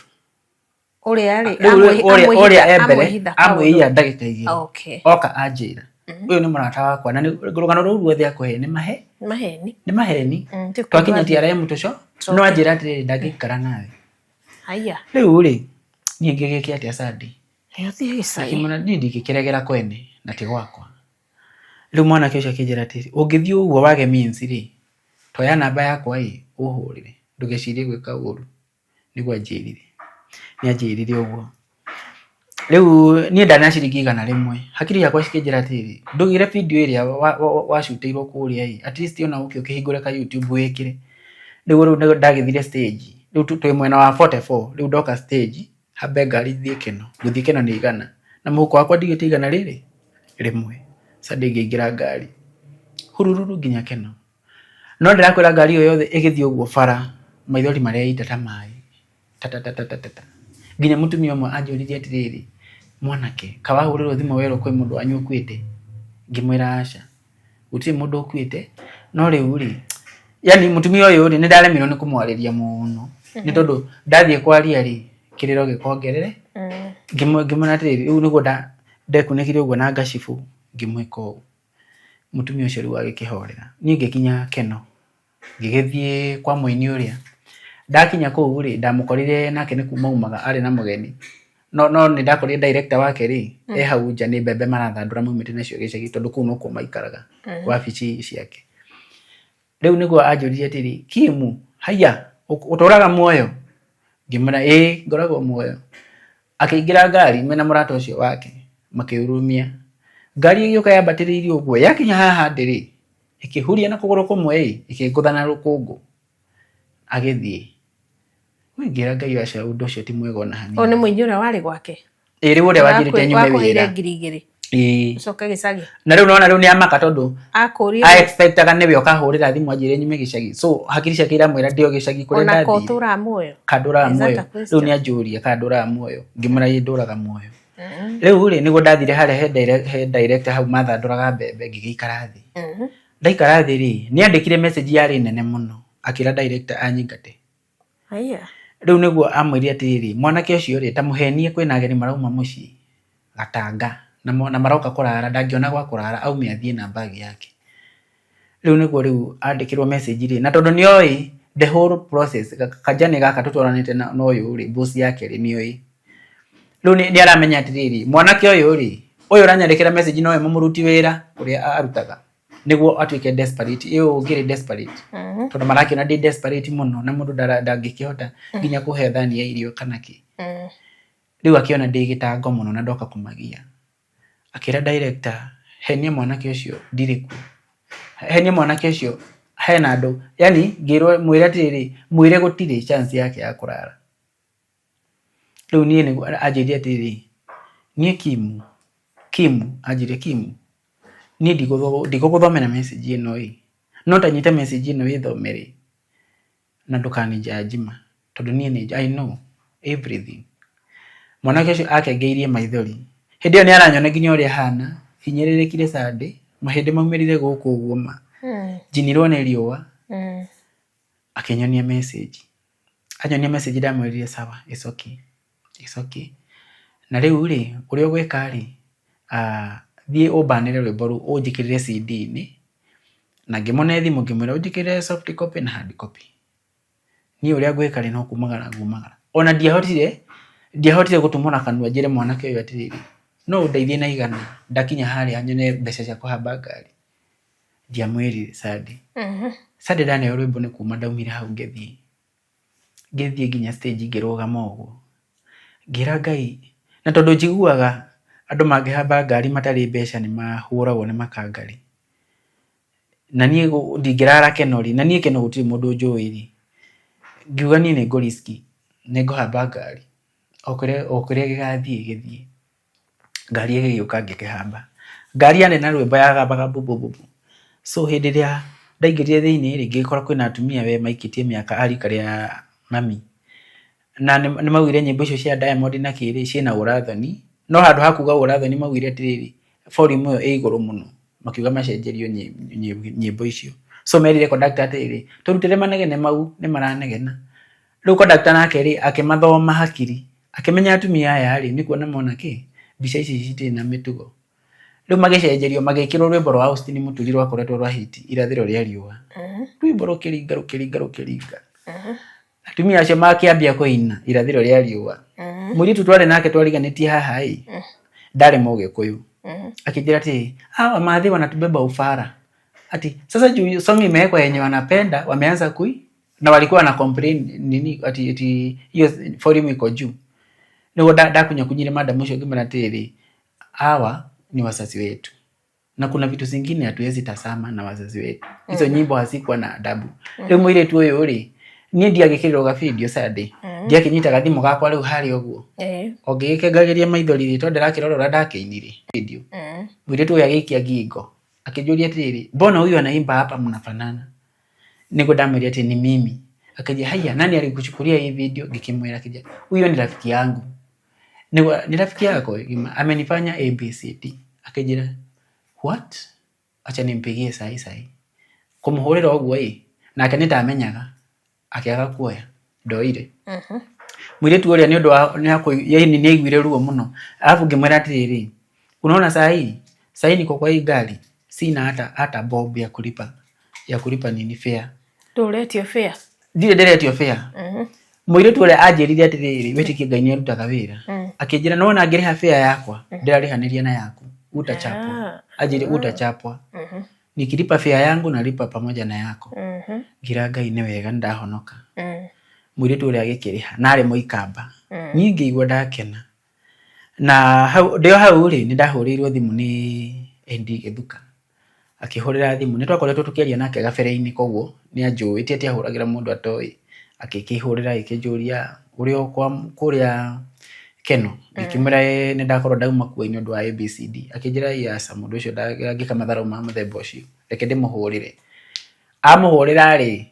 Ũrĩa rĩ, Rĩu ũrĩa e mbere amwĩhitha kaũndũ. amwĩia ndagĩka igĩrĩ. Okay. Oka anjĩra. Ũyũ nĩ mũrata wakwa na rũgano rũu ruothe akũhe nĩ mahe. Maheni. Nĩ maheni. Ti Twakinya kũndũ TRM tũco no anjĩra atĩrĩrĩ ndangĩikara nawe. Haiya. Rĩu rĩ, niĩ ngĩgĩke atĩa Sunday? Nĩ ũthiĩ gĩcagi. Ngĩmwĩra niĩ ndingĩkĩregera kwene na ti gwakwa. Rĩu mwanake ũcio akĩnjĩra atĩrĩ, ũngĩthiĩ ũguo wage means rĩ, toya namba yakwa ĩ, ũhũrĩre, ndũgecirie gwĩka ũru. Nĩguo anjĩrire. Nĩ anjĩrire ũguo. Rĩu niĩ ndarĩ na ciringi 100, hakiri ciakwa cikĩnjĩra atĩrĩrĩ, ndũgĩre video ĩrĩa wacutĩirwo kũrĩa ĩ, at least ona ũke ũkĩhingũre ka YouTube wĩkĩre. Rĩu rĩu ndagĩthire stage, rĩu twĩ mwena wa 44, rĩu ndoka stage, hambe ngari thiĩ Keno, gũthiĩ Keno nĩ 100, na mũhuko wakwa ndigĩte 100 rĩmwe. Sunday ngĩingĩra ngari, hurururu nginya Keno. No ndĩrakwĩra ngari ĩyo yothe ĩgĩthiĩ ũguo bara, maithori mareita ta maĩ, tatatatata. Nginya mũtumia ũmwe anjũririe atĩrĩrĩ, mwanake, ka wahũrĩrwo thimũ werwo kwĩ mũndũ wanyu ũkuĩte? Ngĩmwĩra aca, gũtirĩ mũndũ ũkuĩte, no rĩu rĩ, yani mũtumia ũyũ rĩ, nĩ ndaremirwo nĩ kũmwarĩria mũno, nĩ tondũ ndathiĩ kwaria rĩ, kĩrĩro gĩkongerere, ngĩmwĩra atĩrĩrĩ, rĩu nĩguo ndekunĩkire ũguo na ngacibũ, ngĩmwĩka ũũ. Mũtumia ũcio rĩu agĩkĩhorera. Niĩ ngĩkinya Keno, ngĩgĩthiĩ kwa mũini ũrĩa. Ndakinya kũu rĩ, ndamũkorire nake nĩ kuma aumaga arĩ na mũgeni. No no nĩ ndakorire director wake rĩ, e hau nja nĩ mbembe marathandũra maumĩte nacio gĩcagi tondũ kũu nokuo maikaraga, wabici ciake. Rĩu nĩguo anjũririe atĩrĩ, Kimu, haiya, ũtũraga muoyo? Ngĩmwĩra ĩĩ ngoragwo muoyo. Akĩingĩra ngari mena mũrata ũcio wake, makĩrurumia. Ngari ĩgĩũka yambatĩrĩirie ũguo, yakinya haha ndĩ rĩ, ĩkĩhuria na kũgũrũ kũmwe ĩ, ĩkĩngũtha na rũkũngũ. Agĩthiĩ. Wee ngĩra Ngai aca ũndũ ũcio ti mwega ona hanini. Ũyũ nĩ mũini ũrĩa warĩ gwake? Ĩĩ rĩu ũrĩa wanjĩrĩte nyume Wakũheire wĩra. 2000. Ĩĩ. Ũcoke gĩcagi. Na rĩu nona rĩu nĩ amaka tondũ Akũria. a expectaga nĩwe ũkahũrĩra thimũ anjĩre nyume gĩcagi. So hakiri ciake iramwĩra ndĩ o gĩcagi kũrĩa Ona ko ndathire. ũtũraga muoyo. Kana ndũraga Is that muoyo. a question? Rĩu nĩ anjũria kana ndũraga muoyo. Ngĩmwĩra ĩĩ ndũraga muoyo. Rĩu rĩ nĩguo ndathire harĩa he director hau mathandũraga mbembe ngĩgĩikara thĩ. Ndaikara thĩ rĩ, nĩ andĩkire message yarĩ nene mũno akĩra director anyingate. Haiya. Rĩu nĩguo amwĩrire atĩrĩrĩ, mwanake ũcio rĩ, ta mũhenie kwĩna ageni marauma mũciĩ Gatanga na maroka kũrara, ndangĩona gwa kũrara aume athiĩ na bag yake. Rĩu nĩguo rĩu andĩkĩrwo message rĩ, na tondũ nĩ oĩ the whole process, kajani gaka tũtwaranĩte na ũyũ rĩ, boss yake rĩ, nĩ oĩ. Rĩu nĩ aramenya atĩrĩrĩ, mwanake ũyũ rĩ, ũyũ ũranyandĩkĩra message nowe mũmũruti wĩra ũrĩa arutaga. Nĩguo atuĩke desperate, ĩĩ ũngĩrĩ desperate. Tondũ marakĩona ndĩ desperate mũno na mũndũ ndangĩkĩhota nginya kũhe thani ya irio kana kĩ. Rĩu akĩona ndĩ gĩtango mũno na ndoka kũmagia. Akĩra director, henia mwanake ũcio ndirĩ kuo. Henia mwanake ũcio hena andũ, yani ngĩrwo mwĩre atĩrĩrĩ, mwĩre gũtirĩ chance yake ya kũrara. Rĩu niĩ nĩguo anjĩrire atĩrĩrĩ, niĩ Kimu, Kimu, anjĩrire Kimu, niĩ ndigũgũthomera message ĩno ĩ, No ta nyita message ĩno wĩthome rĩ, na ndũkanĩ ma tondũ niĩ nĩ I know everything. Mwanake ũcio akengeirie maithori. Hĩndĩ ĩyo nĩ aranyona nginya ũrĩa hana, hinyĩrĩrĩkire Sunday, mahĩndĩ maumĩrire gũkũ ũguo ma. Njinirwo nĩ riũa, akĩnyonia message. Anyonia message ndamwĩrire sawa, it's okay. It's okay. Na rĩu rĩ, ũrĩa ũgwĩka rĩ, thiĩ ũmbanĩre rwĩmbo rũu ũnjĩkĩrĩre CD-inĩ, na ngĩmũne thimũ ngĩmwĩra ũnjĩkĩrĩre soft copy na hard copy. Niĩ ũrĩa ngwĩka rĩ, no kumagara ngumagara. Ona ndiahotire gũtumũra kanua njĩre mwanake ũyũ atĩrĩrĩ, no ũndeithie na igana ndakinya harĩa nyone mbeca cia kũhamba ngari. Ndiamwĩrire Sunday. Sunday ndaneo rwĩmbo nĩ kuma ndaumire hau ngĩthiĩ. Ngĩthiĩ nginya stage ngĩrũgama ũguo. Ngĩra Ngai, na tondũ njiguaga andũ mangĩhamba ngari matarĩ mbeca nĩ mahũragwo nĩ makangari. Na niĩ ndingĩrara Keno rĩ, na niĩ Keno gũtirĩ mũndũ ũnjũĩ rĩ, ngiuga niĩ nĩ ngũ risk, nĩ ngũhamba ngari. O kũrĩa gĩgathiĩ gĩthiĩ. Ngari ĩgĩgĩũka ngĩkĩhamba. Ngari yarĩ na rwĩmbo yagambaga bubububu. So hĩndĩ ĩrĩa ndaingĩrire thĩiniĩ rĩ, ngĩgĩkora kwĩna atumia we maikĩtie mĩaka a rika rĩa mami. Na nĩ maugire nyĩmbo icio cia Diamond na kĩ rĩ, ciĩna ũrathoni, no handũ ha kuga ũrathoni maugire atĩrĩrĩ, volume ĩyo ĩ igũrũ mũno, makiuga macenjerio nyĩmbo icio. So merire conductor atĩrĩrĩ, tũrutĩre manegene mau nĩ maranegena. Rĩu conductor nake rĩ, akĩmathoma hakiri, akĩmenya atumia aya rĩ, nĩ kuona mona kĩ, mbica ici citirĩ na mĩtugo. Rĩu magĩcenjerio magĩkĩrwo rwĩmbo rwa Austin Mũturi rwakoretwo rwa hit, irathĩro rĩa riũa. Rwĩmbo rũkĩringa rũkĩringa rũkĩringa. Atumia acio makĩambia kũina irathĩro rĩa riũa. Mũirĩtu twarĩ nake twariganĩtie haha ĩ, ndarĩ mũgĩkũyũ. Akĩnjĩra atĩ hawa maadhi wanatubeba ufara. Ati sasa juu song imewekwa yenye wanapenda wameanza kui na walikuwa wana complain nini ati hiyo volume iko juu. Nĩguo ndakunyakunyire madam ũcio ngĩmwĩra atĩrĩrĩ, hawa ni wazazi wetu na kuna vitu zingine hatuwezi tazama na wazazi wetu. Hizo nyimbo hazikuwa na adabu. Rĩu mũirĩtu ũyũ rĩ, niĩ ndiagĩkĩrĩrwo ga video Sunday. Ndiakĩnyita gathimũ gakwa rĩu harĩa ũguo. O ngĩgĩkengagĩria maithori rĩ, tondũ ndĩrakĩrora ũrĩa ndakĩinire video. Mũirĩtu ũyũ agĩikia ngingo akĩnjũria atĩrĩrĩ, mbona huyu anaimba hapa mnafanana? Nĩguo ndamwĩrire atĩ ni mimi. Akĩnjĩra haya, nani alikuchukulia hii video? Ngĩkĩmwĩra, akĩnjĩra huyo ni rafiki yangu. Nĩguo ni rafiki yako? Amenifanya ABCD. Akĩnjĩra what? Acha nimpigie sahi sahi. Kũmũhũrĩra ũguo ĩ, nake nĩ ndamenyaga akĩaga kuoya ndoire. Mũirĩtu ũrĩa nĩ ũndũ wa nĩ aiguire ruo mũno. Alafu ngĩmwĩra atĩrĩrĩ, unaona saa hii, saa hii niko kwa hii gari, sina hata bob ya kulipa nini fare. Ndũretio fare. Ndirĩ ndĩretio fare. Mũirĩtu ũrĩa anjĩrire atĩrĩrĩ, wĩtĩkie Ngai nĩ arutaga wĩra. Akĩnjĩra nĩwona ngĩrĩha fare yakwa, ndĩrarĩhanĩria na yaku. Utachapwa. Anjĩrire utachapwa. Nikilipa fare yangu nalipa pamoja na yako. Ngira Ngai nĩ wega nĩndahonoka. Mũirĩtu ũrĩa agĩkĩrĩha na arĩ mũikamba. Niĩ ngĩigua ndakena. Na hau ndĩ o hau rĩ, nĩ ndahũrĩirwo thimũ nĩ Eddie Gĩthuka. Akĩhũrĩra thimũ, nĩ twakoretwo tũkĩaria nake gabere-inĩ koguo nĩ anjũĩ, ti atĩ ahũragĩra mũndũ atoĩ. Agĩkĩhũrĩra agĩkĩnjũria ũrĩ o kũrĩa Keno. Ngĩkĩmwĩra ĩĩ nĩ ndakorwo ndauma kuo nĩ ũndũ wa ABCD. Akĩnjĩra ĩ aca mũndũ ũcio ndangĩka matharau ma mũthemba ũcio, reke ndĩmũhũrĩre. Amũhũrĩra rĩ,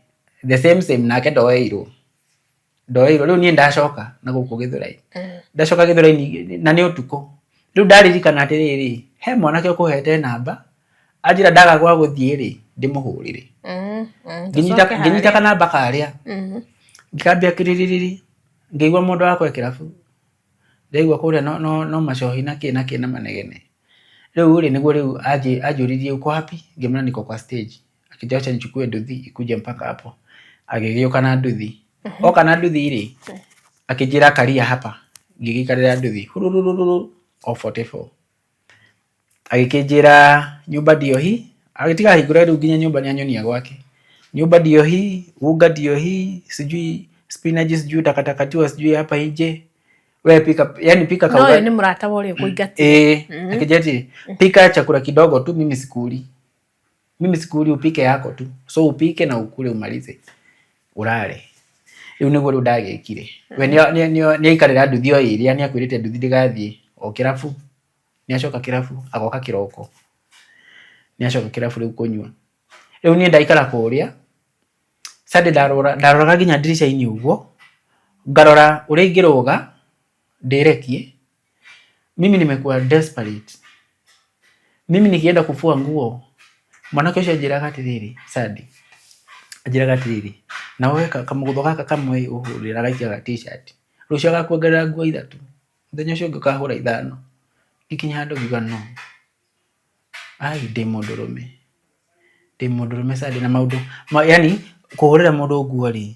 the same same nake ndoeirwo. Ndoeirwo, rĩu niĩ ndacoka na gũkũ Gĩthũrai. Ndacoka Gĩthũrai na nĩ ũtukũ. Rĩu ndaririkana atĩrĩrĩ, he mwanake ũkũhete namba, anjĩra ndaga gwa gũthiĩ rĩ, ndĩmũhũrĩre. Ngĩnyita kanamba karĩa, ngĩkambia kĩrĩrĩrĩ, ngĩigua mũndũ wakwa e kĩrabu. Ndaigua kũrĩa no macohi na kĩ na kĩ na manegene. Rĩu rĩ, nĩguo rĩu anjũririe uko wapi? Ngĩmwĩra niko kwa stage. Akĩnjĩra acha nichukue nduthi ikuje mpaka hapo. Agĩgĩũka na nduthi. Oka na nduthi rĩ, akĩnjĩra karia hapa. Ngĩgĩikarĩra nduthi hururururu o 44. Agĩkĩnjĩra nyumba ndio hii, agĩtiga ahingũra rĩu nginya nyũmba nĩanyonia gwake. Nyumba ndio hii, unga ndio hii, sijui spinach sijui utakatakatiwa sijui hapa nje. We pika, yani pika No ũyũ nĩ mũrata wa ũrĩa ũkũingatire. Eh, akĩnjĩra atĩrĩ, pika chakula kidogo tu, mimi sikuli. Mimi sikuli, upike yako tu. So upike na ukule umalize. Urare. Rĩu nĩguo rĩu ndagĩkire. We nĩ aikarĩra nduthi o ĩrĩa nĩ akwĩrĩte nduthi ndĩgathiĩ o kĩrabu. Nĩ acoka kĩrabu, agoka kĩroko. Nĩ acoka kĩrabu rĩu kũnyua. Rĩu niĩ ndaikara kũrĩa Sunday, ndaroraga nginya ndirica-inĩ ũguo, ngarora ũrĩa ingĩrũga ndĩrekie. Mimi nimekuwa desperate. Mimi nikienda kufua nguo, mwanake ũcio anjĩraga atĩrĩrĩ, Sandy anjĩraga atĩrĩrĩ, nawe kamũgũtho gaka kamwe ũhũrĩra gaikia ga t-shirt, rũciũ agakuongerera nguo ithatũ, mũthenya ũcio ũngĩ ũkahũra ithano. Ngĩkinya handũ ngiuga no, ai ndĩ mũndũrũme, ndĩ mũndũrũme Sandy, na maũndũ yani kũhũrĩra mũndũ nguo rĩ,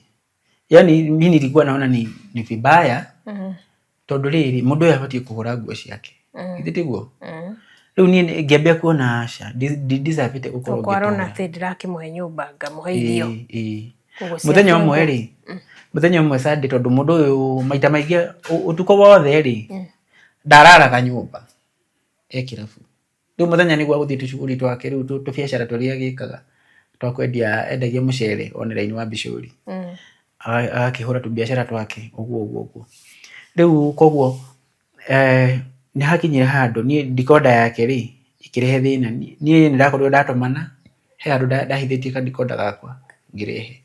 yani mi nilikuwa naona ni vibaya, tondũ rĩrĩ, mũndũ ũyũ abatiĩ kũhũra nguo ciake, githĩ tiguo? Rĩu niĩ ngĩambia kuona aca, ndideservĩte gũkorwo Toko arona ngĩtũra. atĩ ndĩrakĩmũhe nyũmba, ngamũhe irio. Ĩĩ. Koguo Mũthenya ciake ũmwe nguo. rĩ, mũthenya ũmwe Sunday, tondũ mũndũ ũyũ maita maingĩ ũtukũ wothe rĩ, ndararaga nyũmba e kĩrabu. Rĩu mũthenya nĩguo agũthiĩ tũcuguri twake, rĩu tũbiacara tũrĩa agĩkaga twa kwendia, endagia mũcere online wa Bicũri. Agakĩhũra tũbiacara twake ũguo ũguo ũguo. Rĩu koguo nĩ hakinyire handũ niĩ decoder yake rĩ ĩkĩrehe thĩna. Niĩ nĩ ndakorirwo ndatũmana, he handũ ndahithĩtie ka decoder gakwa ngĩrehe.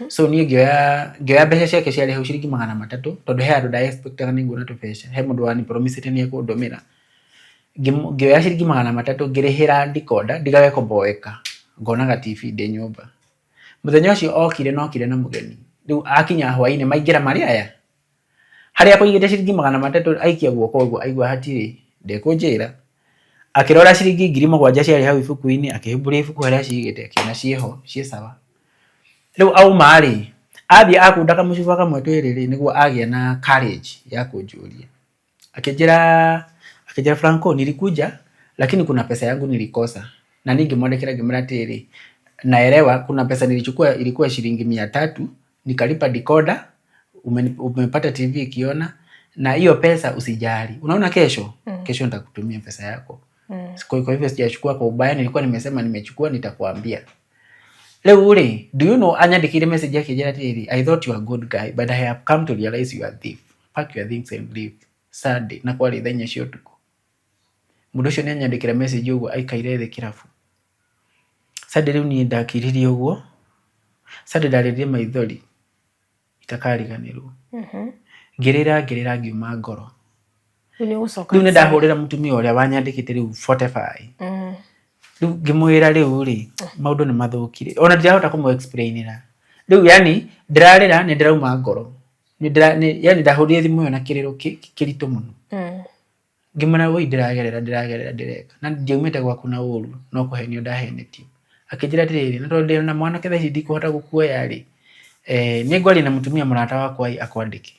So niĩ ngĩoya mbeca ciake ciarĩ hau ciringi 300, tondũ he handũ nda expect aga nĩ nguona tũbeca. He mũndũ wani promise nĩ ekũndũmĩra. Ngĩoya ciringi 300 ngĩrĩhĩra decoder ndigage kũboeka, ngonaga TV ndĩ nyũmba. Mũthenya ũcio okire na okire na mũgeni. Rĩu akinya hwainĩ maingĩra marĩ aya, harĩa akũigĩte ciringi 300 aikia guoko ũguo aigua hatirĩ, ndekũnjĩra. Akĩrora ciringi 7,000 ciarĩ hau ibuku-inĩ, akĩhumbũria ibuku harĩa acigĩte, akĩona ciĩho, ciĩ sawa. Rĩu auma rĩ, athiĩ akunda kamũcuba kamwe twĩrĩ rĩ, nĩguo agĩa na courage ya kũnjũria. Akĩnjĩra, "Franco, nilikuja lakini kuna pesa yangu nilikosa." Na niĩ ngĩmwandĩkĩra ngĩmwĩra atĩrĩrĩ, "Naelewa kuna pesa nilichukua, ilikuwa shilingi 300, nikalipa decoder, umepata TV ikiona, na hiyo pesa usijali. Unaona kesho? Kesho nitakutumia pesa yako. Kwa hivyo sijachukua kwa ubaya, nilikuwa nimesema nimechukua nitakuambia." Rĩu rĩ, do you know anyandĩkĩire message akĩnjĩra atĩrĩrĩ, "I thought you are a good guy, but I have come to realize you are a thief. Pack your things and leave." Sunday na kwarĩ thaa 4 cia ũtukũ. Mũndũ ũcio nĩ anyandĩkĩra message ũguo aikaire thĩ kĩrabu. Sunday, rĩu niĩ ndakiririe ũguo. Sunday, ndarĩrire maithori itakariganĩrwo. Ngĩrĩra ngĩrĩra ngiuma ngoro. Rĩu nĩ ũgũcoka. Rĩu nĩ ndahũrĩra mũtumia ũrĩa wanyandĩkĩte rĩu 45. Rĩu ngĩmwĩra rĩu rĩ, maũndũ nĩ mathũkire. Ona ndirahota kũmũ explainĩra. Rĩu yani ndĩrarĩra, nĩ ndĩrauma ngoro. Nĩ ndĩra yani ndahũrire thimũ ĩyo na kĩrĩro kĩritũ mũno. Ngĩmwĩra, "Woi, ndĩragerera ndĩragerera ndĩreka na ndiaumĩte gwaku na ũru, no kũhenio ndahenetio." Akĩnjĩra atĩrĩrĩ, "Na tondũ ndĩ na mwanake thaa ici ndikũhota gũkuoya rĩ, nĩ ngwaria na mũtumia mũrata wakwa ĩ akwandĩke."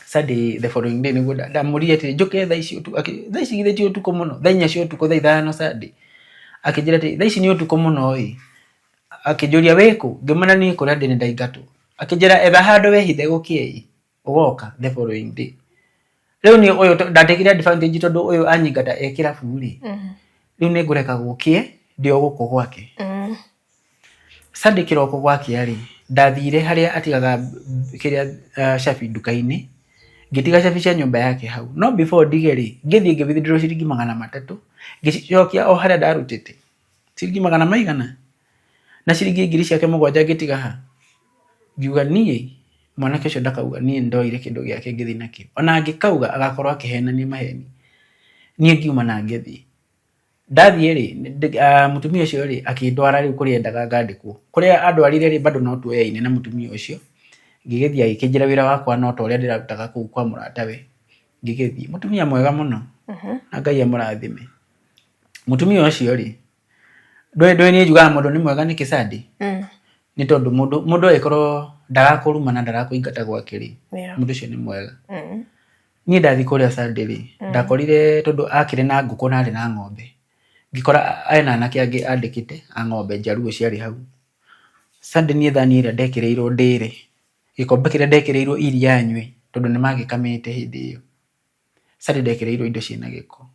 Sunday, the following day, nĩguo ndamũririe atĩrĩ, "Njũke thaa ici ũtukũ?" Thaa ici githĩ ti ũtukũ mũno, thaa 4 cia ũtukũ, thaa 5 Sunday. Akĩnjĩra atĩ thaa ici nĩ ũtukũ mũno ĩ. Akĩnjũria, "Wĩkũ?" Ngĩmwĩra, "Niĩ kũrĩa ndĩ nĩ ndaingatwo." Akĩnjĩra, "Etha handũ wehithe gũkĩe ĩ, ũgoka the following day." Rĩu niĩ ũyũ ndatekire advantage, tondũ ũyũ anyingata e kĩrabu rĩ, rĩu nĩ ngũreka gũkĩe ndĩ o gũkũ gwake. Sunday kĩroko gwakĩa rĩ, ndathire harĩa atigaga kĩrĩa, cabi nduka-inĩ, ngĩtiga cabi cia nyũmba yake hau. No before ndige rĩ, ngĩthiĩ ngĩ withdraw ciringi 300, ngĩcicokia o harĩa ndarutĩte. Ciringi magana maigana? Na ciringi 7,000 ciake ngĩtiga ha. Ngiuga niĩ mwanake ũcio ndakauga niĩ ndoire kĩndũ gĩake ngĩthiĩ nakĩo. Ona angĩkauga agakorwo akĩhenania maheni. Niĩ ngiuma na ngĩthiĩ. Ndathiĩ rĩ, mũtumia ũcio rĩ akĩndwara rĩu kũrĩa endaga ngandĩkwo. Kũrĩa andwarire rĩ, bado no tuoyaine na mũtumia ũcio. Ngĩgĩthiĩ agĩkĩnjĩra wĩra wakwa no ta ũrĩa ndĩrarutaga kũu kwa mũratawe. Ngĩgĩthiĩ. Mũtumia mwega mũno na Ngai amũrathime. Mũtumia ũcio rĩ, ndũĩ niĩ njugaga mũndũ nĩ mwega nĩkĩ, Sandy? Nĩ tondũ mũndũ angĩkorwo ndarakũruma na ndarakũingata gwake rĩ, mũndũ ũcio nĩ mwega. Niĩ ndathiĩ kũrĩa Sunday rĩ, ndakorire tondũ akĩrĩ na ngũkũ na arĩ na ng'ombe. Ngĩkora ena anake angĩ andĩkĩte a ng'ombe njaruo ciarĩ hau. Sunday, niĩ thani ĩrĩa ndekĩrĩirwo ndĩre, gĩkombe kĩrĩa ndekĩrĩirwo iria nyue, tondũ nĩ magĩkamĩte hĩndĩ ĩyo. Sunday, ndekĩrĩirwo indo ciĩna gĩko.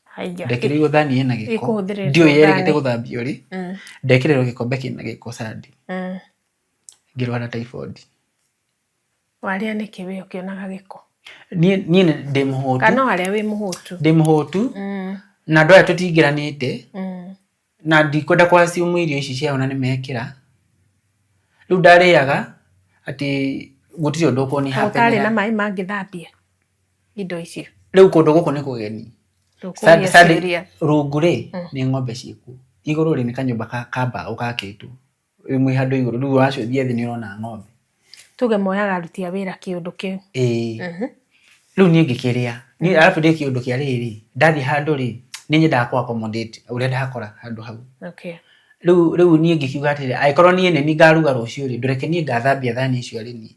Haiya. Ndekĩrĩirwo thani ĩna gĩko. Ĩkũhũthĩrĩtwo Ndiũĩ yerĩgĩte thani. gũthambio rĩ. Ndekĩrĩrwo gĩkombe kĩna gĩko, Sunday. Ngĩrwara typhoid. Warĩa nĩkĩ we ũkĩonaga gĩko? Niĩ ndĩ mũhũtu. Kana warĩa wĩ mũhũtu? Ndĩ mũhũtu na andũ aya tũtingĩranĩte. Na ndikwenda kũ assume irio ici ciao na nĩ mekĩra. Rĩu ndarĩaga atĩ gũtirĩ ũndũ ũkũni happen. Gũtarĩ na maĩ mangĩthambia indo icio. Rĩu kũndũ gũkũ nĩ kũgeni. Ndũkũria ciũria. Rungu rĩ nĩ ng'ombe ciĩkuo. Igũrũ rĩ nĩ kanyũmba ka mbaũ gakĩtwo. Rĩu mwĩ handũ igũrũ rĩu wacũthia thĩ nĩ ũrona ng'ombe. Tuge moyaga aruti a wĩra kĩũndũ kĩu. Ĩĩ. Rĩu niĩ ngĩkĩrĩa. Niĩ arabu ndĩ kĩũndũ kĩa rĩrĩ, ndathiĩ handũ rĩ, nĩ nyendaga kũ accommodate ũrĩa ndakora handũ hau. Okay. Rĩu niĩ ngĩkiuga atĩrĩrĩ, angĩkorwo niĩ nĩ niĩ ngaruga rũciũ rĩ, ndũreke niĩ ngathambia thani icio arĩ niĩ.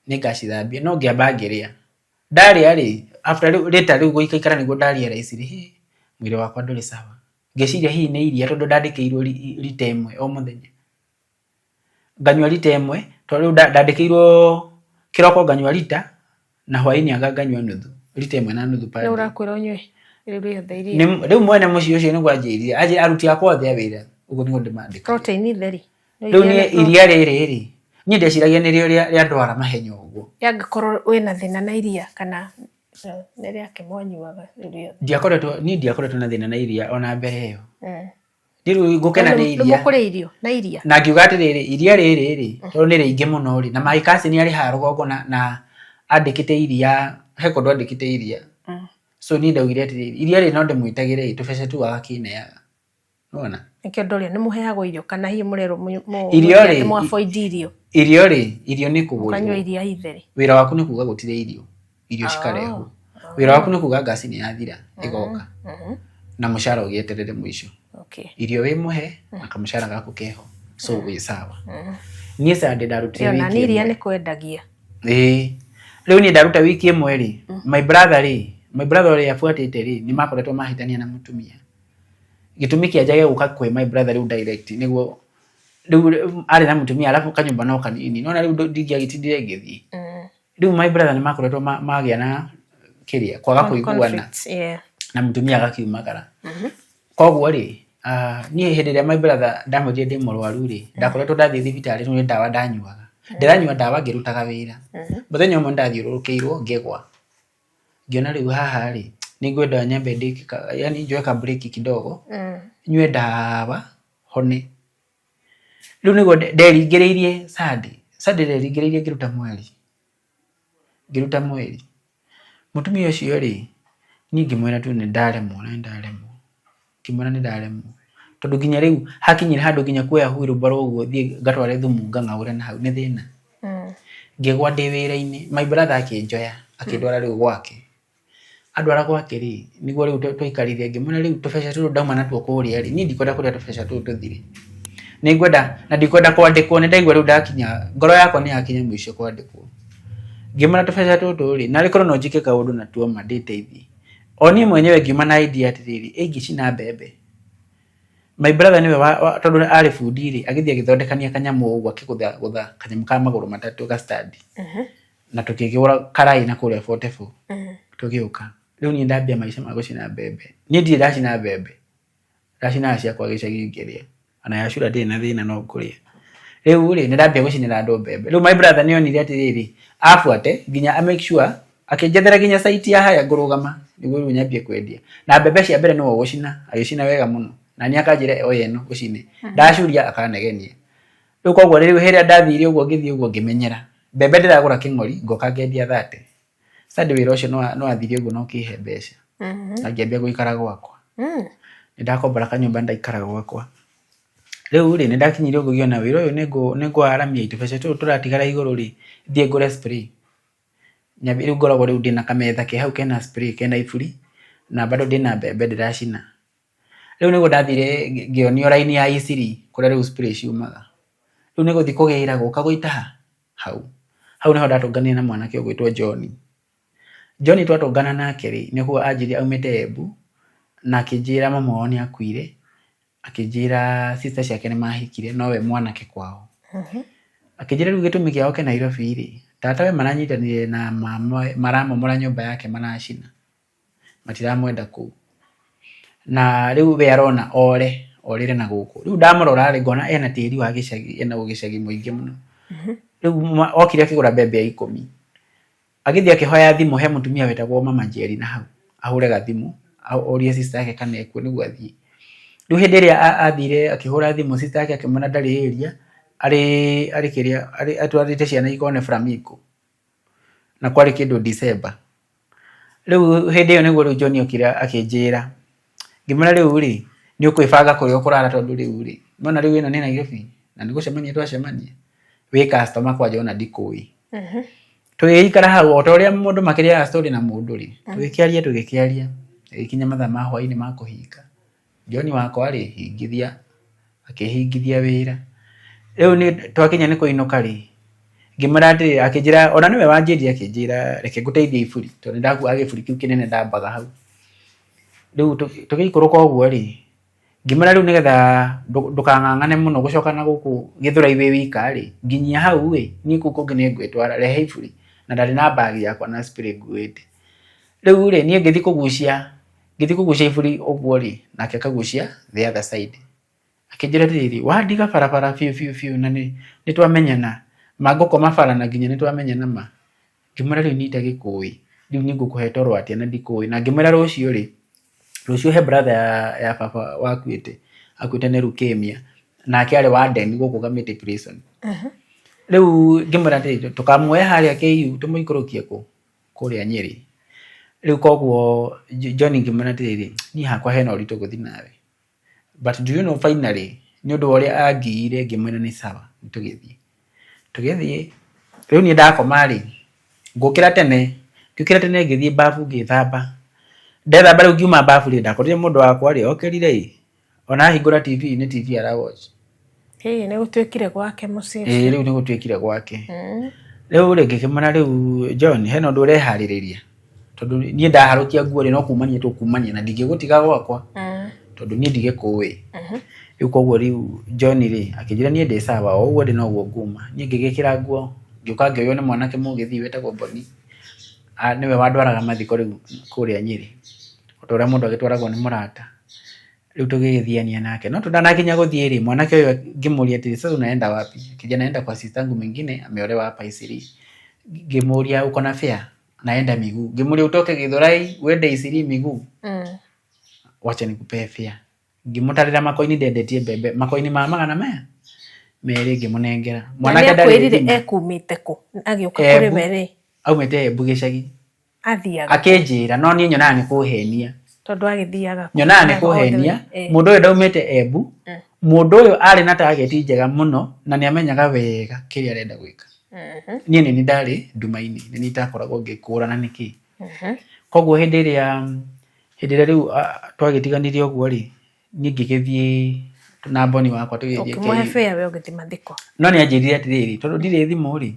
Nĩ ngacithambia, no ngĩamba ngĩrĩa. Ndarĩa rĩ, after rĩu later rĩu gũikaikara nĩguo nda realize rĩ, hĩ, mwĩrĩ wakwa ndũrĩ sawa. Ngĩciria hihi nĩ iria tondũ ndandĩkĩirwo rita ĩmwe o mũthenya. Nganyua rita ĩmwe, tondũ rĩu ndandĩkĩirwo kĩroko nganyua rita, na hwaĩ-inĩ anga nganyua nuthu, rita ĩmwe na nuthu per Nũ day. ũrakwĩra ũnyue rĩu rĩothe iria? Rĩu mwene mũciĩ ũcio nĩguo anjĩrire, anjĩra aruti akwa othe a wĩra ũguo nĩguo ndĩmandĩkaga. Protein theri. Rĩu niĩ iria rĩrĩ rĩ, niĩ ndeciragia nĩrĩo rĩandwara mahenya ũguo. Angĩkorwo wĩna thĩna na iria kana nĩ rĩake mwanyuaga rĩu rĩothe. Ndiakoretwo, niĩ ndiakoretwo na thĩna na iria ona mbere ĩyo. Niĩ rĩu ngũkena nĩ iria. Nĩ mũkũrĩa irio na iria? Na ngiuga atĩrĩrĩ, iria rĩrĩ rĩ, tondũ nĩ rĩingĩ mũno rĩ, na my cousin arĩ haha rũgongo na andĩkĩte iria, he kũndũ andĩkĩte iria. So niĩ ndaugire atĩrĩrĩ, iria rĩrĩ no ndĩmwĩtagĩre ĩ, tũbeca tũu agakĩneaga. Nĩwona? Nĩkĩo ndoria, nĩ mũheagwo irio kana hihi mũrerwo Irio rĩ, mũ avoid irio? Irio rĩ, irio nĩ kũgũrwo. Mũkanyua iria itheri. Wĩra waku nĩ kuga gũtirĩ irio, irio cikarehwo. Wĩra waku nĩ kuga ngasi nĩ yathira, ĩgoka. Na mũcara ũgĩeterere mũico. Okay. Irio wĩ mũhe na kamũcara gaku keho. So wĩ sawa. Niĩ Sunday ndarutire Ona wiki nĩ iria ĩmwe. nĩ kwendagia. Ĩĩ. Rĩu niĩ ndaruta wiki ĩmwe rĩ, my brother rĩ, my brother ũrĩa abuatĩte rĩ, nĩ makoretwo mahĩtania na mũtumia. Gĩtũmi kĩa njage gũka kwĩ my brother rĩu direct nĩguo rĩu arĩ na mũtumia arabu kanyũmba no kanini. Nĩwona rĩu ndingĩagĩtindire ngĩthiĩ. Rĩu my brother nĩ makoretwo magĩa na kĩrĩa kwaga kũiguana Conflicts, yeah. na mũtumia agakiumagara. Koguo rĩ, niĩ hĩndĩ ĩrĩa my brother ndamwĩrire ndĩ mũrwaru rĩ, ndakoretwo ndathiĩ thibitarĩ rĩu nĩ ndawa ndanyuaga. Ndĩranyua ndawa ngĩrutaga wĩra. Mũthenya ũmwe nĩndathiũrũrũkĩirwo ngĩgwa. Ngĩona rĩu haha rĩ, nĩ ngwenda nyambe ndĩke yani njoe ka break kidogo, nyue ndawa hone. Rĩu nĩguo nderingĩrĩirie Sunday, Sunday nderingĩrĩirie ngĩruta mweri, ngĩruta mweri. Mũtumia ũcio rĩ, niĩ ngĩmwĩra tu nĩ ndaremwo na nĩ ndaremwo, ngĩmwĩra nĩ ndaremwo. Tondũ nginya rĩu hakinyire handũ nginya kuoya wheelbarrow ũguo thiĩ ngatware thumu ngang'aũre na hau nĩ thĩna. Ngĩgwa ndĩ wĩra-inĩ, my brother akĩnjoya akĩndwara rĩu gwake. Andwara gwake rĩ, nĩguo rĩu twaikarire ngĩmwĩra rĩu tũbeca tũtũ ndauma natuo kũrĩa rĩ, niĩ ndikwenda kũrĩa tũbeca tũtũ tũthire. Nĩ ngwenda na ndikwenda kwandĩkwo, nĩ ndaigua rĩu ndakinya, ngoro yakwa nĩ yakinya mũico kwandĩkwo. Ngĩmwĩra tũbeca tũtũ rĩ, narĩ korwo no njĩke kaũndũ natuo ma ndĩteithie. O niĩ mwenyewe ngiuma na idea atĩrĩrĩ, ĩ ingĩcina mbembe. My brother nĩwe tondũ arĩ bundi rĩ, agĩthiĩ agĩthondekania kanyamũ ũguo akĩgũtha gũtha kanyamũ ka magũrũ matatũ ga stand. Na tũkĩgũra karaĩ na kũrĩa 44 tũgĩũka. Rĩu niĩ ndambia maica ma gũcina mbembe. Niĩ ndirĩ ndacina mbembe, ndacinaga ciakwa gĩcagi ngĩrĩa. Ona yacura ndirĩ na thĩna no ngũrĩa. Rĩu rĩ, nĩ ndambia gũcinĩra andũ mbembe. Rĩu my brother nĩ onire atĩrĩrĩ, abuate nginya a make sure akĩnjethera nginya site ya harĩa ngũrũgama nĩguo rĩu nyambie kwendia. Na mbembe cia mbere nĩwe ũgũcina, agĩcina wega mũno. Na niĩ akanjĩra oya ĩno ũcine. Ndacuria akanegenia. Rĩu koguo rĩu hĩndĩ ĩrĩa ndathire ũguo ngĩthiĩ ũguo ngĩmenyera. Mbembe ndĩragũra kĩng'ori ngoka ngendia 30. Sunday wĩra ũcio nĩ wathire ũguo na ũkĩhe mbeca. Na ngĩambia gũikara gwakwa. Nĩ ndakombora kanyũmba ndaikara gwakwa. Rĩu rĩ, nĩ ndakinyire ũguo ngĩona wĩra ũyũ nĩ ngwaramia tũbeca tũtũ tũratigara igũrũ rĩ, thiĩ ngũre spray. Nyambie rĩu ngoragwo rĩu ndĩna kametha ke hau kena spray kena iburi na bado ndĩna mbembe ndĩracina. Rĩu nĩguo ndathire ngĩonio raini ya Eastleigh kũrĩa rĩu spray ciumaga. Rĩu nĩ gũthiĩ kũgĩra gũka gũita ha? Hau. Hau nĩho ndatũnganire na mwanake ũgwĩtwo John. John twatũngana nake rĩ, nĩguo anjĩrire aumĩte Embu na akĩnjĩra mama wao nĩ akuire, akĩnjĩra sister ciake nĩ mahikire nowe mwanake kwao. Akĩnjĩra rĩu gĩtũmi kĩa oke Nairobi rĩ, tata we maranyitanire na mama maramomora nyũmba yake maracina. Matiramwenda kũu. Na rĩu we arona ore, orĩre na gũkũ. Rĩu ndamũrora rĩ, ngona ena tĩri wa gĩcagi, ena ũgĩcagi mũingĩ mũno. Rĩu okire akĩgũra mbembe ya ikũmi. Agĩthiĩ akĩhoya thimũ he mũtumia wetagwo Mama Njeri na hau, ahũre gathimũ, orie sister yake kana ekuo nĩguo athiĩ. Rĩu hĩndĩ ĩrĩa athire akĩhũra thimũ sister yake akĩmwĩra ndarĩ area, arĩ arĩ kĩrĩa arĩ atwarĩte ciana ikone flamingo, na kwarĩ kĩndũ December. Rĩu hĩndĩ ĩyo nĩguo rĩu John okire akĩnjĩra, ngĩmwĩra rĩu rĩ, nĩ ũkwĩbanga kũrĩa ũkũrara tondũ rĩu rĩ, nĩwona rĩu ĩno nĩ Nairobi na nĩ gũcemania twacemania, wĩ customer kwanja ona ndikũĩ. Tũgĩgĩikara hau o ta ũrĩa mũndũ makĩrĩaga story na mũndũ rĩ, tũgĩkĩaria tũgĩkĩaria, ĩgĩkinya mathaa ma hwainĩ ma kũhinga. John wakwa rĩ, hingithia, akĩhingithia wĩra. Rĩu nĩ twakinya nĩ kũinũka rĩ, ngĩmwĩra atĩrĩrĩ, akĩnjĩra ona nĩwe wanjĩrire akĩnjĩra reke ngũteithie iburi, tondũ nĩ ndakuaga gĩburi kĩu kĩnene ndambaga hau. Rĩu tũgĩikũrũka ũguo rĩ, ngĩmwĩra rĩu nĩgetha ndũkang'ang'ane mũno gũcoka na gũkũ Gĩthũrai wĩ wika rĩ, nginyia hau ĩ, niĩ kũu kũngĩ nĩ ngwĩtwara, rehe iburi. Na ndarĩ na bag yakwa na spray nguĩte. Rĩu rĩ, niĩ ngĩthiĩ kũgucia, ngĩthiĩ kũgucia iburi ũguo rĩ, nake akagucia the other side. Akĩnjĩra atĩrĩrĩ, wandiga barabara biũ biũ biũ na nĩ twamenyana, ma ngũkoma bara na nginya nĩ twamenyana ma. Ngĩmwĩra rĩu niĩ itagĩkũĩ, rĩu niĩ ngũkũhe toro atĩa na ndikũĩ. Na ngĩmwĩra rũciũ rĩ, rũciũ he brother ya baba wakuĩte, akuĩte nĩ leukemia, nake arĩ warden gũkũ Kamiti prison. Rĩu ngĩmwĩra atĩrĩrĩ, tũkamuoya harĩa KU tũmũikũrũkie kũ? Kũrĩa Nyĩrĩ. Rĩu koguo John ngĩmwĩra atĩrĩrĩ, niĩ hakwa hena ũritũ gũthiĩ nawe. But do you know finally, nĩ ũndũ wa ũrĩa angiire ngĩmwĩra nĩ sawa, nĩ tũgĩthiĩ. Tũgĩthiĩ, rĩu niĩ ndakoma rĩ, ngũkĩra tene, ngĩũkĩra tene ngĩthiĩ babu ngĩthamba. Ndethamba rĩu ngiuma babu rĩ, ndakorire mũndũ wakwa rĩ, okĩrire ĩ, ona ahingũra TV nĩ TV ara watch. Ĩĩ nĩ gũtuĩkire gwake mũciĩ Ĩĩ ũcio. rĩu nĩ gũtuĩkire gwake. Rĩu rĩ ngĩkĩmwĩra rĩu John hena ũndũ ũreharĩrĩria tondũ niĩ ndaharũkia nguo rĩ no kumania tũkumania na ndingĩgũtiga gwakwa tondũ niĩ ndigĩkũĩ. Rĩu koguo rĩu John rĩ akĩnjĩra niĩ ndĩ sawa o ũguo ndĩ noguo nguma. Niĩ ngĩgĩkĩra nguo ngĩũka ngĩoywo nĩ mwanake mũgĩthii wetagwo Boni nĩwe wandwaraga mathiko rĩu kũrĩa Nyĩrĩ o ta ũrĩa mũndũ agĩtwaragwo nĩ mũrata. Rĩu tũgĩgĩthiania nake no tũtanakinya gũthiĩ rĩ mwanake ũyũ ngĩmũria atĩrĩ sasa unaenda wapi? Akĩnjĩra naenda kwa sister yangu mwingine ameolewa hapa Eastleigh. Ngĩmũria uko na fare? Naenda miguu. Ngĩmũria utoke Githurai uende Eastleigh miguu? Wacha nikupee fare. Ngĩmũtarĩra makoini ndendetie mbembe makoini ma magana maya merĩ ngĩmũnengera. Na Mwanake nĩ ndarĩ akwĩrire thimũ. ekumĩte kũ agĩũka kũrĩ Embu. we rĩ Aumĩte Embu gĩcagi. Athiaga Akĩnjĩra no niĩ nyonaga nĩ kũhenia. Tondũ agĩthiaga kũ? Nyonaga nĩ All the way. kũhenia. Eh. Mũndũ ũyũ ndaumĩte Embu. Mũndũ ũyũ arĩ na target njega mũno na nĩ amenyaga wega kĩrĩa arenda gwĩka. Niĩ nĩ niĩ ndarĩ nduma-inĩ, nĩ niĩ itakoragwo ngĩkũrana nĩkĩ. Koguo hĩndĩ ĩrĩa hĩndĩ ĩrĩa rĩu twagĩtiganire ũguo rĩ, niĩ ngĩgĩthiĩ na Boni wakwa tũgĩthiĩ Ũkĩmũhe KU. fare we ũgĩthiĩ mathiko. No nĩ anjĩrire atĩrĩrĩ, tondũ ndirĩ thimũ rĩ,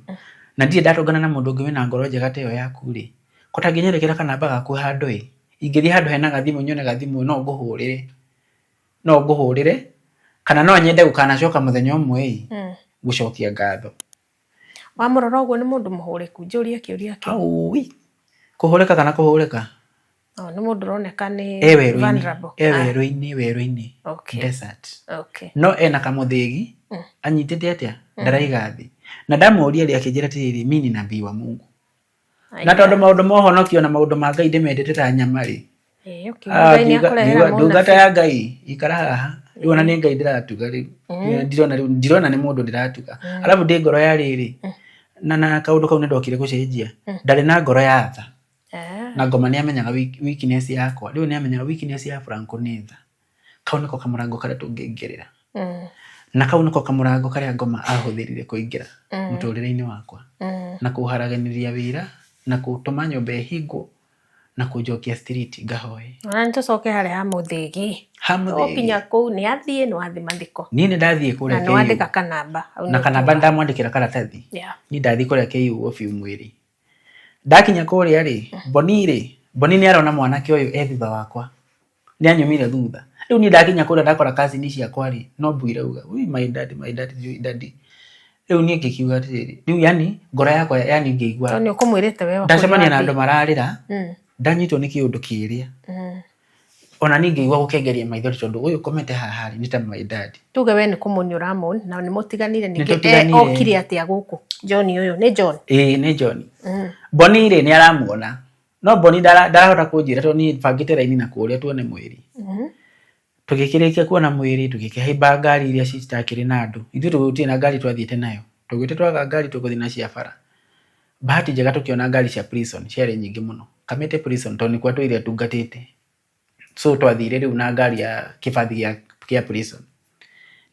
na ndirĩ ndatũngana na mũndũ ũngĩ wĩna ngoro njega ta ĩyo yaku rĩ, ko tangĩnyerekera kanamba gaku handũ ĩ, ingĩthiĩ handũ hena gathimũ nyone gathimũ no ngũhũrĩre, no ngũhũrĩre, kana no nyende gũkanacoka mũthenya ũmwe ĩ, gũcokia ngatho. Wamũrora ũguo nĩ mũndũ mũhũrĩku? Njũrie kĩũria kĩu. Aũi, kũhũrĩka kana kũhũrĩka? Oh, nĩ mũndũ ũroneka nĩ E werũ-inĩ, vulnerable. e werũ-inĩ, werũ-inĩ, Okay. desert. Okay. No ena kamũthĩgi, anyitĩte atĩa? Ndaraiga thĩ. Na ndamũria rĩ akĩnjĩra atĩrĩrĩ, mimi ni nabii wa Mungu. Na tondũ maũndũ ma ũhonokio na maũndũ ma Ngai ndĩmendete ta nyama rĩ, Ĩĩ, ũkiuga Ngai nĩ akũrehera ngiuga ndungata mũnabii. ya Ngai ikara haha rĩu ona nĩ Ngai ndĩratuga rĩu ndirona rĩu ndirona nĩ mũndũ ndĩratuga arabu ndĩ ngoro ya rĩrĩ na kaũndũ kau nĩ ndokire gũcenjia ndarĩ na ngoro ya tha na ngoma nĩ amenyaga weakness yakwa rĩu nĩ amenyaga weakness ya Franco nĩ tha kau nĩko kamũrango karĩa tũngĩingĩrĩra na kau nĩko kamũrango karĩa ngoma ahũthĩrire kũingĩra mũtũrĩre-inĩ wakwa na kũharaganĩria wĩra na gũtũma nyũmba ĩhingwo na kũnjokia street ngahoe. Ona nĩ tũcoke harĩa ha mũthĩgi. Ha mũthĩgi. Ũkinya kũu nĩ athiĩ nĩ wathiĩ mathiko. Niĩ nĩ ndathiĩ kũrĩa Na nĩ wandĩka kanamba. Na kanamba ndamwandĩkĩra karatathi. Niĩ ndathiĩ kũrĩa KU obiu mwĩrĩ. Ndakinya kũrĩa rĩ, Boni rĩ, Boni nĩ arona mwanake ũyũ e thutha wakwa. Nĩ anyumire thutha. Rĩu niĩ ndakinya kũrĩa ndakora cousin ciakwa rĩ, no mbu irauga, ui my daddy, my daddy, my daddy. Rĩu niĩ ngĩkiuga atĩrĩrĩ, rĩu yani ngoro yakwa yani ngĩigua. Tondũ nĩ ũkũmwĩrĩte we Ndacemania na andũ mararĩra, ndanyitwo nĩ kĩũndũ kĩrĩa. Ona niĩ ngĩigua gũkengeria maithori tondũ ũyũ ũkomete haha rĩ, nĩ ta my daddy. Tuge we nĩ kũmũni ũramũni na nĩ mũtiganire Nĩ ningĩ tũtiganire. okire atĩa gũkũ? John ũyũ nĩ John? Ĩĩ nĩ John. Boni rĩ nĩ aramuona. No Boni ndarahota kũnjĩra tondũ niĩ bangĩte raini na kũrĩa tuone mwĩrĩ. Tũgĩkĩrĩkia kuona mwĩrĩ, tũgĩkĩhaimba ngari iria citakĩrĩ na andũ. Ithuĩ tũtirĩ na ngari twathiĩte nayo. Tũgĩte twaga ngari tũgũthiĩ na cia bara. Bahati njega tũkĩona ngari cia prison ciarĩ nyingĩ mũno. Kamĩtĩ prison tondũ nĩkuo atũire atungatĩte. So twathire rĩu na ngari ya kĩbathi gĩa prison.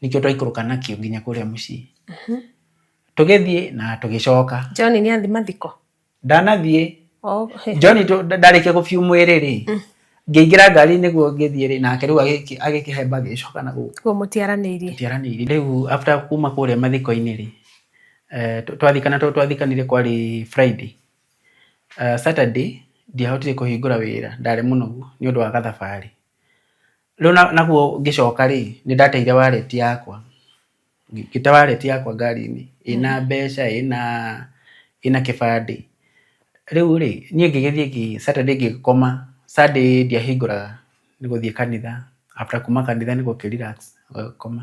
Nĩkĩo twaikũrũka nakĩo nginya kũrĩa mũciĩ. Tũgĩthiĩ na tũgĩcoka. John nĩ athi mathiko? Ndanathiĩ. John ndarĩkia gũbiu mwĩrĩ rĩ, ngĩingĩra ngari nĩguo ngĩthiĩ rĩ, nake rĩu agĩkĩhemba agĩcoka na gũkũ. Koguo mũtiaranĩirie? Tũtiaranĩirie. Rĩu after kuma kũrĩa mathiko-inĩ rĩ, twathikana tondũ twathikanire kwarĩ Friday. Saturday ndiahotire kũhingũra wĩra, ndarĩ mũnogu nĩ ũndũ wa gathabarĩ. Rĩu naguo ngĩcoka rĩ, nĩ ndateire wallet yakwa. Ngĩte wallet yakwa ngari-inĩ ĩna mbeca, ĩna kĩbandĩ. Rĩu rĩ, niĩ ngĩgĩthiĩ Saturday ngĩkoma, Sunday ndiahingũraga nĩ gũthiĩ kanitha, after kuma kanitha nĩ gũkĩ relax ngagĩkoma.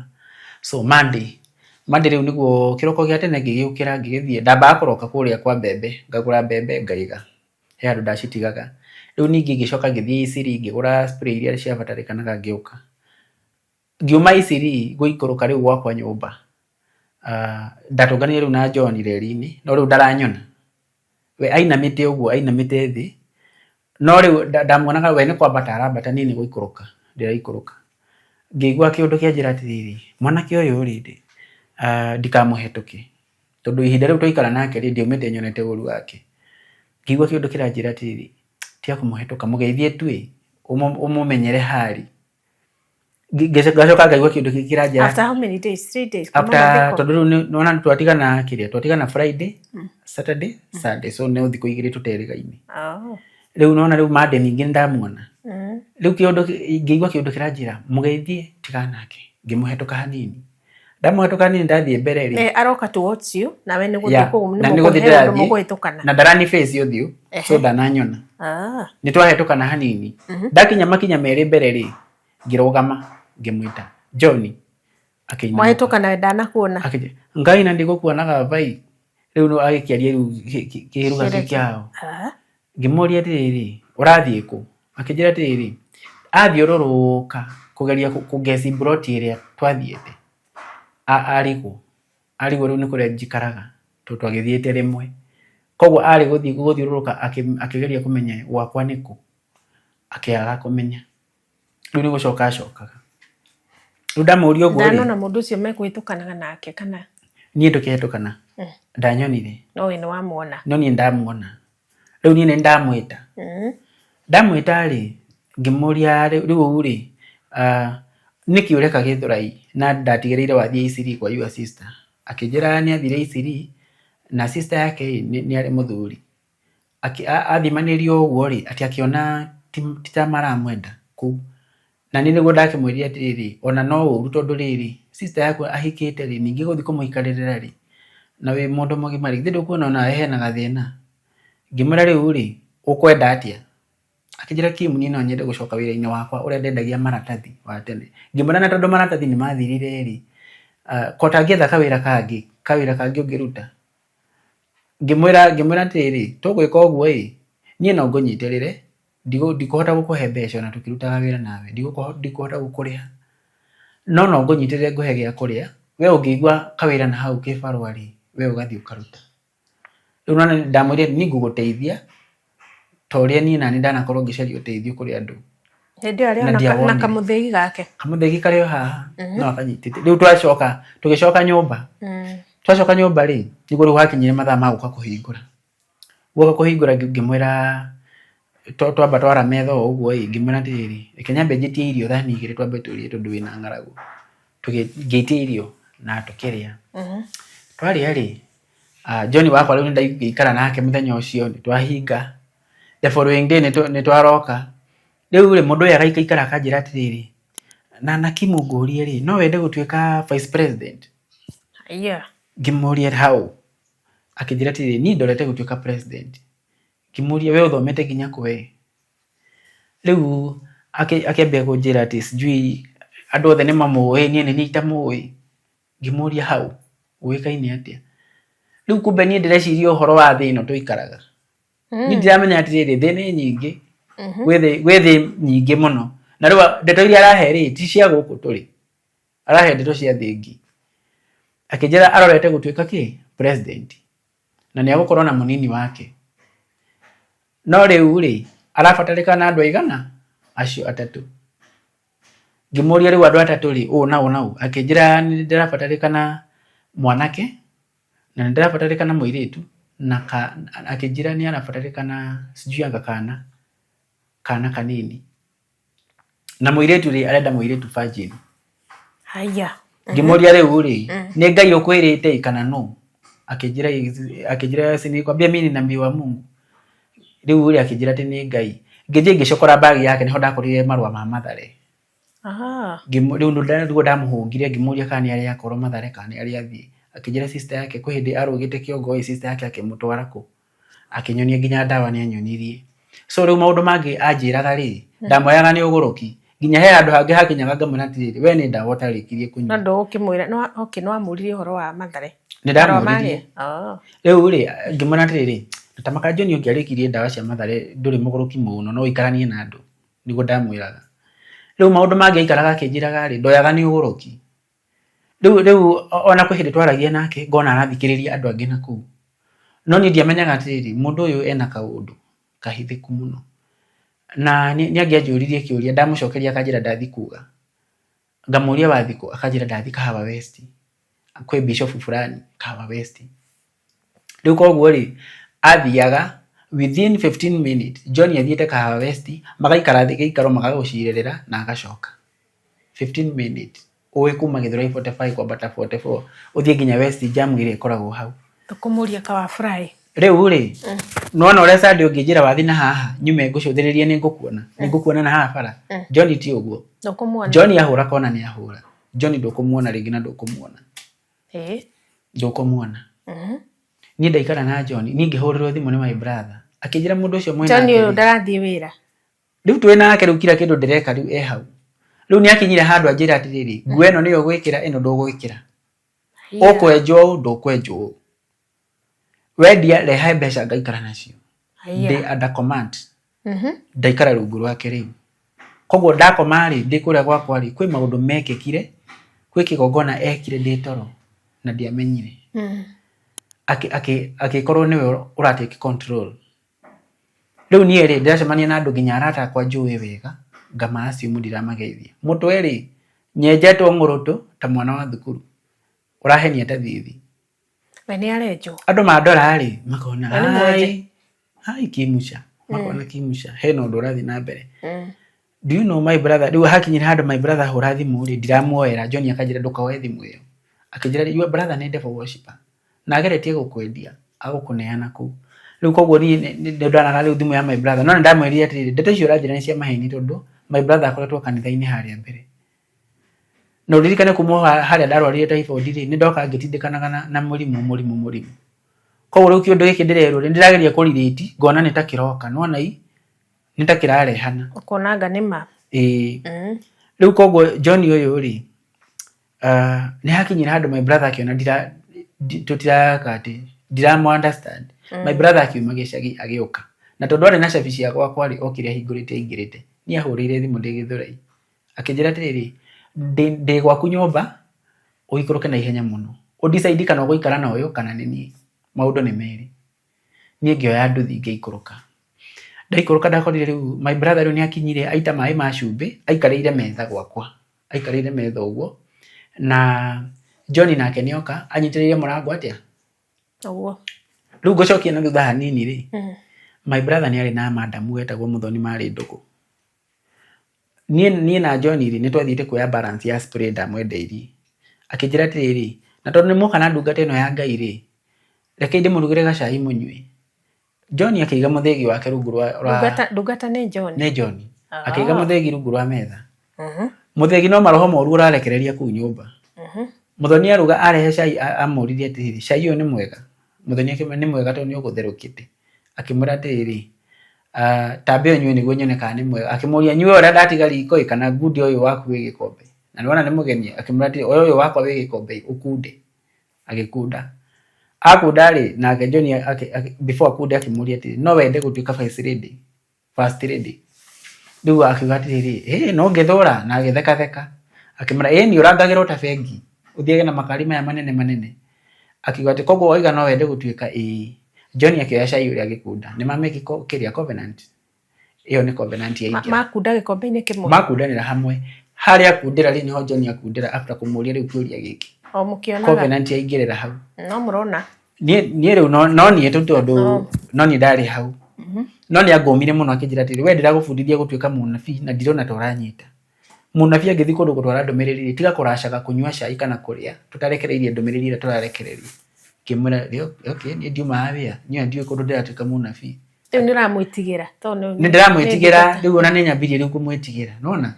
So Monday, Monday rĩu nĩguo kĩroko gĩa tene ngĩgĩũkĩra ngĩgĩthiĩ, ndambaga kũroka kũrĩa kwa mbembe, ngagũra mbembe ngaiga, he handũ ndacitigaga. Rĩu ningĩ ngĩcoka ngĩthiĩ Eastleigh ngĩgũra spray iria ciabatarĩkanaga ngĩũka. Ngiuma Eastleigh gũikũrũka rĩu gwakwa nyũmba, ndatũnganire rĩu na John reri-inĩ, no rĩu ndaranyona. We ainamĩte ũguo, ainamĩte thĩ, no rĩu ndamuonaga we nĩ kwambata arambata niĩ nĩ gũikũrũka ndĩraikũrũka. Ngĩigua kĩũndũ kĩanjĩra atĩrĩrĩ, mwanake ũyũ rĩ, ndikamũhetũke, tondũ ihinda rĩu twaikara nake rĩ, ndiaumĩte nyonete ũru wake. Ngĩigua kĩũndũ kĩranjĩra atĩrĩrĩ, tiga kũmũhetũka, mũgeithie tu ĩ, ũmũmenyere hali. Ngacoka ngaigua kĩndũ kĩngĩ kĩranjĩra After how many days? 3 days kuma after mathiko? Tondũ rĩu nĩwona twatigana kĩrĩa twatigana Friday, Saturday, Sunday, so nĩ thikũ 2 tũterĩgaine. Rĩu nĩwona rĩu Monday ningĩ nĩndamuona. Rĩu kĩũndũ ngĩigua kĩũndũ kĩranjĩra mũgeithie, tigana nake. Ngĩmũhetũka hanini, ndamũhetũka hanini ndathiĩ mbere rĩ, Eh, aroka towards you nawe nĩ gũthiĩ Yeah, kũu na nĩ gũthiĩ he ũndũ ndĩrathiĩ. mũkũhĩtũkana. Na ndarani face ũthiũ, so ndananyona. Nĩ twahĩtũkana hanini, ndakinya makinya 2 mbere rĩ, ngĩrũgama ngĩmwĩta Johnny, akĩinamũka. Mwahĩtũkana we ndanakuona? Akĩnjĩra, Ngai na ndigũkuonaga vai. Rĩu no agĩkĩaria rĩu kĩruga kĩu kĩao. Ngĩmũria atĩrĩrĩ, ũrathiĩ kũ? Akĩnjĩra atĩrĩrĩ, athiũrũrũka kũgeria kũngeci mburoti ĩrĩa twathiĩte, arigwo. Arigwo rĩu nĩ kũrĩa njikaraga tondũ twagĩthiĩte rĩmwe. Koguo arĩ gũthiĩ gũthiũrũrũka akĩgeria kũmenya gwakwa nĩ kũ, akĩaga kũmenya. Rĩu nĩ gũcoka acokaga. Rĩu ndamũria ũguo rĩ, Ndanona mũndũ ũcio mekũhĩtũkanaga nake kana? Niĩ tũkĩhĩtũkana ndanyonire. No we nĩ wamuona? No niĩ ndamuona. Rĩu niĩ nĩ ndamwĩta. Ndamwĩta rĩ, ngĩmũria rĩu rĩ, nĩkĩ ũreka Gĩthũrai na ndatigĩrĩire wathiĩ Eastleigh kwa your sister? Akĩnjĩra nĩ athire Eastleigh na sister yake ĩ, nĩ arĩ mũthuri. Athimanĩrio ũguo rĩ, atĩ akĩona ti ta maramwenda kũu. Na niĩ nĩguo ndakĩmwĩrire atĩrĩrĩ, ona no ũru tondũ rĩrĩ, sister yaku ahikĩte rĩ, ningĩ gũthiĩ kũmũikarĩrĩra rĩ, na wĩ mũndũ mũgima rĩ, githĩ ndũkuona onawe hena gathĩna? Ngĩmwĩra rĩu rĩ, ũkwenda atĩa? Akĩnjĩra, Kim, niĩ no nyende gũcoka wĩra-inĩ wakwa ũrĩa ndendagia maratathi wa tene. Ngĩmwĩra na tondũ maratathi nĩ mathirire rĩ, ko ũtangĩetha kawĩra kangĩ, kawĩra kangĩ ũngĩruta? Ngĩmwĩra atĩrĩrĩ, tũgwĩka ũguo ĩ, niĩ no ngũnyitĩrĩre, ndikũhota gũkũhe mbeca ona tũkĩrutaga wĩra nawe, ndikũhota gũkũrĩha, no no ngũnyitĩrĩre ngũhe gĩa kũrĩa, we ũngĩigua kawĩra na hau kĩbarũa rĩ, we ũgathiĩ ũkaruta. Rĩu nĩwona ndamwĩrire niĩ ngũgũteithia ta ũrĩa niĩ naniĩ ndanakorwo ngĩcaria ũteithio kũrĩ andũ. Hĩndĩ ĩyo arĩ Na o na ndiawonire. kamũthĩgi gake? Kamũthĩgi karĩ o haha, no akanyitĩte. Rĩu twacoka, tũgĩcoka nyũmba, twacoka nyũmba rĩ, nĩguo rĩu hakinyire mathaa ma gũka kũhingũra. Guoka kũhingũra ngĩmwĩra, twamba twara metha o ũguo ĩ, ngĩmwĩra atĩrĩrĩ, reke nyambe njĩtie irio thani 2 twambe tũrĩe tondũ wĩna ng'aragu. Ngĩtia irio na tũkĩrĩa. Twarĩa rĩ, John wakwa rĩu nĩndagĩikara nake mũthenya ũcio, nĩtwahinga. The following day nĩtwaroka. Rĩu rĩ, mũndũ ũyũ agaikaikara akanjĩra atĩrĩrĩ, na Kim ngũrie rĩ, no wende gũtuĩka vice president? Haiya. Ngĩmũria how? Akĩnjĩra atĩrĩrĩ, niĩ ndorete gũtuĩka president. Ngĩmũria we ũthomete nginya kũ we? Rĩu akĩambia kũnjĩra atĩ sijui andũ othe nĩ mamũĩ, niĩ nĩ niĩ itamũĩ. Ngĩmũria how? Ũĩkaine atĩa? Rĩu kumbe niĩ ndĩreciria ũhoro wa thĩ ĩno tũikaraga. Niĩ ndiramenya atĩrĩrĩ, thĩ nĩ nyingĩ, gwĩ thĩ nyingĩ mũno. Na rĩu ndeto iria arahe rĩ ti cia gũkũ tũrĩ, arahe ndeto cia thĩ ĩngĩ. Akĩnjĩra arorete gũtuĩka kĩ president na nĩ agũkorwo na mũnini wake. No rĩu rĩ arabatarĩkana andũ aigana? Acio atatũ. Ngĩmũria rĩu andũ atatũ rĩ ũũ na ũũ na ũũ, akĩnjĩra nĩ ndĩrabatarĩkana mwanake na nĩ ndĩrabatarĩkana mũirĩtu na ka, akĩnjĩra nĩ arabatarĩkana sijui anga kana, kana kanini. Na mũirĩtu rĩ arenda mũirĩtu virgin. Haya. Ngĩmũria rĩu rĩ nĩ Ngai ũkwĩrĩte ĩ kana nũ? Akĩnjĩra akĩnjĩra si nilikwambia mimi ni nabii wa Mungu. Rĩu rĩ akĩnjĩra atĩ nĩ Ngai. Ngĩthiĩ ngĩcokora bag yake nĩho ndakorire marũa ma Mathare. Rĩu nĩguo ndamũhũngire ngĩmũria kana nĩ arĩ akorwo Mathare kana nĩ arĩ athiĩ. Akĩnjĩra sister yake kwĩ hĩndĩ arũgĩte kĩongo ĩ sister yake akĩmũtwara kũ? Akĩnyonia nginya ndawa nĩ anyonirie. So rĩu maũndũ mangĩ anjĩraga rĩ, ndamoyaga nĩ ũgũrũki. Nginya he handũ hangĩ hakinyaga ngamwĩra atĩrĩrĩ, we nĩ ndawa ũtarĩkirie No kũnyua. ndũgũkĩmwĩra, no okay, nĩ wamũririe ũhoro wa Mathare. Nĩ Marũa ndamũririe. marĩa? Oh. Rĩu rĩ, ngĩmwĩra atĩrĩrĩ, ta Makanjoni ũngĩarĩkirie ndawa cia Mathare ndũrĩ mũgũrũki mũno, no ũikaranie na andũ. Nĩguo ndamwĩraga. Rĩu maũndũ mangĩ aikaraga akĩnjĩraga rĩ, ndoyaga nĩ ũgũrũki. Rĩu rĩu ona kwĩ hĩndĩ twaragia nake ngona arathikĩrĩria andũ angĩ na kũu. No niĩ ndiamenyaga atĩrĩrĩ, mũndũ ũyũ ena kaũndũ kahithĩku mũno. Na nĩ angĩanjũririe kĩũria ndamũcokeria akanjĩra ndathi kuga. Ngamũria wathi kũ, akanjĩra ndathi Kahawa West, kwĩ bishop fulani Kahawa West. Rĩu koguo rĩ, athiaga within 15 minutes John athiĩte Kahawa West, magaikara thĩ gĩikaro magagũcirĩrĩra na agacoka. 15 minutes ũĩ kuma Gĩthũrai 45 kwambata 44 ũthiĩ nginya West jam ĩrĩa ĩkoragwo hau. Tũkũmũria kawafurahi. Rĩu rĩ, nĩwona ũrĩa Sunday ũngĩnjĩra wathi na haha nyume ngũcũthĩrĩrie nĩ ngũkuona, nĩ ngũkuona na haha bara. John ti ũguo. Ndũkũmuona. John ahũra kona nĩ ahũra. John ndũkũmuona rĩngĩ na ndũkũmuona. Ĩĩ. Ndũkũmuona. Niĩ ndaikara na John, niĩ ngĩhũrĩrwo thimũ nĩ my brother. Akĩnjĩra mũndũ ũcio mwĩ John nake ũyũ rĩ, ndarathiĩ wĩra. Rĩu twĩ nake rĩu kila kĩndũ ndĩreka rĩu e hau. Rĩu nĩ akinyire handũ anjĩra atĩrĩrĩ, nguo ĩno nĩyo ũgwĩkĩra ĩno ndũgwĩkĩra. Ũkwenjwo ũũ ndũkwenjwo ũũ. Wendia rehe mbeca ngaikara nacio. Ndĩ under command. Ndaikara rungu rwake rĩu. Koguo ndakoma rĩ, ndĩ kũrĩa gwakwa rĩ, kwĩ maũndũ mekĩkire, kwĩ kĩgongona ekire ndĩ toro na ndiamenyire. Agĩkorwo nĩwe ũra take control. Rĩu niĩ rĩ, ndĩracemania na andũ nginya arata akwa njũĩ wega, ngama assume ndiramageithia. Mũtwe rĩ, nyenjetwo ng'ũrũtũ ta mwana wa thukuru, ũrahenia ta thithi. We nĩ arenjwo. Andũ mandora rĩ, makona We nĩ mwenje. hai, hai Kimucha, makona Kimucha, hena ũndũ ũrathiĩ na mbere. Do you know my brother, rĩu hakinyire handũ my brother ahũra thimũ rĩ, ndiramuoera, John akanjĩra ndũkoe thimũ ĩyo. Akĩnjĩra your brother nĩ devil worshipper. Na ageretie gũkwendia, agũkũneana kũu. Rĩu koguo niĩ nĩ ndonaga rĩu thimũ ya my brother, no nĩ ndamwĩrire atĩrĩrĩ, ndeto icio ũranjĩra nĩ cia maheni tondũ my brother akoretwo kanitha-inĩ harĩa mbere. Na ũririkane kuma harĩa ndarwarire typhoid rĩ, nĩ ndoka ngĩtindĩkanaga na mũrimũ mũrimũ mũrimũ. Koguo rĩu kĩũndũ gĩkĩ ndĩrerwo rĩ, nĩ ndĩrageria kũ relate ngona nĩ ta kĩroka, nĩwona i, nĩ ta kĩrarehana. Ũkona anga nĩ ma. Ĩĩ. Rĩu koguo John ũyũ rĩ, nĩ hakinyire handũ my brother akĩona ndira tũtiraka atĩ ndiramũ understand. My brother akiuma gĩcagi agĩũka. Na tondũ arĩ na cabi cia gwakwa rĩ, okire ahingũrĩte aingĩrĩte. Niĩ ahũrĩire thimũ ndĩ Gĩthũrai. Akĩnjĩra atĩrĩrĩ, ndĩ gwaku nyũmba, ũikũrũke na ihenya mũno. Ũ decide kana ũgũikara na ũyũ kana nĩ niĩ. Maũndũ nĩ merĩ. Niĩ ngĩoya nduthi ngĩikũrũka. Ndaikũrũka ndakorire rĩu my brother rĩu nĩ akinyire aita maĩ ma cumbĩ, aikarĩire metha gwakwa. Aikarĩire metha ũguo, na John nake nĩ oka anyitĩrĩire mũrango atĩa? Ũguo. Rĩu ngũcokia na thutha hanini rĩ, my brother nĩ arĩ na madam wetagwo Mũthoni marĩ ndũgũ. Niĩ na John rĩ, nĩ twathiĩte kuoya balance ya spray ndamwendeirie. Akĩnjĩra atĩrĩrĩ, na tondũ nĩ mwoka na ndungata ĩno ya Ngai rĩ, reke ndĩmũrugĩre gacai mũnyue. John akĩiga mũthĩgi wake rungu rwa Ndungata, ndungata nĩ John. Nĩ John. Akĩiga mũthĩgi rungu rwa metha. Mũthĩgi no maroho moru ũrarekereria kũu nyũmba. Mũthoni aruga arehe cai amũririe atĩrĩrĩ, cai ũyũ nĩ mwega? Mũthoni akĩmwĩra nĩ mwega tondũ nĩ ũgũtherũkĩte. Akĩmwĩra atĩrĩrĩ, tambe ũnyue nĩguo nyone kana nĩ mwega. Akĩmũria nyue ũrĩa ndatiga riko ĩ kana ngunde ũyũ waku wĩ gĩkombe. Na nĩwona nĩ mũgeni akĩmwĩra atĩrĩ, oya ũyũ wakwa wĩ gĩkombe ĩ ũkunde. Agĩkunda. Akunda rĩ, nake John before akunde akĩmũria atĩrĩ, no wende gũtuĩka first lady? First lady. Rĩu akiuga atĩrĩrĩ, ĩ no ngĩthũra na agĩthekatheka. Akĩmwĩra ĩ nĩ ũrangagĩrwo ta bengi, ũthiage na makari maya manene manene. Akiuga atĩ koguo waiga no wende gũtuĩka ĩĩ. John akĩoya cai ũrĩa agĩkunda. Nĩ mameki kĩrĩa covenant. Ĩyo nĩ covenant yaingĩra. Makunda gĩkombe-inĩ kĩmwe. Makundanĩra hamwe. Harĩa akundĩra rĩ nĩho John akundĩra after kũmũria rĩu kĩũria gĩkĩ. O mũkĩonaga. Covenant yaingĩrĩra hau. No mũrona. Niĩ rĩu no niĩ tu tondũ no niĩ ndarĩ hau. No nĩ angũmire mũno akĩnjĩra atĩrĩ, we ndĩragũbundithia gũtuĩka mũnabii na ndirona ta ũranyita. Mũnabii angĩthiĩ kũndũ gũtwara ndũmĩrĩri rĩ, tiga kũracaga kũnyua cai kana kũrĩa tũtarekereirie ndũmĩrĩri ĩrĩa tũrarekereria. Ngĩmwĩra, okay, niĩ ndiumaga wĩra, niĩ ndiũĩ kũndũ ndĩratuĩka mũnabii. Rĩu nĩ ũramwĩtigĩra tondũ Nĩ ndĩramwĩtigĩra rĩu ona nĩ nyambirie rĩu kũmwĩtigĩra, nĩwona?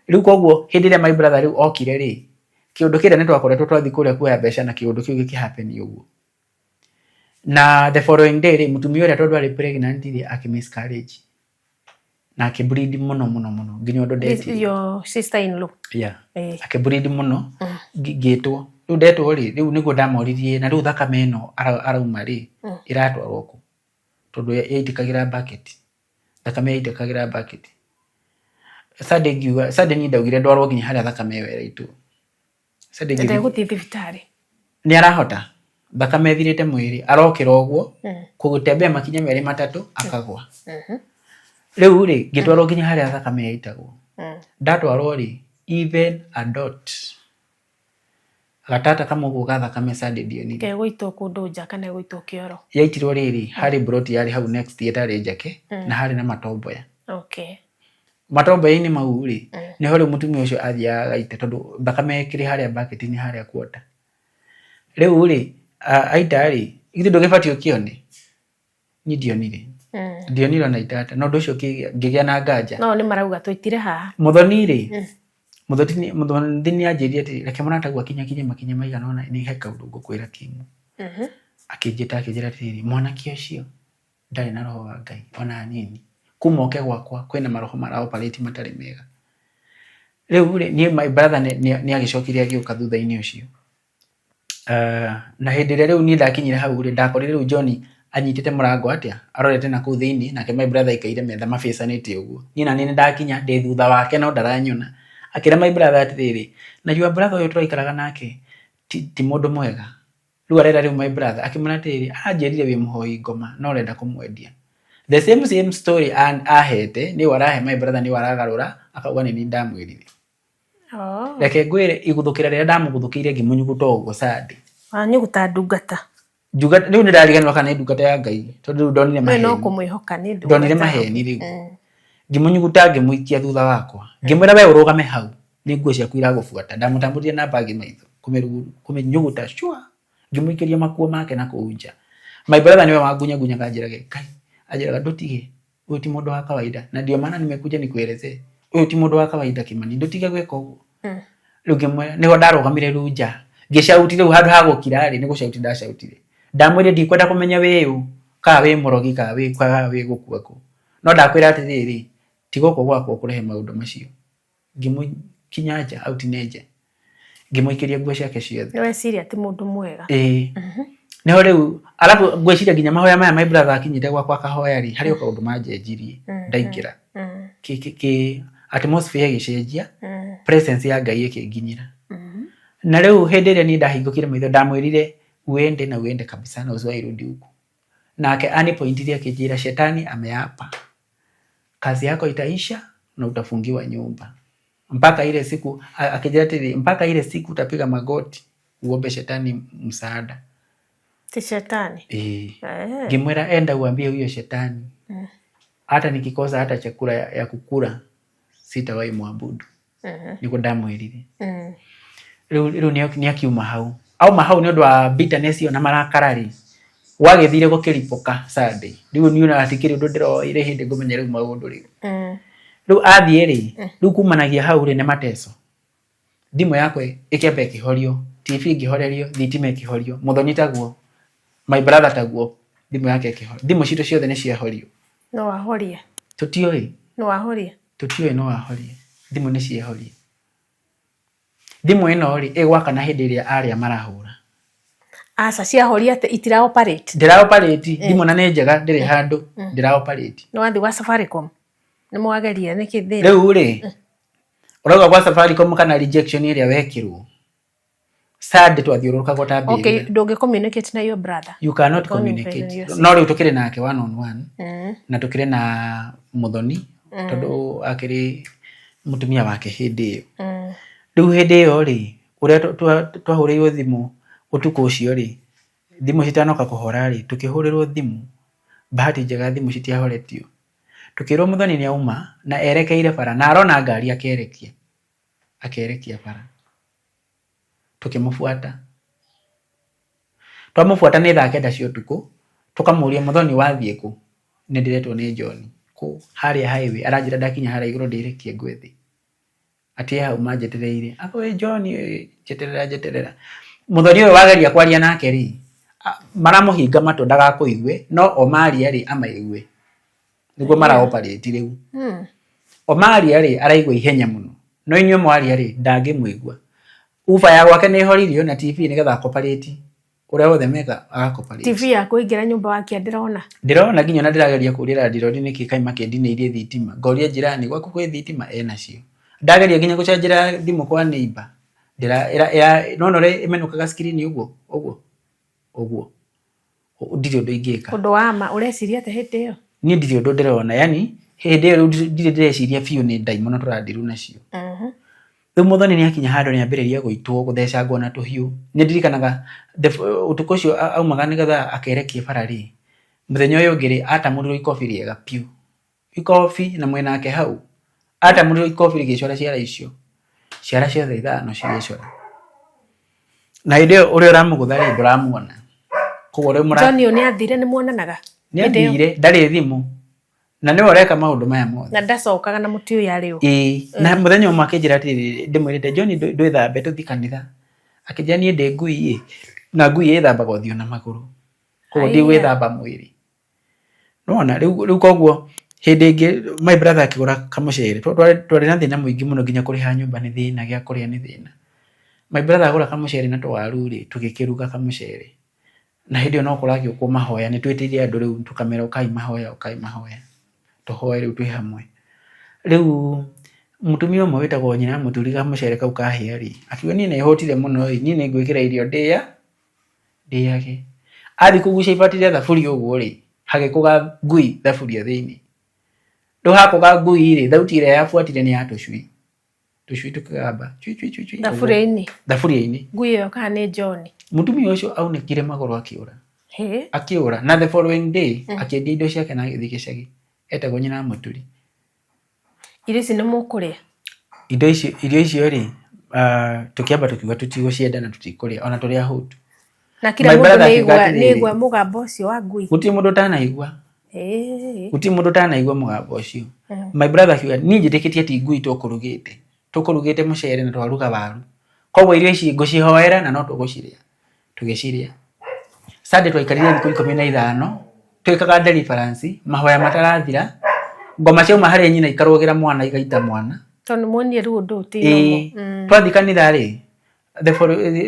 Rĩu koguo hĩndĩ ĩrĩa my brother rĩu okire rĩ, kĩũndũ kĩrĩa nĩ twakoretwo twathiĩ kũrĩa kuoya mbeca na kĩũndũ kĩu gĩkĩ happen ũguo. Na the following day rĩ, mũtumia ũrĩa tondũ arĩ pregnant rĩ, akĩ miscarriage. Na akĩ bleed mũno mũno mũno nginya ũndũ ndetirio. Your sister in law. Yeah. Akĩ bleed mũno ngĩtwo. Rĩu ndetwo rĩ, rĩu nĩguo ndamoririe na rĩu thakame ĩno arauma rĩ, ĩratwarwo kũ? Tondũ yaitĩkagĩra bucket. Thakame yaitĩkagĩra bucket. Sunday ngiuga, Sunday niĩ ndaugire ndwarwo nginya harĩa thakame ĩyo ĩraitwo. Sunday ngĩthiĩ. Ndegũthiĩ thibitarĩ. Nĩ arahota. Thakame ĩthirĩte mwĩrĩ. Arokĩra ũguo, kũgũtembea makinya merĩ matatũ, akagwa. Rĩu rĩ, ngĩtwarwo nginya harĩa thakame yaitagwo. Ndatwarwo rĩ, even a dot, gatata kamwe ũguo ga thakame Sunday ndionire. Gegũitwo kũndũ nja kana egũitwo kĩoro? Yaitirwo rĩrĩ, harĩ mburoti yarĩ hau next ĩtarĩ njake, na harĩ na matomboya. Okay. Matomboya-inĩ mau rĩ, nĩho rĩu mũtumia ũcio athiaga agaita tondũ thakame ĩkĩrĩ harĩa bucket-inĩ harĩa quarter. Rĩu rĩ, aita rĩ, githĩ ndũgĩbatiĩ ũkĩone? Niĩ ndionire. Ndionire ona itata. Na ũndũ ũcio ngĩgĩa na nganja. No nĩ marauga tũitire haha. Mũthoni rĩ, Mũthoni nĩ anjĩrire atĩ reke mũrataguo akinyakinye makinya maigana ũna nĩ he kaũndũ ngũkwĩra Kimu. Akĩnjĩta akĩnjĩra atĩrĩrĩ, mwanake ũcio ndarĩ na roho wa Ngai ona hanini. Kuma oke gwakwa kwĩna maroho mara operate matarĩ mega. Rĩu rĩ, niĩ my brother nĩ agĩcokire agĩũka thutha-inĩ ũcio. Na hĩndĩ ĩrĩa rĩu niĩ ndakinyire hau rĩ, ndakorire rĩu John anyitĩte mũrango atĩa, arorete na kũu thĩinĩ, nake my brother aikaire metha mabacanĩte ũguo. Niĩ naniĩ nĩ ndakinya, ndĩ thutha wake no ndaranyona. Akĩra my brother atĩrĩrĩ, na your brother ũyũ tũraikaraga nake ti mũndũ mwega. Rĩu arera rĩu my brother akĩmwĩra atĩrĩrĩ, aranjĩrire wĩ mũhoi ngoma na ũrenda kũmwendia. The same same story ahete nĩyo arahe my brother nĩyo aragarũra akauga nĩ niĩ ndamwĩrire. Oh. Reke ngwĩre iguthũkĩra rĩrĩa ndamũguthũkĩire ngĩmũnyuguta ũguo Sunday. Wanyuguta ndungata. Ndungata rĩu nĩndariganĩrwo kana nĩ ndungata ya Ngai tondũ rĩu ndonire We no maheni. kũmwĩhoka nĩ ndungata. Ndonire maheni rĩu. Ngĩmũnyuguta ngĩmũikia thutha wakwa. Ngĩmwĩra we ũrũgame hau nĩ nguo ciaku iragũbuata. Ndamũtambũrire na bagi maitho kũmĩnyuguta cua. Ngĩmũikĩria makuo make na kũu nja. My brother nĩwe wangunyagunyaga anjĩrage Ngai anjĩraga ndũtige ũyũ ti mũndũ wa kawaida na ndio maana nimekuja nikuelezee ũyũ ti mũndũ wa kawaida Kimani ndũtige gwĩka ũguo. Rĩu ngĩmwĩra nĩho ndarũgamire rĩu nja ngĩcauti rĩu handũ ha gũkira rĩ nĩ gũcauti ndacautire. Ndamwĩrire ndikwenda kũmenya wĩ ũ kana wĩ mũrogi kana wĩ kana wĩ gũkua kũ no ndakwĩra atĩrĩrĩ tiga gũkũ gwakwa kũrehe maũndũ macio. Ngĩmũkinya nja out nja ngĩmũikĩria nguo ciake ciothe. Nĩ weciria ti mũndũ mwega. Ĩĩ. Nĩho rĩu arabu ngwĩciria nginya mahoya maya my brother akinyĩte gwakwa akahoya rĩ harĩ o kaũndũ manjenjirie ndaingĩra. Kĩ atmosphere ĩgĩcenjia presence ya Ngai ĩkĩnginyĩra. Na rĩu hĩndĩ ĩrĩa niĩ ndahingũkire maitho ndamwĩrire uende na uende kabisa na usiwahi rudi huku. Nake anipointire akĩnjĩra shetani ameapa kazi yako itaisha na utafungiwa nyumba mpaka ile siku akĩnjĩra atĩrĩrĩ mpaka ile siku utapiga magoti uombe shetani msaada. Ti shetani. Ĩĩ. Ngĩmwĩra enda uambie huyo shetani hata nikikosa hata chakula ya kukula sitawahi mwabudu. Nĩguo ndamwĩrire. Rĩu rĩu nĩ akiuma hau. Auma hau nĩ ũndũ wa bitterness ĩyo na marakara rĩ, gwagĩthire gũkĩribũka Sunday. Rĩu niĩ ona hatikĩrĩ ũndũ ndĩroire hĩndĩ ngũmenya rĩu maũndũ rĩu. Rĩu athiĩ rĩ, rĩu kumanagia hau rĩ nĩ mateso. Thimũ yakwa ĩkĩamba ĩkĩhorio, TV ĩngĩhorerio, thitima ĩkĩhorio, Mũthoni taguo, my brother taguo, thimũ yake ĩkĩhorio. Thimũ citũ ciothe nĩ ciahorio. No ahorie. Tũtiũĩ. No ahorie. Tũtiũĩ no ahorie. Thimũ nĩ ciahorio. Thimũ ĩno rĩ, ĩgwakana hĩndĩ ĩrĩa arĩa marahũra. Aca ciahoria atĩ itira operate. Ndĩra operate, thimũ na nĩ njega ndĩrĩ handũ, ndĩra operate. Nĩ wathiĩ gwa Safaricom. Nĩ mwageria nĩkĩ thĩna? Rĩu rĩ, ũrauga gwa Safaricom kana rejection ĩrĩa wekĩrwo sad, twathiũrũrũkagwo ta Okay, mbĩrĩra. Ndũngĩ communicate na your brother. You cannot Only communicate. yes. No rĩu tũkĩrĩ nake one on one na tũkĩrĩ na Muthoni tondũ akĩrĩ mũtumia wake hĩndĩ ĩyo. Rĩu hĩndĩ ĩyo rĩ, ũrĩa twahũrĩirwo thimũ ũtukũ ũcio rĩ, thimũ citanoka kũhora rĩ, tũkĩhũrĩrwo thimũ, bahati njega thimũ citiahoretio, tũkĩrwo Muthoni nĩ auma na erekeire bara na arona ngari akerekia akerekia bara. Tũkĩmũbuata, twamũbuata nĩ thaa 9 cia ũtukũ, tũkamũria, "Muthoni, wathiĩ kũ?" "Nĩ ndĩretwo nĩ John." "Kũ?" "Harĩa highway." Aranjĩra ndakinya harĩa igũrũ ndĩrekie ngwe thĩ, atĩ hau manjetereire. Akoe John, njeterera, njeterera. Muthoni ũyũ wageria kwaria nake rĩ, maramũhinga matũ ndagakũigue, no o maria rĩ amaigue, nĩguo mara operate rĩu. O maria rĩ araigua ihenya mũno, no inyuĩ mwaria rĩ ndangĩmũigua. Uba ya gwake nĩ ĩhoririo na TV nĩgetha akoparĩti ũrĩa wothe meka agakoparĩti. TV yaku ingĩra nyũmba wakia ndĩrona. Ndĩrona nginya ona ndĩrageria kũria landlord nĩkĩ kaĩ makĩndinĩirie thitima, ngoria jirani, "Gwaku kwĩ thitima?" "Enacio." Ndageria nginya gũcenjera thimũ kwa neighbor, ndĩra ĩra nona ũrĩa ĩmenũkaga screen ũguo ũguo ũguo, ndirĩ ũndũ ingĩka. Ũndũ wa ma ũreciria atĩa hĩndĩ ĩyo? Niĩ ndirĩ ũndũ ndĩrona, yani hĩndĩ ĩyo rĩu ndirĩ ndĩreciria biũ, nĩ ndaimono tũrandiru nacio. Rĩu Muthoni nĩ akinya handũ nĩ ambĩrĩria gũitwo, gũthecangwo na tũhiũ. Nĩ ndirikanaga ũtukũ ũcio aumaga nĩgetha akerekie bara rĩ, mũthenya ũyũ ũngĩ rĩ, atamũrirwo ikobi rĩega piũ, ikobi na mwĩnake hau, atamũrirwo ikobi rĩgĩcora ciara icio, ciara ciothe ithano cigĩcora. Na hĩndĩ ĩyo ũrĩa ũramũgũtha rĩ ndũramuona, koguo rĩu mũra John ũyũ nĩ athire, nĩ muonanaga? Nĩ athire, ndarĩ thimũ na nĩwe ũreka maũndũ maya mothe. Na ndacokaga na mũtĩ ũyũ arĩ ũ? Ĩĩ, na mũthenya ũmwe akĩnjĩra atĩrĩrĩ, ndĩmwĩrĩte, "John, ndwĩthambe tũthiĩ kanitha?" Akĩnjĩra, "Niĩ ndĩ ngui ĩ, na ngui ĩthambaga ũthiũ na magũrũ, koguo Haiya. ndigwĩthamba mwĩrĩ." Nĩwona rĩu koguo hĩndĩ ĩngĩ my brother akĩgũra kamũcere, twarĩ na thĩna mũingĩ mũno, nginya kũrĩha nyũmba nĩ thĩna, gĩa kũrĩa nĩ thĩna. My brother agũra kamũcere na tũwaru rĩ, tũgĩkĩruga kamũcere, na hĩndĩ ĩyo no kũragĩũkwo mahoya, nĩ twĩtĩire andũ rĩu tũkamera, "Ũkai mahoya, ũkai mahoya, tũhoe rĩu twĩ hamwe." Rĩu mũtumia ũmwe wĩtagwo nyina mũturi, kamũcere kau kahĩa rĩ, akiuga, "Niĩ nĩ hũtire mũno ĩ, niĩ nĩ ngwĩkĩra irio ndĩya ndĩage." Athiĩ kũgucia ibati rĩa thaburia ũguo rĩ, hagĩkũga ngui thaburia thĩinĩ. Rĩu hakũga ngui rĩ, thauti ĩrĩa yabuatire nĩ ya tũcui, tũcui tũkĩgamba cui cui cui cui ũguo. Thaburia-inĩ? Thaburia-inĩ. Ngui ĩyo kana nĩ John? Mũtumia ũcio aunĩkire magũrũ akĩũra. Hĩ. Akĩũra na the following day akĩendia indo ciake na agĩthiĩ gĩcagi. Etagwo nyina wa mũturi. Irio ici nĩ mũkũrĩa? Indo icio, irio icio rĩ, tũkĩamba tũkiuga tũtigũcienda na tũtikũrĩa ona tũrĩ ahũtu. Na kila My mũndũ brother nĩ akiuga aigua, nĩ atĩrĩrĩ, aigua mũgambo ũcio wa ngui? Gũtirĩ mũndũ ũtanaigua. Ĩĩ. Gũtirĩ mũndũ ũtanaigua mũgambo ũcio. My brother akiuga, "Niĩ njĩtĩkĩtie ti ngui tũkũrugĩte, tũkũrugĩte mũcere na twaruga waru, koguo irio ici ngũcihoera na no tũgũcirĩa." Tũgĩcirĩa. Sunday twaikarire thikũ 15 twĩkaga deliverance, mahoya matarathira, ngoma ciauma harĩ nyina ikarũgĩra mwana igaita mwana. Tondũ muonire rĩu ũndũ ũyũ ti Ĩĩ, normal. twathiĩ kanitha rĩ, the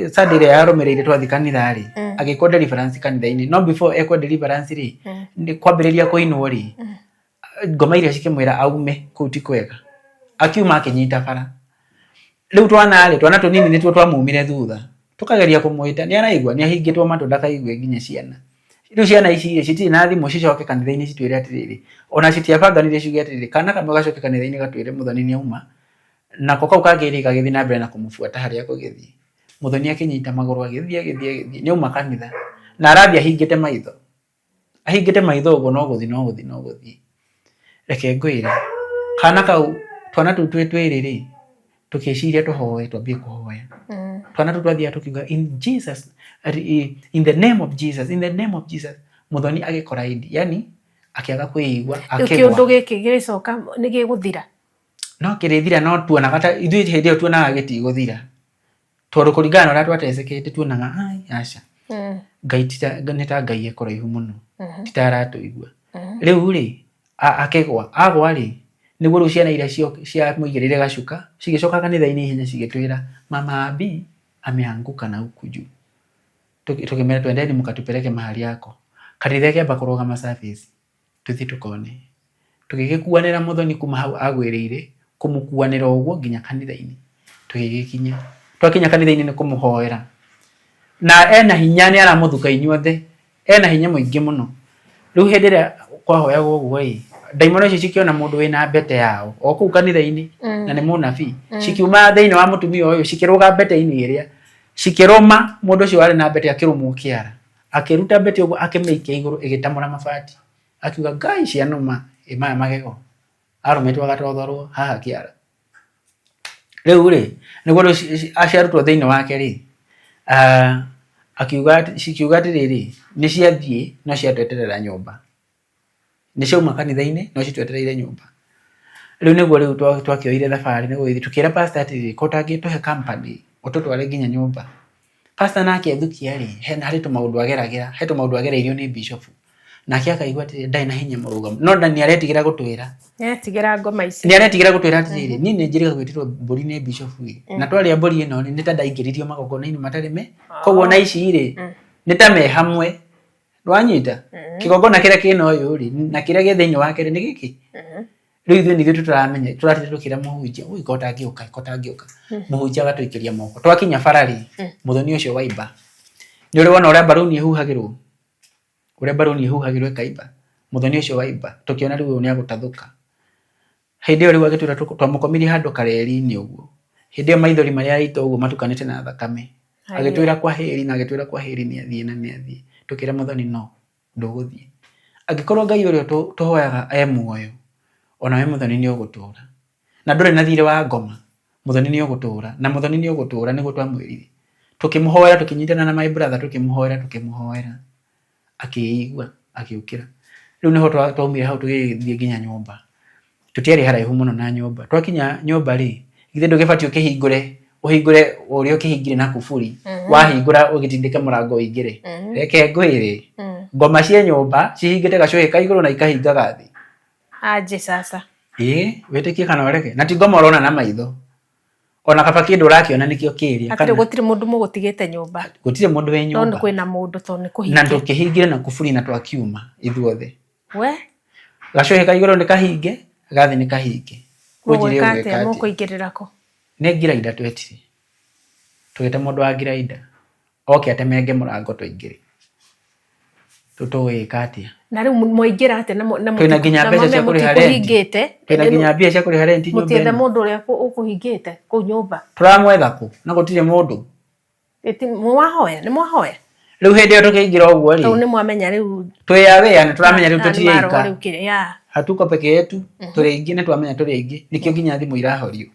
Sunday ĩrĩa yarũmĩrĩire twathiĩ kanitha rĩ, agĩkwo deliverance kanitha-inĩ, no before ekwo deliverance rĩ, nĩ kwambĩrĩria kũinwo rĩ, ngoma iria cikĩmwĩra aume kũu ti kwega, akiuma akĩnyita bara. Rĩu twana rĩ, twana tũnini nĩtuo twamumire thutha, tũkageria kũmwĩta, nĩ araigua, nĩ ahingĩtwo matũ ndakaigue nginya ciana. Rĩu ciana ici rĩ, citirĩ na thimũ cicoke kanitha-inĩ citwĩre atĩrĩrĩ, ona citiabanganire ciuge atĩrĩrĩ, kana kamwe gacoke kanitha-inĩ gatwĩre Muthoni nĩ auma, nako kau kangĩ rĩ gagĩthiĩ na mbere na kũmũbuata harĩa ekũgĩthiĩ. Muthoni akĩnyita magũrũ agĩthiĩ agĩthiĩ agĩthiĩ, nĩ auma kanitha, na arathiĩ ahingĩte maitho, ahingĩte maitho ũguo, no gũthiĩ no gũthiĩ no gũthiĩ. Reke ngwĩre, kana kau, twana tũu twĩ twĩrĩ rĩ, tũkĩciria tũhoe, twambie kũhoya. Twana tũu twathiaga tũkiuga, "In Jesus, in the name of Jesus, in the name of Jesus." Muthoni agĩkora indi, yani akĩaga kwĩigua. Rĩu kĩũndũ Akĩgwa. Gĩkĩ gĩgĩcoka nĩ gĩgũthira? No kĩrĩthira, no tuonaga ta ithuĩ hĩndĩ ĩyo tuonaga gĩtigũthira, tondũ kũringana na ũrĩa twatecekete tuonaga ai aca, Ngai nĩ ta Ngai e kũraihu mũno, ti ta aratũigua. Rĩu rĩ akĩgwa, agwa rĩ, nĩguo rĩu ciana iria ciamũigĩrĩire gacuka cigĩcoka kanitha-inĩ ihenya cigĩtwĩra, "Mama Abi ameanguka na huku juu." Tũkĩmera, "Twendeni mũkatupeleke mahali yako." Kanitha ĩkĩamba kũrũgama service tũthiĩ tũkone. Tũgĩgĩkuanĩra Mũthoni kuma hau agwĩrĩire, kũmũkuanĩra ũguo nginya kanitha-inĩ. Tũgĩgĩkinya. Twakinya kanitha-inĩ nĩ kũmũhoera. Na ena hinya nĩ aramũthuka inyuothe. Ena hinya mũingĩ mũno. Rĩu hĩndĩ ĩrĩa kwahoyagwo ũguo ĩ, ndaimono icio cikĩona mũndũ wĩna mbete yao o kũu kanitha-inĩ na nĩ mũnabii. Cikiuma thĩinĩ wa mũtumia ũyũ cikĩrũga mbete-inĩ ĩrĩa. Cikĩrũma mũndũ ũcio warĩ na mbete akĩrũmwo kĩara. Akĩruta mbete ũguo akĩmĩikia igũrũ ĩgĩtamũra mabati. Akiuga Ngai cianũma ĩ maya magego. Arũmĩtwo agatothorwo haha kĩara. Rĩu rĩ, nĩguo rĩu ciarutwo thĩinĩ wake rĩ, akiuga cikiuga atĩrĩrĩ, nĩ ciathiĩ no ciatweterera nyũmba. Nĩ ciauma kanitha-inĩ no citwetereire nyũmba. Rĩu nĩguo rĩu twakĩoire thabarĩ nĩ gũgĩthiĩ, tũkĩra pastor atĩrĩrĩ, ko ũtangĩtũhe company ũtũtware nginya nyũmba. Pastor nake ethukia rĩ, hena harĩ tũmaũndũ ageragĩra, he tũmaũndũ agereirio nĩ bishop. Nake akaigua atĩrĩrĩ, ndarĩ na hinya mũrũgamu. No nĩ aretigĩra gũtwĩra. Nĩaretigĩra ngoma ici. Nĩ aretigĩra gũtwĩra atĩrĩrĩ, niĩ nĩ njĩrĩga gwĩtĩrwo mbũri nĩ bishop ĩ. Na twarĩa mbũri ĩno rĩ, nĩ ta ndaingĩririo magongona-inĩ matarĩ me. Koguo na ici rĩ, nĩ ta me hamwe. Nĩwanyita? Kĩgongona kĩrĩa kĩna ũyũ rĩ, na kĩrĩa gĩ thĩinĩ wake rĩ, nĩ gĩkĩ. Rĩu ithuĩ nithuĩ tũtaramenya, tũratinda tũkĩra mũhunjia, ũi ko ũtangĩũka, ko ũtangĩũka. Mũhunjia agatũikĩria moko. Twakinya bara rĩ, mũthoni ũcio waimba. Nĩ ũrĩ wona ũrĩa mbaruni ĩhuhagĩrwo? Ũrĩa mbaruni ĩhuhagĩrwo ĩkaimba? Mũthoni ũcio waimba, tũkĩona rĩu ũyũ nĩ agũtathũka. Hĩndĩ ĩyo rĩu agĩtwĩra twamũkomirie handũ kareri-inĩ ũguo. Hĩndĩ ĩyo maithori marĩa araita ũguo matukanĩte na thakame. Agĩtwĩra kwaheri na agĩtwĩra kwaheri nĩ athiĩ na nĩ athiĩ. Tũkĩra mũthoni no, ndũgũthiĩ. Angĩkorwo Ngai ũrĩa tũhoyaga e muoyo, ona we mũthoni nĩ ũgũtũra. Na ndũrĩ na thirĩ wa ngoma, mũthoni nĩ ũgũtũra. Na mũthoni nĩ ũgũtũra nĩguo twamwĩrire. Tũkĩmũhoera tũkĩnyitana na my brother tũkĩmũhoera tũkĩmũhoera. Akĩĩigua, agĩũkĩra. Rĩu nĩho twaumire hau tũgĩthiĩ nginya nyũmba. Tũtiarĩ haraihu mũno na nyũmba. Twakinya nyũmba rĩ, githĩ ndũgĩbatiĩ ũkĩhingũre, ũhingũre ũrĩa ũkĩhingire na kuburi, wahingũra ũgĩtindĩke mũrango ũingĩre. Reke ngwĩre, ngoma cia nyũmba cihingĩte gacũhĩ ka igũrũ na ikahinga ga thĩ. Aje sasa. Ĩĩ, wĩtĩkie kana ũrege. Na ti ngoma ũrona na maitho. Ona kaba kĩndũ ũrakĩona nĩkĩo kĩrĩa. Hatirĩ gũtirĩ mũndũ mũgũtigĩte nyũmba. Gũtirĩ mũndũ wĩ nyũmba. No nĩ kwĩna mũndũ tondũ nĩ kũhinge. Na tũkĩhingire na kuburi na twakiuma ithuothe. We? Gacũhĩ ka igũrũ nĩ kahinge, ga thĩ nĩ kahinge. Ũnjĩre ũgwĩka atĩa? Mũkũingĩrĩra kũ? Nĩ ngirainda twetire. Tũgĩta mũndũ wa ngirainda. Oke atemenge mũrango tũingĩre. Rĩu tũgũgĩka atĩa? Na rĩu mwaingĩra atĩa na na Twĩna nginya mbeca cia kũrĩha rent. mũtikũhingĩte? Twĩna nginya mbia cia kũrĩha rent nyũmba Mũtiethe ĩno. mũndũ ũrĩa ũkũhingĩte kũu nyũmba. Tũramwetha kũ na gũtirĩ mũndũ? Nĩ mwahoya? Nĩ mwahoya? Rĩu hĩndĩ ĩyo tũkĩingĩra ũguo rĩ. Tondũ nĩ mwamenya rĩu. Twĩ aware nĩ tũramenya rĩu tũtirĩ aika. Rĩu kĩrĩa ya. Hatuko peke yetu tũrĩ aingĩ nĩ twamenya tũrĩ aingĩ nĩkĩo nginya thimũ irahorio.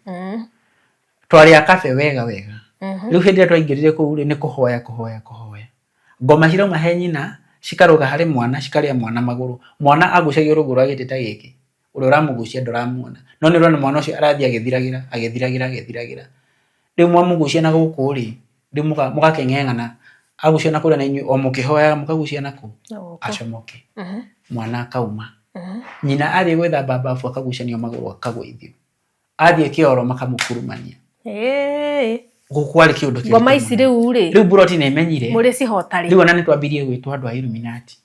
Twarĩ a kabe wega wega. Rĩu hĩndĩ ĩrĩa twaingĩrire kũu rĩ nĩ kũhoya kũhoya kũhoya. Ngoma cirauma he nyina cikarũga harĩ mwana cikarĩa mwana magũrũ. Mwana agucagio rũgũrũ rwa gĩtĩ ta gĩkĩ. Ũrĩa ũramũgucia ndũramuona. No nĩ ũrona mwana ũcio arathiĩ agĩthiragĩra agĩthiragĩra agĩthiragĩra. Rĩu mwamũgucia na gũkũ rĩ, rĩu mũgakĩng'eng'ana. Agucio na kũrĩa na inyuĩ o mũkĩhoyaga mũkagucia na kũ acomoke. Mwana akauma. Nyina athiĩ gwĩthamba bafu akagucanio magũrũ akagũithio. Athiĩ kĩoro makamũkurumania. Gũkũ kwarĩ kĩũndũ kĩritũ Ngoma ici mũno. rĩu rĩ. Rĩu mburoti nĩ ĩmenyire. Mũrĩ cihota rĩ. Rĩu ona nĩ twambirie gwĩtwo andũ a Illuminati.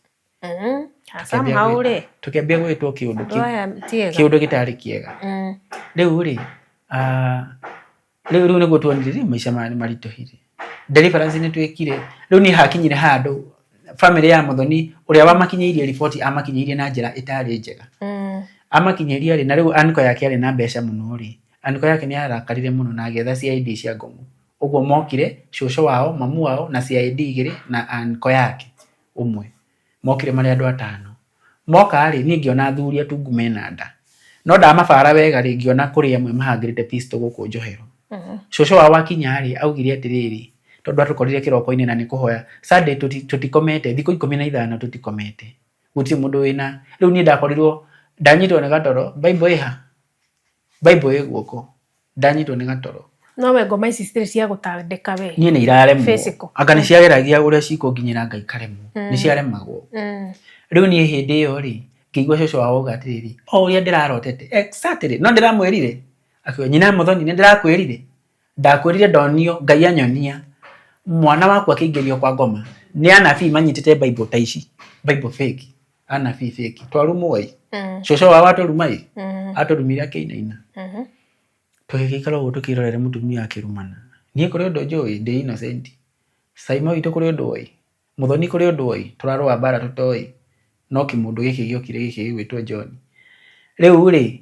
Somehow rĩ. Tũkĩambia gwĩtwo kĩũndũ kĩu. Aya ti ega. Kĩũndũ gĩtarĩ kĩega. Rĩu rĩ, rĩu rĩu nĩguo tuonire rĩu maica maya nĩ maritũhire. Deliverance nĩ twĩkire. Rĩu niĩ hakinyire handũ family ya Muthoni ũrĩa wamakinyĩirie riboti amakinyĩirie na njĩra ĩtarĩ njega. Amakinyĩria rĩ, na rĩu anko yake arĩ na mbeca mũno rĩ, anko yake nĩ arakarire mũno na agĩetha CID cia Ngomo. Ũguo mokire, cũcũ wao, mamu wao na CID igĩrĩ na anko yake ũmwe. Mokire marĩ andũ atano. Moka rĩ, niĩ ngĩona athuri atungu mena nda. No ndamabara wega rĩ, ngĩona kũrĩ amwe mahangĩrĩte pistol gũkũ njohero. Cũcũ wao akinya rĩ, augire atĩrĩrĩ, tondũ atũkorire kĩroko-inĩ na nĩ kũhoya, Sunday tũtikomete, thikũ 15 tũtikomete. Gũtirĩ mũndũ wĩna, rĩu niĩ ndakorirwo, ndanyitwo nĩ gatoro, Bible ĩha? Bible ĩ guoko. Ndanyitwo nĩ gatoro. No we ngoma ici citirĩ cia gũtandĩka we. Niĩ nĩ iraremwo. Physical. Anga nĩ ciageragia ũrĩa cikũnginyĩra ngaikaremwo. Nĩ ciaremagwo. Rĩu niĩ hĩndĩ ĩyo rĩ, ngĩigua cũcũ wao auga atĩrĩrĩ, o ũrĩa ndĩrarotete, exactly, no ndĩramwĩrire. Akiuga, nyina Muthoni, nĩ ndĩrakwĩrire. Ndakwĩrire ndonio, Ngai anyonia, mwana waku akĩingĩrio kwa ngoma, nĩ anabii manyitĩte Bible ta ici, Bible fake. Anabii fake twarumwo ĩ, cũcũ wao atũruma ĩ, atũrumire akĩinaina. Tũgĩgĩikara ũguo tũkĩrorere mũtumia akĩrumana. Niĩ kũrĩ ũndũ njũĩ, ndĩ innocent. Saima witũ kũrĩ ũndũ oĩ, Mũthoni kũrĩ ũndũ oĩ, tũrarũa mbara tũtoĩ, no kĩmũndũ gĩkĩ gĩokire gĩkĩ gĩgwĩtwo John. Rĩu rĩ,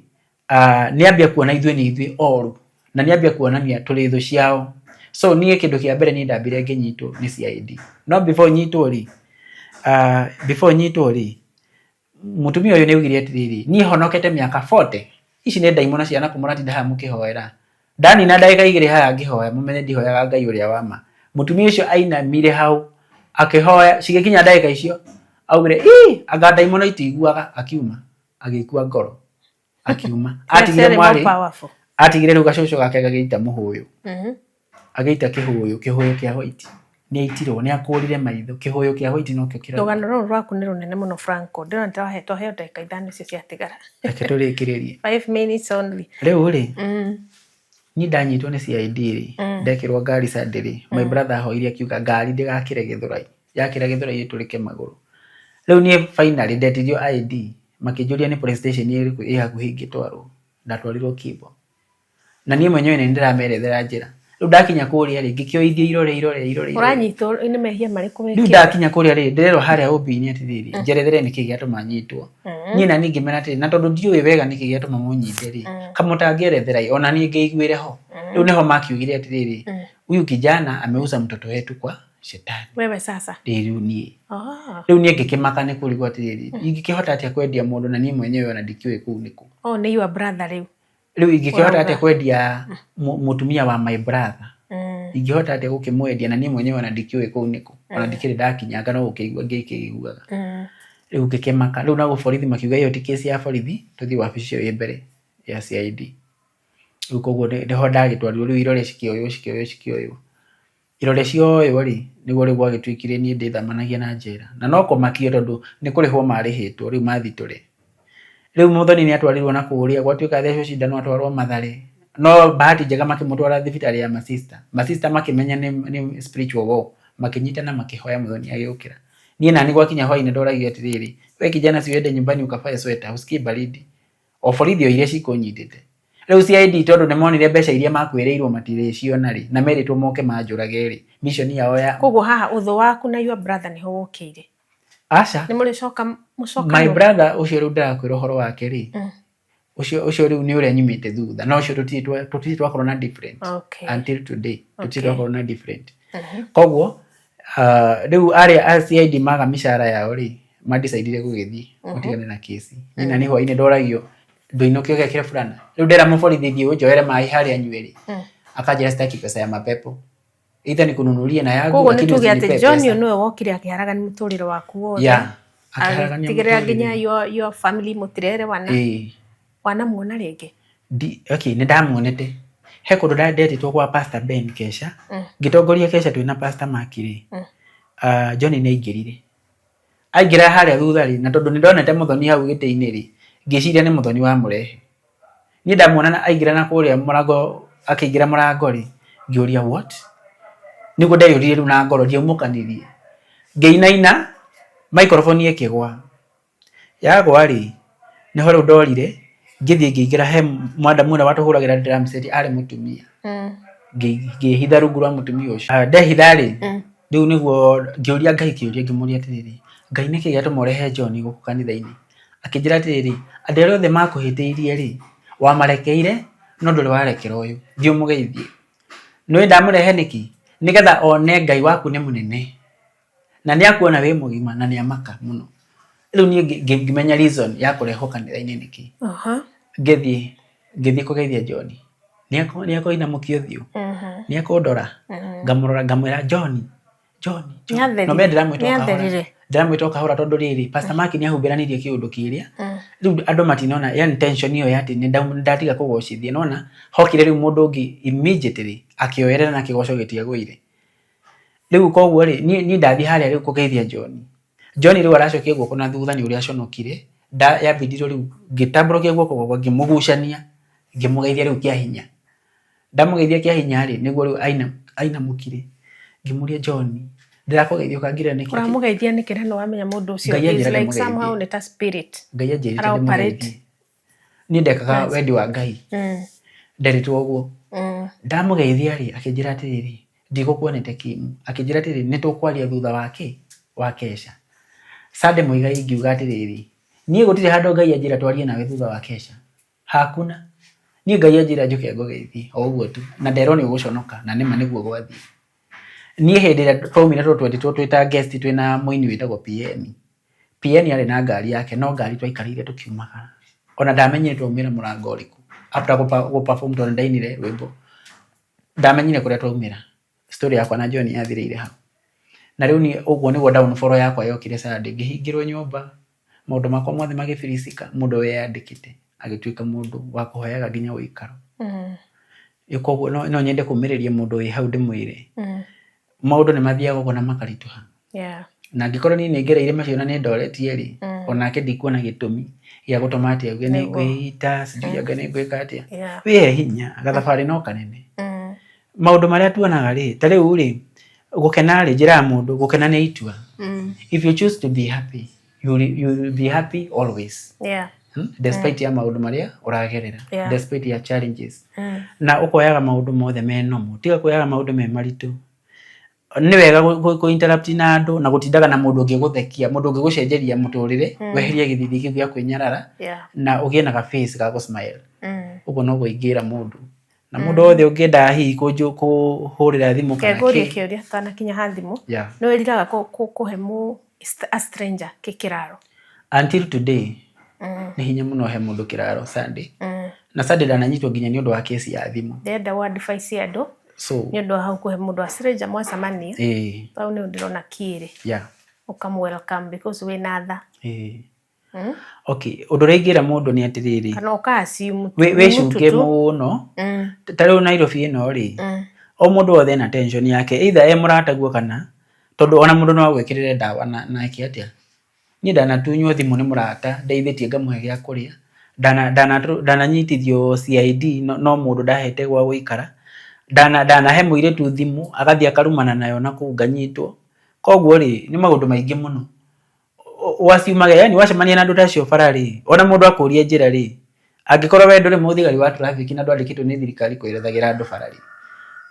nĩ ambia kuona ithuĩ nĩ ithuĩ oru, na nĩ ambia kuonania tũrĩ thũ ciao. So niĩ kĩndũ kĩa mbere niĩ ndambire ngĩnyitwo nĩ CID. No before nyitwo rĩ, before nyitwo rĩ, Mũtumia ũyũ nĩ augire atĩrĩrĩ, niĩ honokete mĩaka 40, ici nĩ ndaimono cia nakũ mũratinda haha mũkĩhoera? Ndanina ndagĩka igĩrĩ haha ngĩhoya mũmenye ndihoyaga Ngai ũrĩa wa ma. Mũtumia ũcio ainamire hau akĩhoya, cigĩkinya ndagĩka icio augire ii anga ndaimono itiiguaga, akiuma agĩkua ngoro akiuma atigire mwarĩ atigire rĩu gacũcũ gake gagĩita mũhũyũ. Agĩita kĩhũyũ, kĩhũyũ kĩa white. Nĩ aitirwo, nĩ akũrire maitho. Kĩhũyũ kĩa white nokĩo kĩrauma. Rũgano rũrũ rwaku nĩ rũnene mũno Franco. Ndĩrona ta twaheo ndagĩka ithano icio ciatigara. Reke tũrĩkĩrĩrie. 5 minutes only. Rĩu rĩ, niĩ ndanyitwo nĩ CID rĩ, ndekĩrwo ngari Sunday rĩ, my brother ahoire akiuga ngari ndĩgakĩre Gĩthũrai. Yakĩra Gĩthũrai ĩtũrĩke magũrũ. Rĩu niĩ finally ndetirio ID, makĩnjũria nĩ police station ĩrĩkũ ĩ hakuhĩ ingĩtwarwo. Ndatwarirwo Kimbo. Na niĩ mwenyewe nĩ ndĩramerethera njĩra. Rĩu ndakinya kũrĩa rĩ, ngĩkĩoithio irore irore irore irore. Ũranyitwo nĩ mehia marĩkũ Rĩu wĩkĩte? ndakinya kũrĩa rĩ, ndĩrerwo harĩa OB-inĩ atĩrĩrĩ, njerethere nĩkĩ gĩatũma nyitwo. Niĩ nani ngĩmera atĩrĩ, na tondũ ndiũĩ wega nĩkĩ gĩatũma mũnyite rĩ, kamũtangĩerethera ĩ, ona niĩ ngĩiguĩre ho. Rĩu nĩho makiugire atĩrĩrĩ, huyu kijana ameuza mtoto wetu kwa shetani. Wewe sasa. Ĩ rĩu niĩ. Ah. Rĩu niĩ ngĩkĩmaka nĩ kũrigwo atĩrĩrĩ, ingĩkĩhota atĩa kwendia mũndũ na niĩ mwenyewe ona ndikĩũĩ kũu nĩkũ. Oh, nĩ your brother rĩu. Rĩu ingĩkĩhota Ũrauga. atĩa kwendia mũtumia wa my brother? Ingĩhota atĩa gũkĩmwendia na niĩ mwenyewe ona ndikĩũĩ kũu nĩkũ, ona ndikĩrĩ ndakinyanga no gũkĩigua ngĩkĩiguaga. Rĩu ngĩkĩmaka, rĩu naguo borithi makiuga ĩyo ti kesi ya borithi, tũthiĩ wabici ĩyo ĩ mbere ya CID. Rĩu koguo nĩho ndagĩtwarirwo, rĩu irore cikĩoywo cikĩoywo cikĩoywo. Irore cioywo rĩ, nĩguo rĩu gwagĩtuĩkire niĩ ndĩthamanagia na njera. Na no kũmakio tondũ nĩ kũrĩhwo marĩhĩtwo rĩu mathitũre. Rĩu Mũthoni nĩ atwarirwo na kũrĩa, gwatuĩka athecwo cindano atwarwo Mathare. No bahati njega makĩmũtwara thibitarĩ ya masista. Masista makĩmenya nĩ spiritual war, makĩnyitana makĩhoya Mũthoni agĩũkĩra. Niĩ nani gwakinya hwainĩ ndoragio atĩrĩrĩ, we kijana si uende nyumbani ukavae sweta, husikii baridi? O borithi o iria cikũnyitĩte. Rĩu CID tondũ nĩ monire mbeca iria makwĩrĩirwo matirĩciona rĩ, na merĩtwo moke manjũrage rĩ, mission yao ya Koguo haha ũthũ waku na your brother nĩho wokĩire. Aca. Nĩ mũrĩcoka mũcokane? My brother ũcio rĩu ndĩrakwĩra ũhoro wake rĩ, ũcio ũcio rĩu nĩ ũrĩa nyumĩte thutha, no ũcio tũtirĩ twakorwo na different until today, tũtirĩ twakorwo na different. Koguo rĩu arĩa a CID maga mĩcara yao rĩ, madecidire gũgĩthiĩ matigane na kesi. Niĩ na nĩ hwainĩ ndoragio ndũinũke ũgekĩre burana. Rĩu ndera mũborithi thiĩ ũnjoere maĩ harĩa nyue rĩ, akanjĩra sitaki pesa ya mapepo. Either nikununulie na yangu Koguo nĩ lakini tuge atĩ usinipee John pesa. ũyũ nĩwe wokire akĩharagania mũtũrĩre waku wothe. Yeah, akĩharagania Agĩtigĩrĩra mũtũrĩre. nginya your family mũtirerewana. Ĩĩ. Wanamuona rĩngĩ? Okay, nĩ ndamuonete. He kũndũ ndetĩtwo kwa Pastor Ben Kesha. Ngĩtongoria Kesha twĩna Pastor Mark rĩ. John nĩ aingĩrire. Aingĩra harĩa thutha rĩ, na tondũ nĩ ndonete Mũthoni hau gĩtĩ-inĩ rĩ, ngĩciria nĩ Mũthoni wamũrehe. Niĩ ndamuona na aingĩra na kũrĩa mũrango, akĩingĩra mũrango rĩ, ngĩũria what? Nĩguo ndeyũririe rĩu na ngoro, ndiaumũkanirie. Ngĩinaina, microphone ĩkĩgwa. Yagwa rĩ, nĩho rĩu ndorire, ngĩthiĩ ngĩingĩra he mwadamu ũrĩa watũhũragĩra drum set arĩ mũtumia. Ngĩhitha rungu rwa mũtumia ũcio. Ndehitha rĩ, rĩu nĩguo ngĩũria Ngai kĩũria ngĩmũria atĩrĩrĩ, Ngai nĩkĩ gĩatũma ũrehe John gũkũ kanitha-inĩ? Akĩnjĩra atĩrĩrĩ, andũ arĩa othe makũhĩtĩirie rĩ, wamarekeire no ndũrĩ warekera ũyũ, thiĩ ũmũgeithie. Nĩũĩ ndamũrehe nĩkĩ? Nĩgetha one Ngai waku nĩ mũnene na nĩ akuona wĩ mũgima na nĩ amaka mũno. Rĩu niĩ ngĩmenya reason ya kũrehwo kanitha-inĩ nĩkĩ. Ngĩthiĩ ngĩthiĩ kũgeithia John. Nĩ ekũinamũkia ũthiũ, nĩ ekũndora, ngamũrora ngamwĩra John, John, John. Nĩatherire. No me ndĩramwĩta o kahora. Nĩatherire. Ndĩramwĩta o kahora tondũ rĩrĩ, Pastor Mark nĩ ahumbĩranĩirie kĩũndũ kĩrĩa. Rĩu andũ matinona, yani tension ĩyo ya atĩ nĩ ndatiga kũgocithia. Nĩwona, hokire rĩu mũndũ ũngĩ immediately akĩoerera na kĩgoco gĩtiagũire. Rĩu koguo rĩ, niĩ ndathiĩ harĩa rĩu kũgeithia John. John rĩu aracokia guoko na thutha nĩ ũrĩa aconokire. Yambindirwo rĩu ngĩtambũrũkia guoko gwakwa ngĩmũgucania, ngĩmũgeithia rĩu kĩa hinya. Ndamũgeithia kĩa hinya rĩ, nĩguo rĩu ainamũkire. Ngĩmũria John, Ndĩrakũgeithia ũkangira nĩkĩ? Ũramũgeithia nĩkĩ na nĩwamenya mũndũ ũcio Ngai is anjĩra like ndĩmũgeithie. somehow nĩ ta spirit. Ngai anjĩrĩte Ara operate. ndĩmũgeithie. Niĩ ndekaga wendi wa Ngai. Nderitwo ũguo. Ndamũgeithia rĩ, akĩnjĩra atĩrĩrĩ, ndigũkuonete Kim. Akĩnjĩra atĩrĩrĩ, nĩ tũkwaria thutha wa kĩ? Wa kesha. Sunday Muigai ngiuga atĩrĩrĩ, niĩ gũtirĩ handũ Ngai anjĩra twarie nawe thutha wa kesha. Hakuna. Niĩ Ngai anjĩra njũke ngũgeithie, o ũguo tu. Na nderwo nĩ ũgũconoka, na nĩma nĩguo gwathiĩ. Niĩ hĩndĩ ĩrĩa twaumire tondũ twetĩtwo twĩ ta guest twĩna mũini wĩtagwo PN. PN arĩ na ngari yake, no ngari twaikarĩire tũkiumagara. Ona ndamenyire twaumĩra mũrango ũrĩkũ. After gũ perform tondũ nĩndainire rwĩmbo. Ndamenyire kũrĩa twaumĩra. Story yakwa na John yathirĩire hau. Na rĩu niĩ ũguo nĩguo downfall yakwa yokire Sunday. Ngĩhingĩrwo nyũmba, maũndũ makwa mothe magĩbirisika, mũndũ weyandĩkĩte agĩtuĩka mũndũ wa kũhoyaga nginya ũikaro. Koguo no nyende kũmĩrĩria mũndũ wĩ hau ndĩmwĩre, maũndũ nĩ mathiaga ũguo na makaritũha. Na angĩkorwo niĩ nĩ ngereire macio na nĩ ndoretie rĩ, onake ndikuona gĩtũmi gĩa gũtũma atĩ auge nĩ ngwĩita, sijui anga nĩ ngwĩka atĩa. Wĩhe hinya, gathabarĩ no kanene. Maũndũ marĩa tuonaga rĩ, ta rĩu rĩ, gũkena rĩ, njĩraga mũndũ gũkena nĩ itua. If you choose to be happy, you will be happy always. Despite ya maũndũ marĩa ũragerera, despite ya challenges. Na ũkoyaga maũndũ mothe me normal, tiga kuoyaga maũndũ me maritũ. Nĩ wega kũ interrupt na andũ na gũtindaga na mũndũ ũngĩgũthekia, mũndũ ũngĩgũcenjeria mũtũrĩre, weherie gĩthithi kĩu gĩa kwĩnyarara na ũgĩe na ga face ga gũ smile. Ũguo noguo ingĩra mũndũ. Na mũndũ wothe ũngĩenda hihi kũhũrĩra thimũ kana Reke ngũrie kĩ. kĩũria tũtanakinya ha thimũ. Nĩ wĩriraga kũhe a stranger kĩraro? Until today, nĩ hinya mũno he mũndũ kĩraro Sunday. Na Sunday ndananyitwo nginya nĩ ũndũ wa kesi ya thimũ. Ndĩrenda ũ advice andũ nĩ ũndũ wa hau kũhe mũndũ a stranger mwacemania. Hau nĩho ndĩrona kĩrĩ. Ũkamũ welcome because wĩna tha. Okay, ũndũ ũrĩa ingĩra mũndũ nĩ atĩrĩrĩ. Kana ũka assume Wĩcunge mũno. Ta rĩu Nairobi ĩno rĩ, o mũndũ wothe ena tension yake, either e mũrataguo kana, tondũ ona mũndũ no agwĩkĩrĩre ndawa na eke atĩa. Niĩ ndanatunywo thimũ nĩ mũrata, ndeithĩtie ngamũhe gĩa kũrĩa. Ndananyitithio CID no mũndũ ndahete gwa gũikara. Ndanahe mũirĩtu thimũ, agathiĩ akarumana nayo na kũu nganyitwo. Koguo rĩ, nĩ maũndũ maingĩ mũno. Waciumaga, yani wacemania na andũ ta acio bara rĩ, ona mũndũ akũria njĩra rĩ, angĩkorwo we ndũrĩ mũthigari wa traffic na ndwandĩkĩtwo nĩ thirikari kwerethagĩra andũ bara rĩ,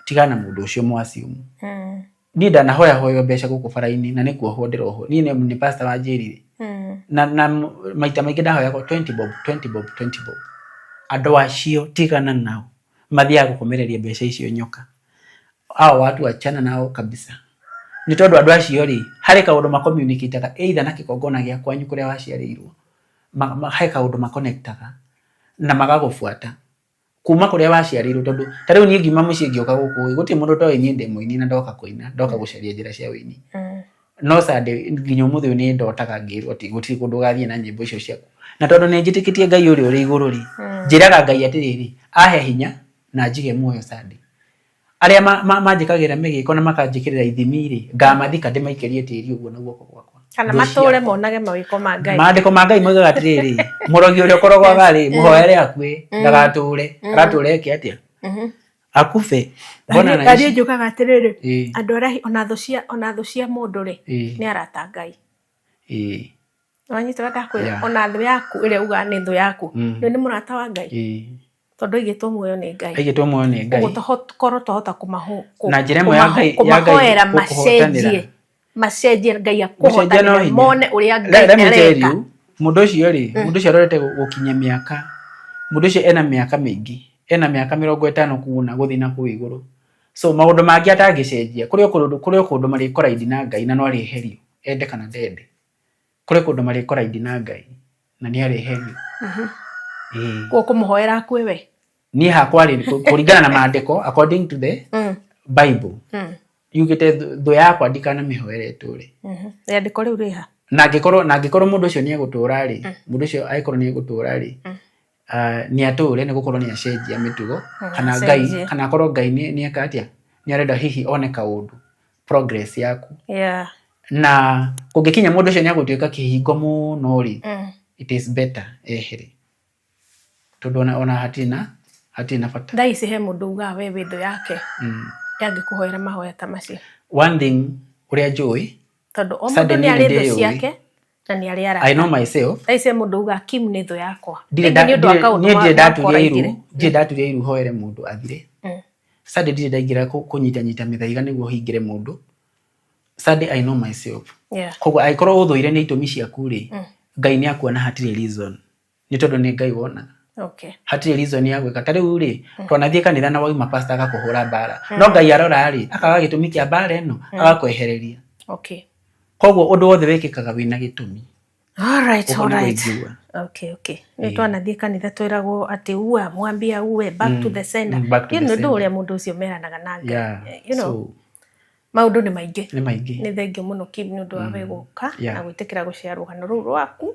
tigana na mũndũ ũcio mwaciumu. Niĩ ndanahoya hoywo mbeca gũkũ bara-inĩ na nĩ kuohwo ndĩrohwo. Niĩ nĩ pastor wanjĩrire. Na maita maingĩ ndahoyagwo 20 bob, 20 bob, 20 bob. Andũ acio tigana nao, mathiaga gũkũmereria mbeca icio nyoka. Hao watu achana nao kabisa. Nĩ tondũ andũ acio rĩ, harĩ kaũndũ macommunicataga either na kĩgongona gĩa kwanyu kũrĩa waciarĩirwo, he kaũndũ maconnectaga na magagũbuata kuma kũrĩa waciarĩirwo tondũ ta rĩu niĩ ngiuma mũciĩ ngĩũka gũkũ ĩ, gũtirĩ mũndũ ũtoĩ niĩ ndĩ mũini na ndoka kũina, ndoka gũcaria njĩra cia ũini. No Sunday nginya ũmũthĩ ũyũ nĩ ndotaga ngĩrwo atĩ gũtirĩ kũndũ ũgathiĩ na nyĩmbo icio ciaku. Na tondũ nĩ njĩtĩkĩtie Ngai ũrĩa ũrĩ igũrũ rĩ, njĩraga Ngai atĩrĩrĩ, ahe hinya na njige muoyo Sunday. Arĩa manjĩkagĩra mĩgĩko na makanjĩkĩrĩra ithimi rĩ, ngamathika ndĩmaikĩrie tĩri ũguo na guoko gwakwa. Kana matũre monage mawĩko ma Ngai. Maandĩko ma Ngai moigaga atĩrĩrĩ, mũrogi ũrĩa ũkorogwaga rĩ, mũhoere akue, ndagatũre, aratũra eke atĩa? Akube. Mbona na niĩ njugaga atĩrĩrĩ, andũ arĩa ona thũ cia ona thũ cia mũndũ rĩ, nĩ arata Ngai. Wanyita ũrĩa ndakwĩra? Ona thũ yaku ĩrĩa ugaga nĩ thũ yaku, nĩ mũrata wa Ngai. Tondũ aigĩtwo muoyo nĩ Ngai. Aigĩtwo muoyo nĩ Ngai. Ũguo korwo twahota kũmaho Na njĩra ĩmwe ya Ngai kũmahoera macenjie macenjie Ngai akũhotanĩre mone ũrĩa Ngai areka. Mũndũ ũcio rĩ, mũndũ ũcio arorete gũkinyia mĩaka, mũndũ ũcio ena mĩaka mĩingĩ, ena mĩaka 50 kuuna gũthiĩ na kũu igũrũ. So maũndũ mangĩ atangĩcenjia, kũrĩ o kũndũ kũrĩ o kũndũ marĩkoraindi na Ngai na no arĩherio, ende kana ndende. Kũrĩ kũndũ marĩkoraindi na Ngai na nĩ arĩherio. Koguo kũmũhoera akue we? Niĩ hakwa rĩ, kũringana na maandĩko, according to the Bible, yugĩte thũ yakwa ndikanamĩhoere ĩtũre. Rĩandĩko rĩu rĩha? Na angĩkorwo na angĩkorwo mũndũ ũcio nĩ egũtũra rĩ, mũndũ ũcio angĩkorwo nĩ egũtũra rĩ, nĩ atũre nĩ gũkorwo nĩ acenjia mĩtugo, kana Ngai, kana akorwo Ngai nĩ eka atĩa, nĩ arenda hihi one kaũndũ, progress yaku. Na kũngĩkinya mũndũ ũcio nĩ egũtuĩka kĩhingo mũno rĩ, it is better ehere. Tondũ ona hatirĩ na hatirĩ na bata. Thaa ici he mũndũ ugaga we wĩ thũ yake, angĩkũhoera mahoya ta macio. One thing Ũrĩa njũĩ, Tondũ o Sunday mũndũ nĩ niĩ arĩ nĩ thũ ndĩyũĩ. ciake na nĩ arĩ I arata. know myself. Thaa ici mũndũ uga Kim nĩ thũ yakwa. Ndirĩ Rĩngĩ nĩ ũndũ wa kaũndũ niĩ ndirĩ ndaturia iru, makoraigire. ndirĩ ndaturia iru hoere mũndũ athire. Sunday ndirĩ ndaingĩra kũnyitanyita mĩthaiga nĩguo hingĩre mũndũ. Sunday I know myself. Yeah. Koguo angĩkorwo ũthũire nĩ itũmi ciaku rĩ, Ngai nĩ akuona hatirĩ reason. Nĩ tondũ nĩ Ngai wonaga. Okay. Hatirĩ reason ya gwĩka. Ta rĩu rĩ, twanathiĩ kanitha na wauma pastor agakũhũra mbara. No Ngai arora rĩ, akaga gĩtũmi kĩa mbara ĩno, agakwehereria. Okay. Koguo ũndũ wothe wĩkĩkaga wĩna gĩtũmi. All right, Ũguo all nĩguo right. ingiuga. Okay, okay. Nĩ twanathiĩ kanitha twĩragwo atĩ uwe mwambia uwe back to the sender. Back to You the know, ndũ sender. ũrĩa mũndũ ũcio meranaga na Ngai. Yeah. You know, So, maũndũ nĩ maingĩ. nĩ maingĩ. Nĩ thengio mũno Kim nĩ ũndũ wa we gũka Yeah. na gwĩtĩkĩra gũshare rũgano rũu rwaku.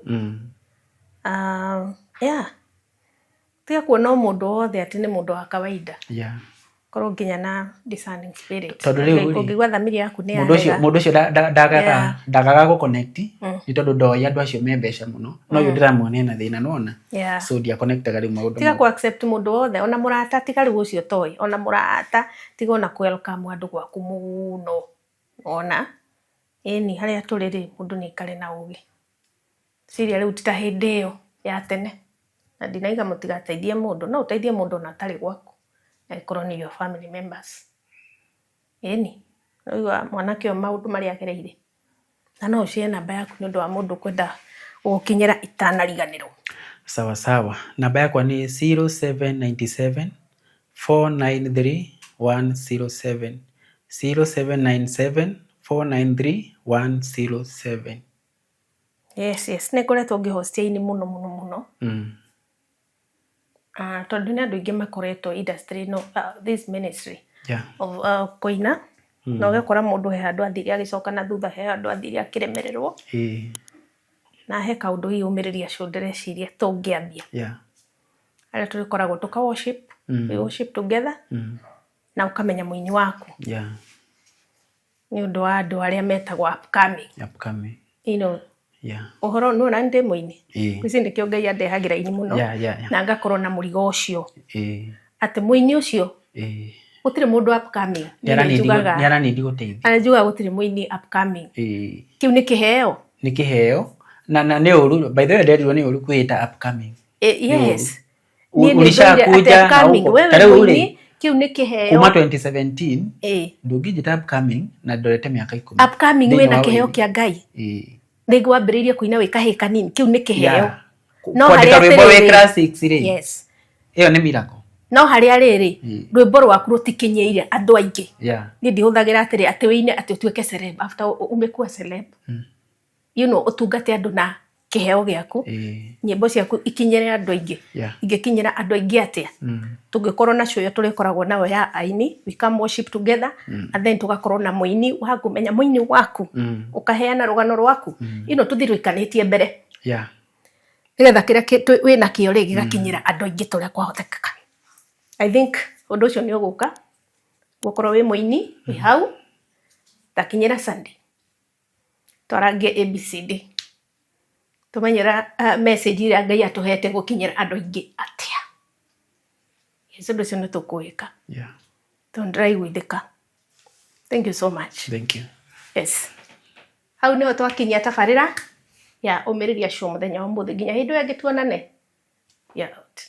Yeah. Tiga kuona o mũndũ wothe atĩ nĩ mũndũ wa kawaida. Yeah. Korwo nginya na discerning spirit. Tondũ rĩu rĩ, Ũngĩigua thamiri yaku nĩ Mũndũ ũcio yarega. mũndũ ũcio ndagaga Yeah. ndagaga gũ connect nĩ tondũ ndoĩ andũ acio me mbeca mũno no ũyũ ndĩramuona ena thĩna nĩwona. Yeah. So ndia connectaga rĩu maũndũ Tiga mau. ku accept mũndũ wothe ona mũrata tiga rĩu ũcio toĩ ona mũrata tiga ona ku welcome andũ gwaku mũno ona ĩni harĩa tũrĩ rĩ mũndũ nĩ aikare na ũgĩ. Ciria rĩu ti ta hĩndĩ ĩyo ya tene na ndinaiga mũtigateithie mũndũ no ũteithie mũndũ ona atarĩ gwaku angĩkorwo nĩ your family members. Ĩni ũraigua mwanake ũyũ maũndũ marĩa agereire na no ũshare namba yaku nĩ ũndũ wa mũndũ kwenda gũgũkinyĩra itanariganĩrwo. Sawa sawa. Namba yakwa nĩ 0797 493 107. 0797 493 107. Yes, yes. Nĩ ngoretwo ngĩhostia aini mũno mũno mũno. Tondũ nĩ andũ aingĩ makoretwo industry ĩno, this ministry Yeah. of kũina na ũgakora mũndũ he handũ athire agĩcoka na thutha he handũ athire akĩremererwo na he kaũndũ hihi ũmĩrĩria acio ndĩreciria tũngĩambia Yeah. harĩa tũrĩkoragwo tũka worship, we worship together na ũkamenya mũini waku Yeah. nĩ ũndũ wa andũ arĩa metagwo upcoming. Upcoming. You know, Yeah. ũhoro nĩ ona ndĩ mũini ici nĩkĩo Ngai andehagĩra ini mũno Yeah, yeah, yeah. na ngakorwo na mũrigo ũcio atĩ mũini ũcio gũtirĩ mũndũ upcoming. Nĩ aranindi gũteithia. Na njugaga gũtirĩ mũini upcoming. Kĩu nĩ kĩheo. Nĩ kĩheo na nĩ ũru, by the way nderirwo nĩ ũru kwĩĩta upcoming. Yes. Niĩ nĩ Ulishakuja ndũire atĩ na upcoming, huko. wewe Ta rĩu rĩ, mũini kĩu nĩ kĩheo. Kuma 2017 ndũngĩnjĩta upcoming na ndorete mĩaka 10. Upcoming Thĩinĩ wĩna wa kĩheo ũini. kĩa Ngai. Rĩngĩ wambĩrĩirie kũina wĩ kahĩĩ kanini, kĩu nĩ kĩheo. Yeah. No Kwandĩka harĩa rwĩmbo wĩ atĩrĩrĩ- class 6 rĩ, Yes. ĩyo nĩ miracle. No harĩa rĩrĩ rwĩmbo rwaku rũtikinyĩire andũ aingĩ. Yeah. Niĩ ndihũthagĩra atĩrĩ atĩ wĩine atĩ ũtuĩke celeb after umekuwa celeb. You know, ũtungate andũ na kĩheo gĩaku. Nyĩmbo ciaku ikinyĩre andũ aingĩ. Yeah. Ingĩkinyĩra andũ aingĩ atĩa? Tũngĩkorwo na show ĩyo tũrĩkoragwo nayo ya aini, we come worship together and then tũgakorwo na mũini waku, menya mũini waku, ũkaheana rũgano rwaku. You know, tũthiĩ rũikanĩtie mbere. Yeah. Nĩgetha kĩrĩa wĩna kĩo rĩ gĩgakinyĩra andũ aingĩ ta ũrĩa kwahotekeka. I think ũndũ ũcio nĩ ũgũka. Gũkorwo wĩ mũini, wĩ hau, takinyĩra Sunday. Twarangie ABCD. Tũmenyera message ĩrĩa Ngai atũhete gũkinyĩra andũ aingĩ atĩa. Yes, ũndũ ũcio nĩ tũkũwĩka. Yeah. Tondũ ndĩraiguithĩka. Thank you so much. Thank you. Yes. Hau nĩho twakinyia tabarĩra ya ũmĩrĩria show mũthenya wa ũmũthĩ nginya hĩndĩ ĩyo ĩngĩ tuonane. Yeah. Out.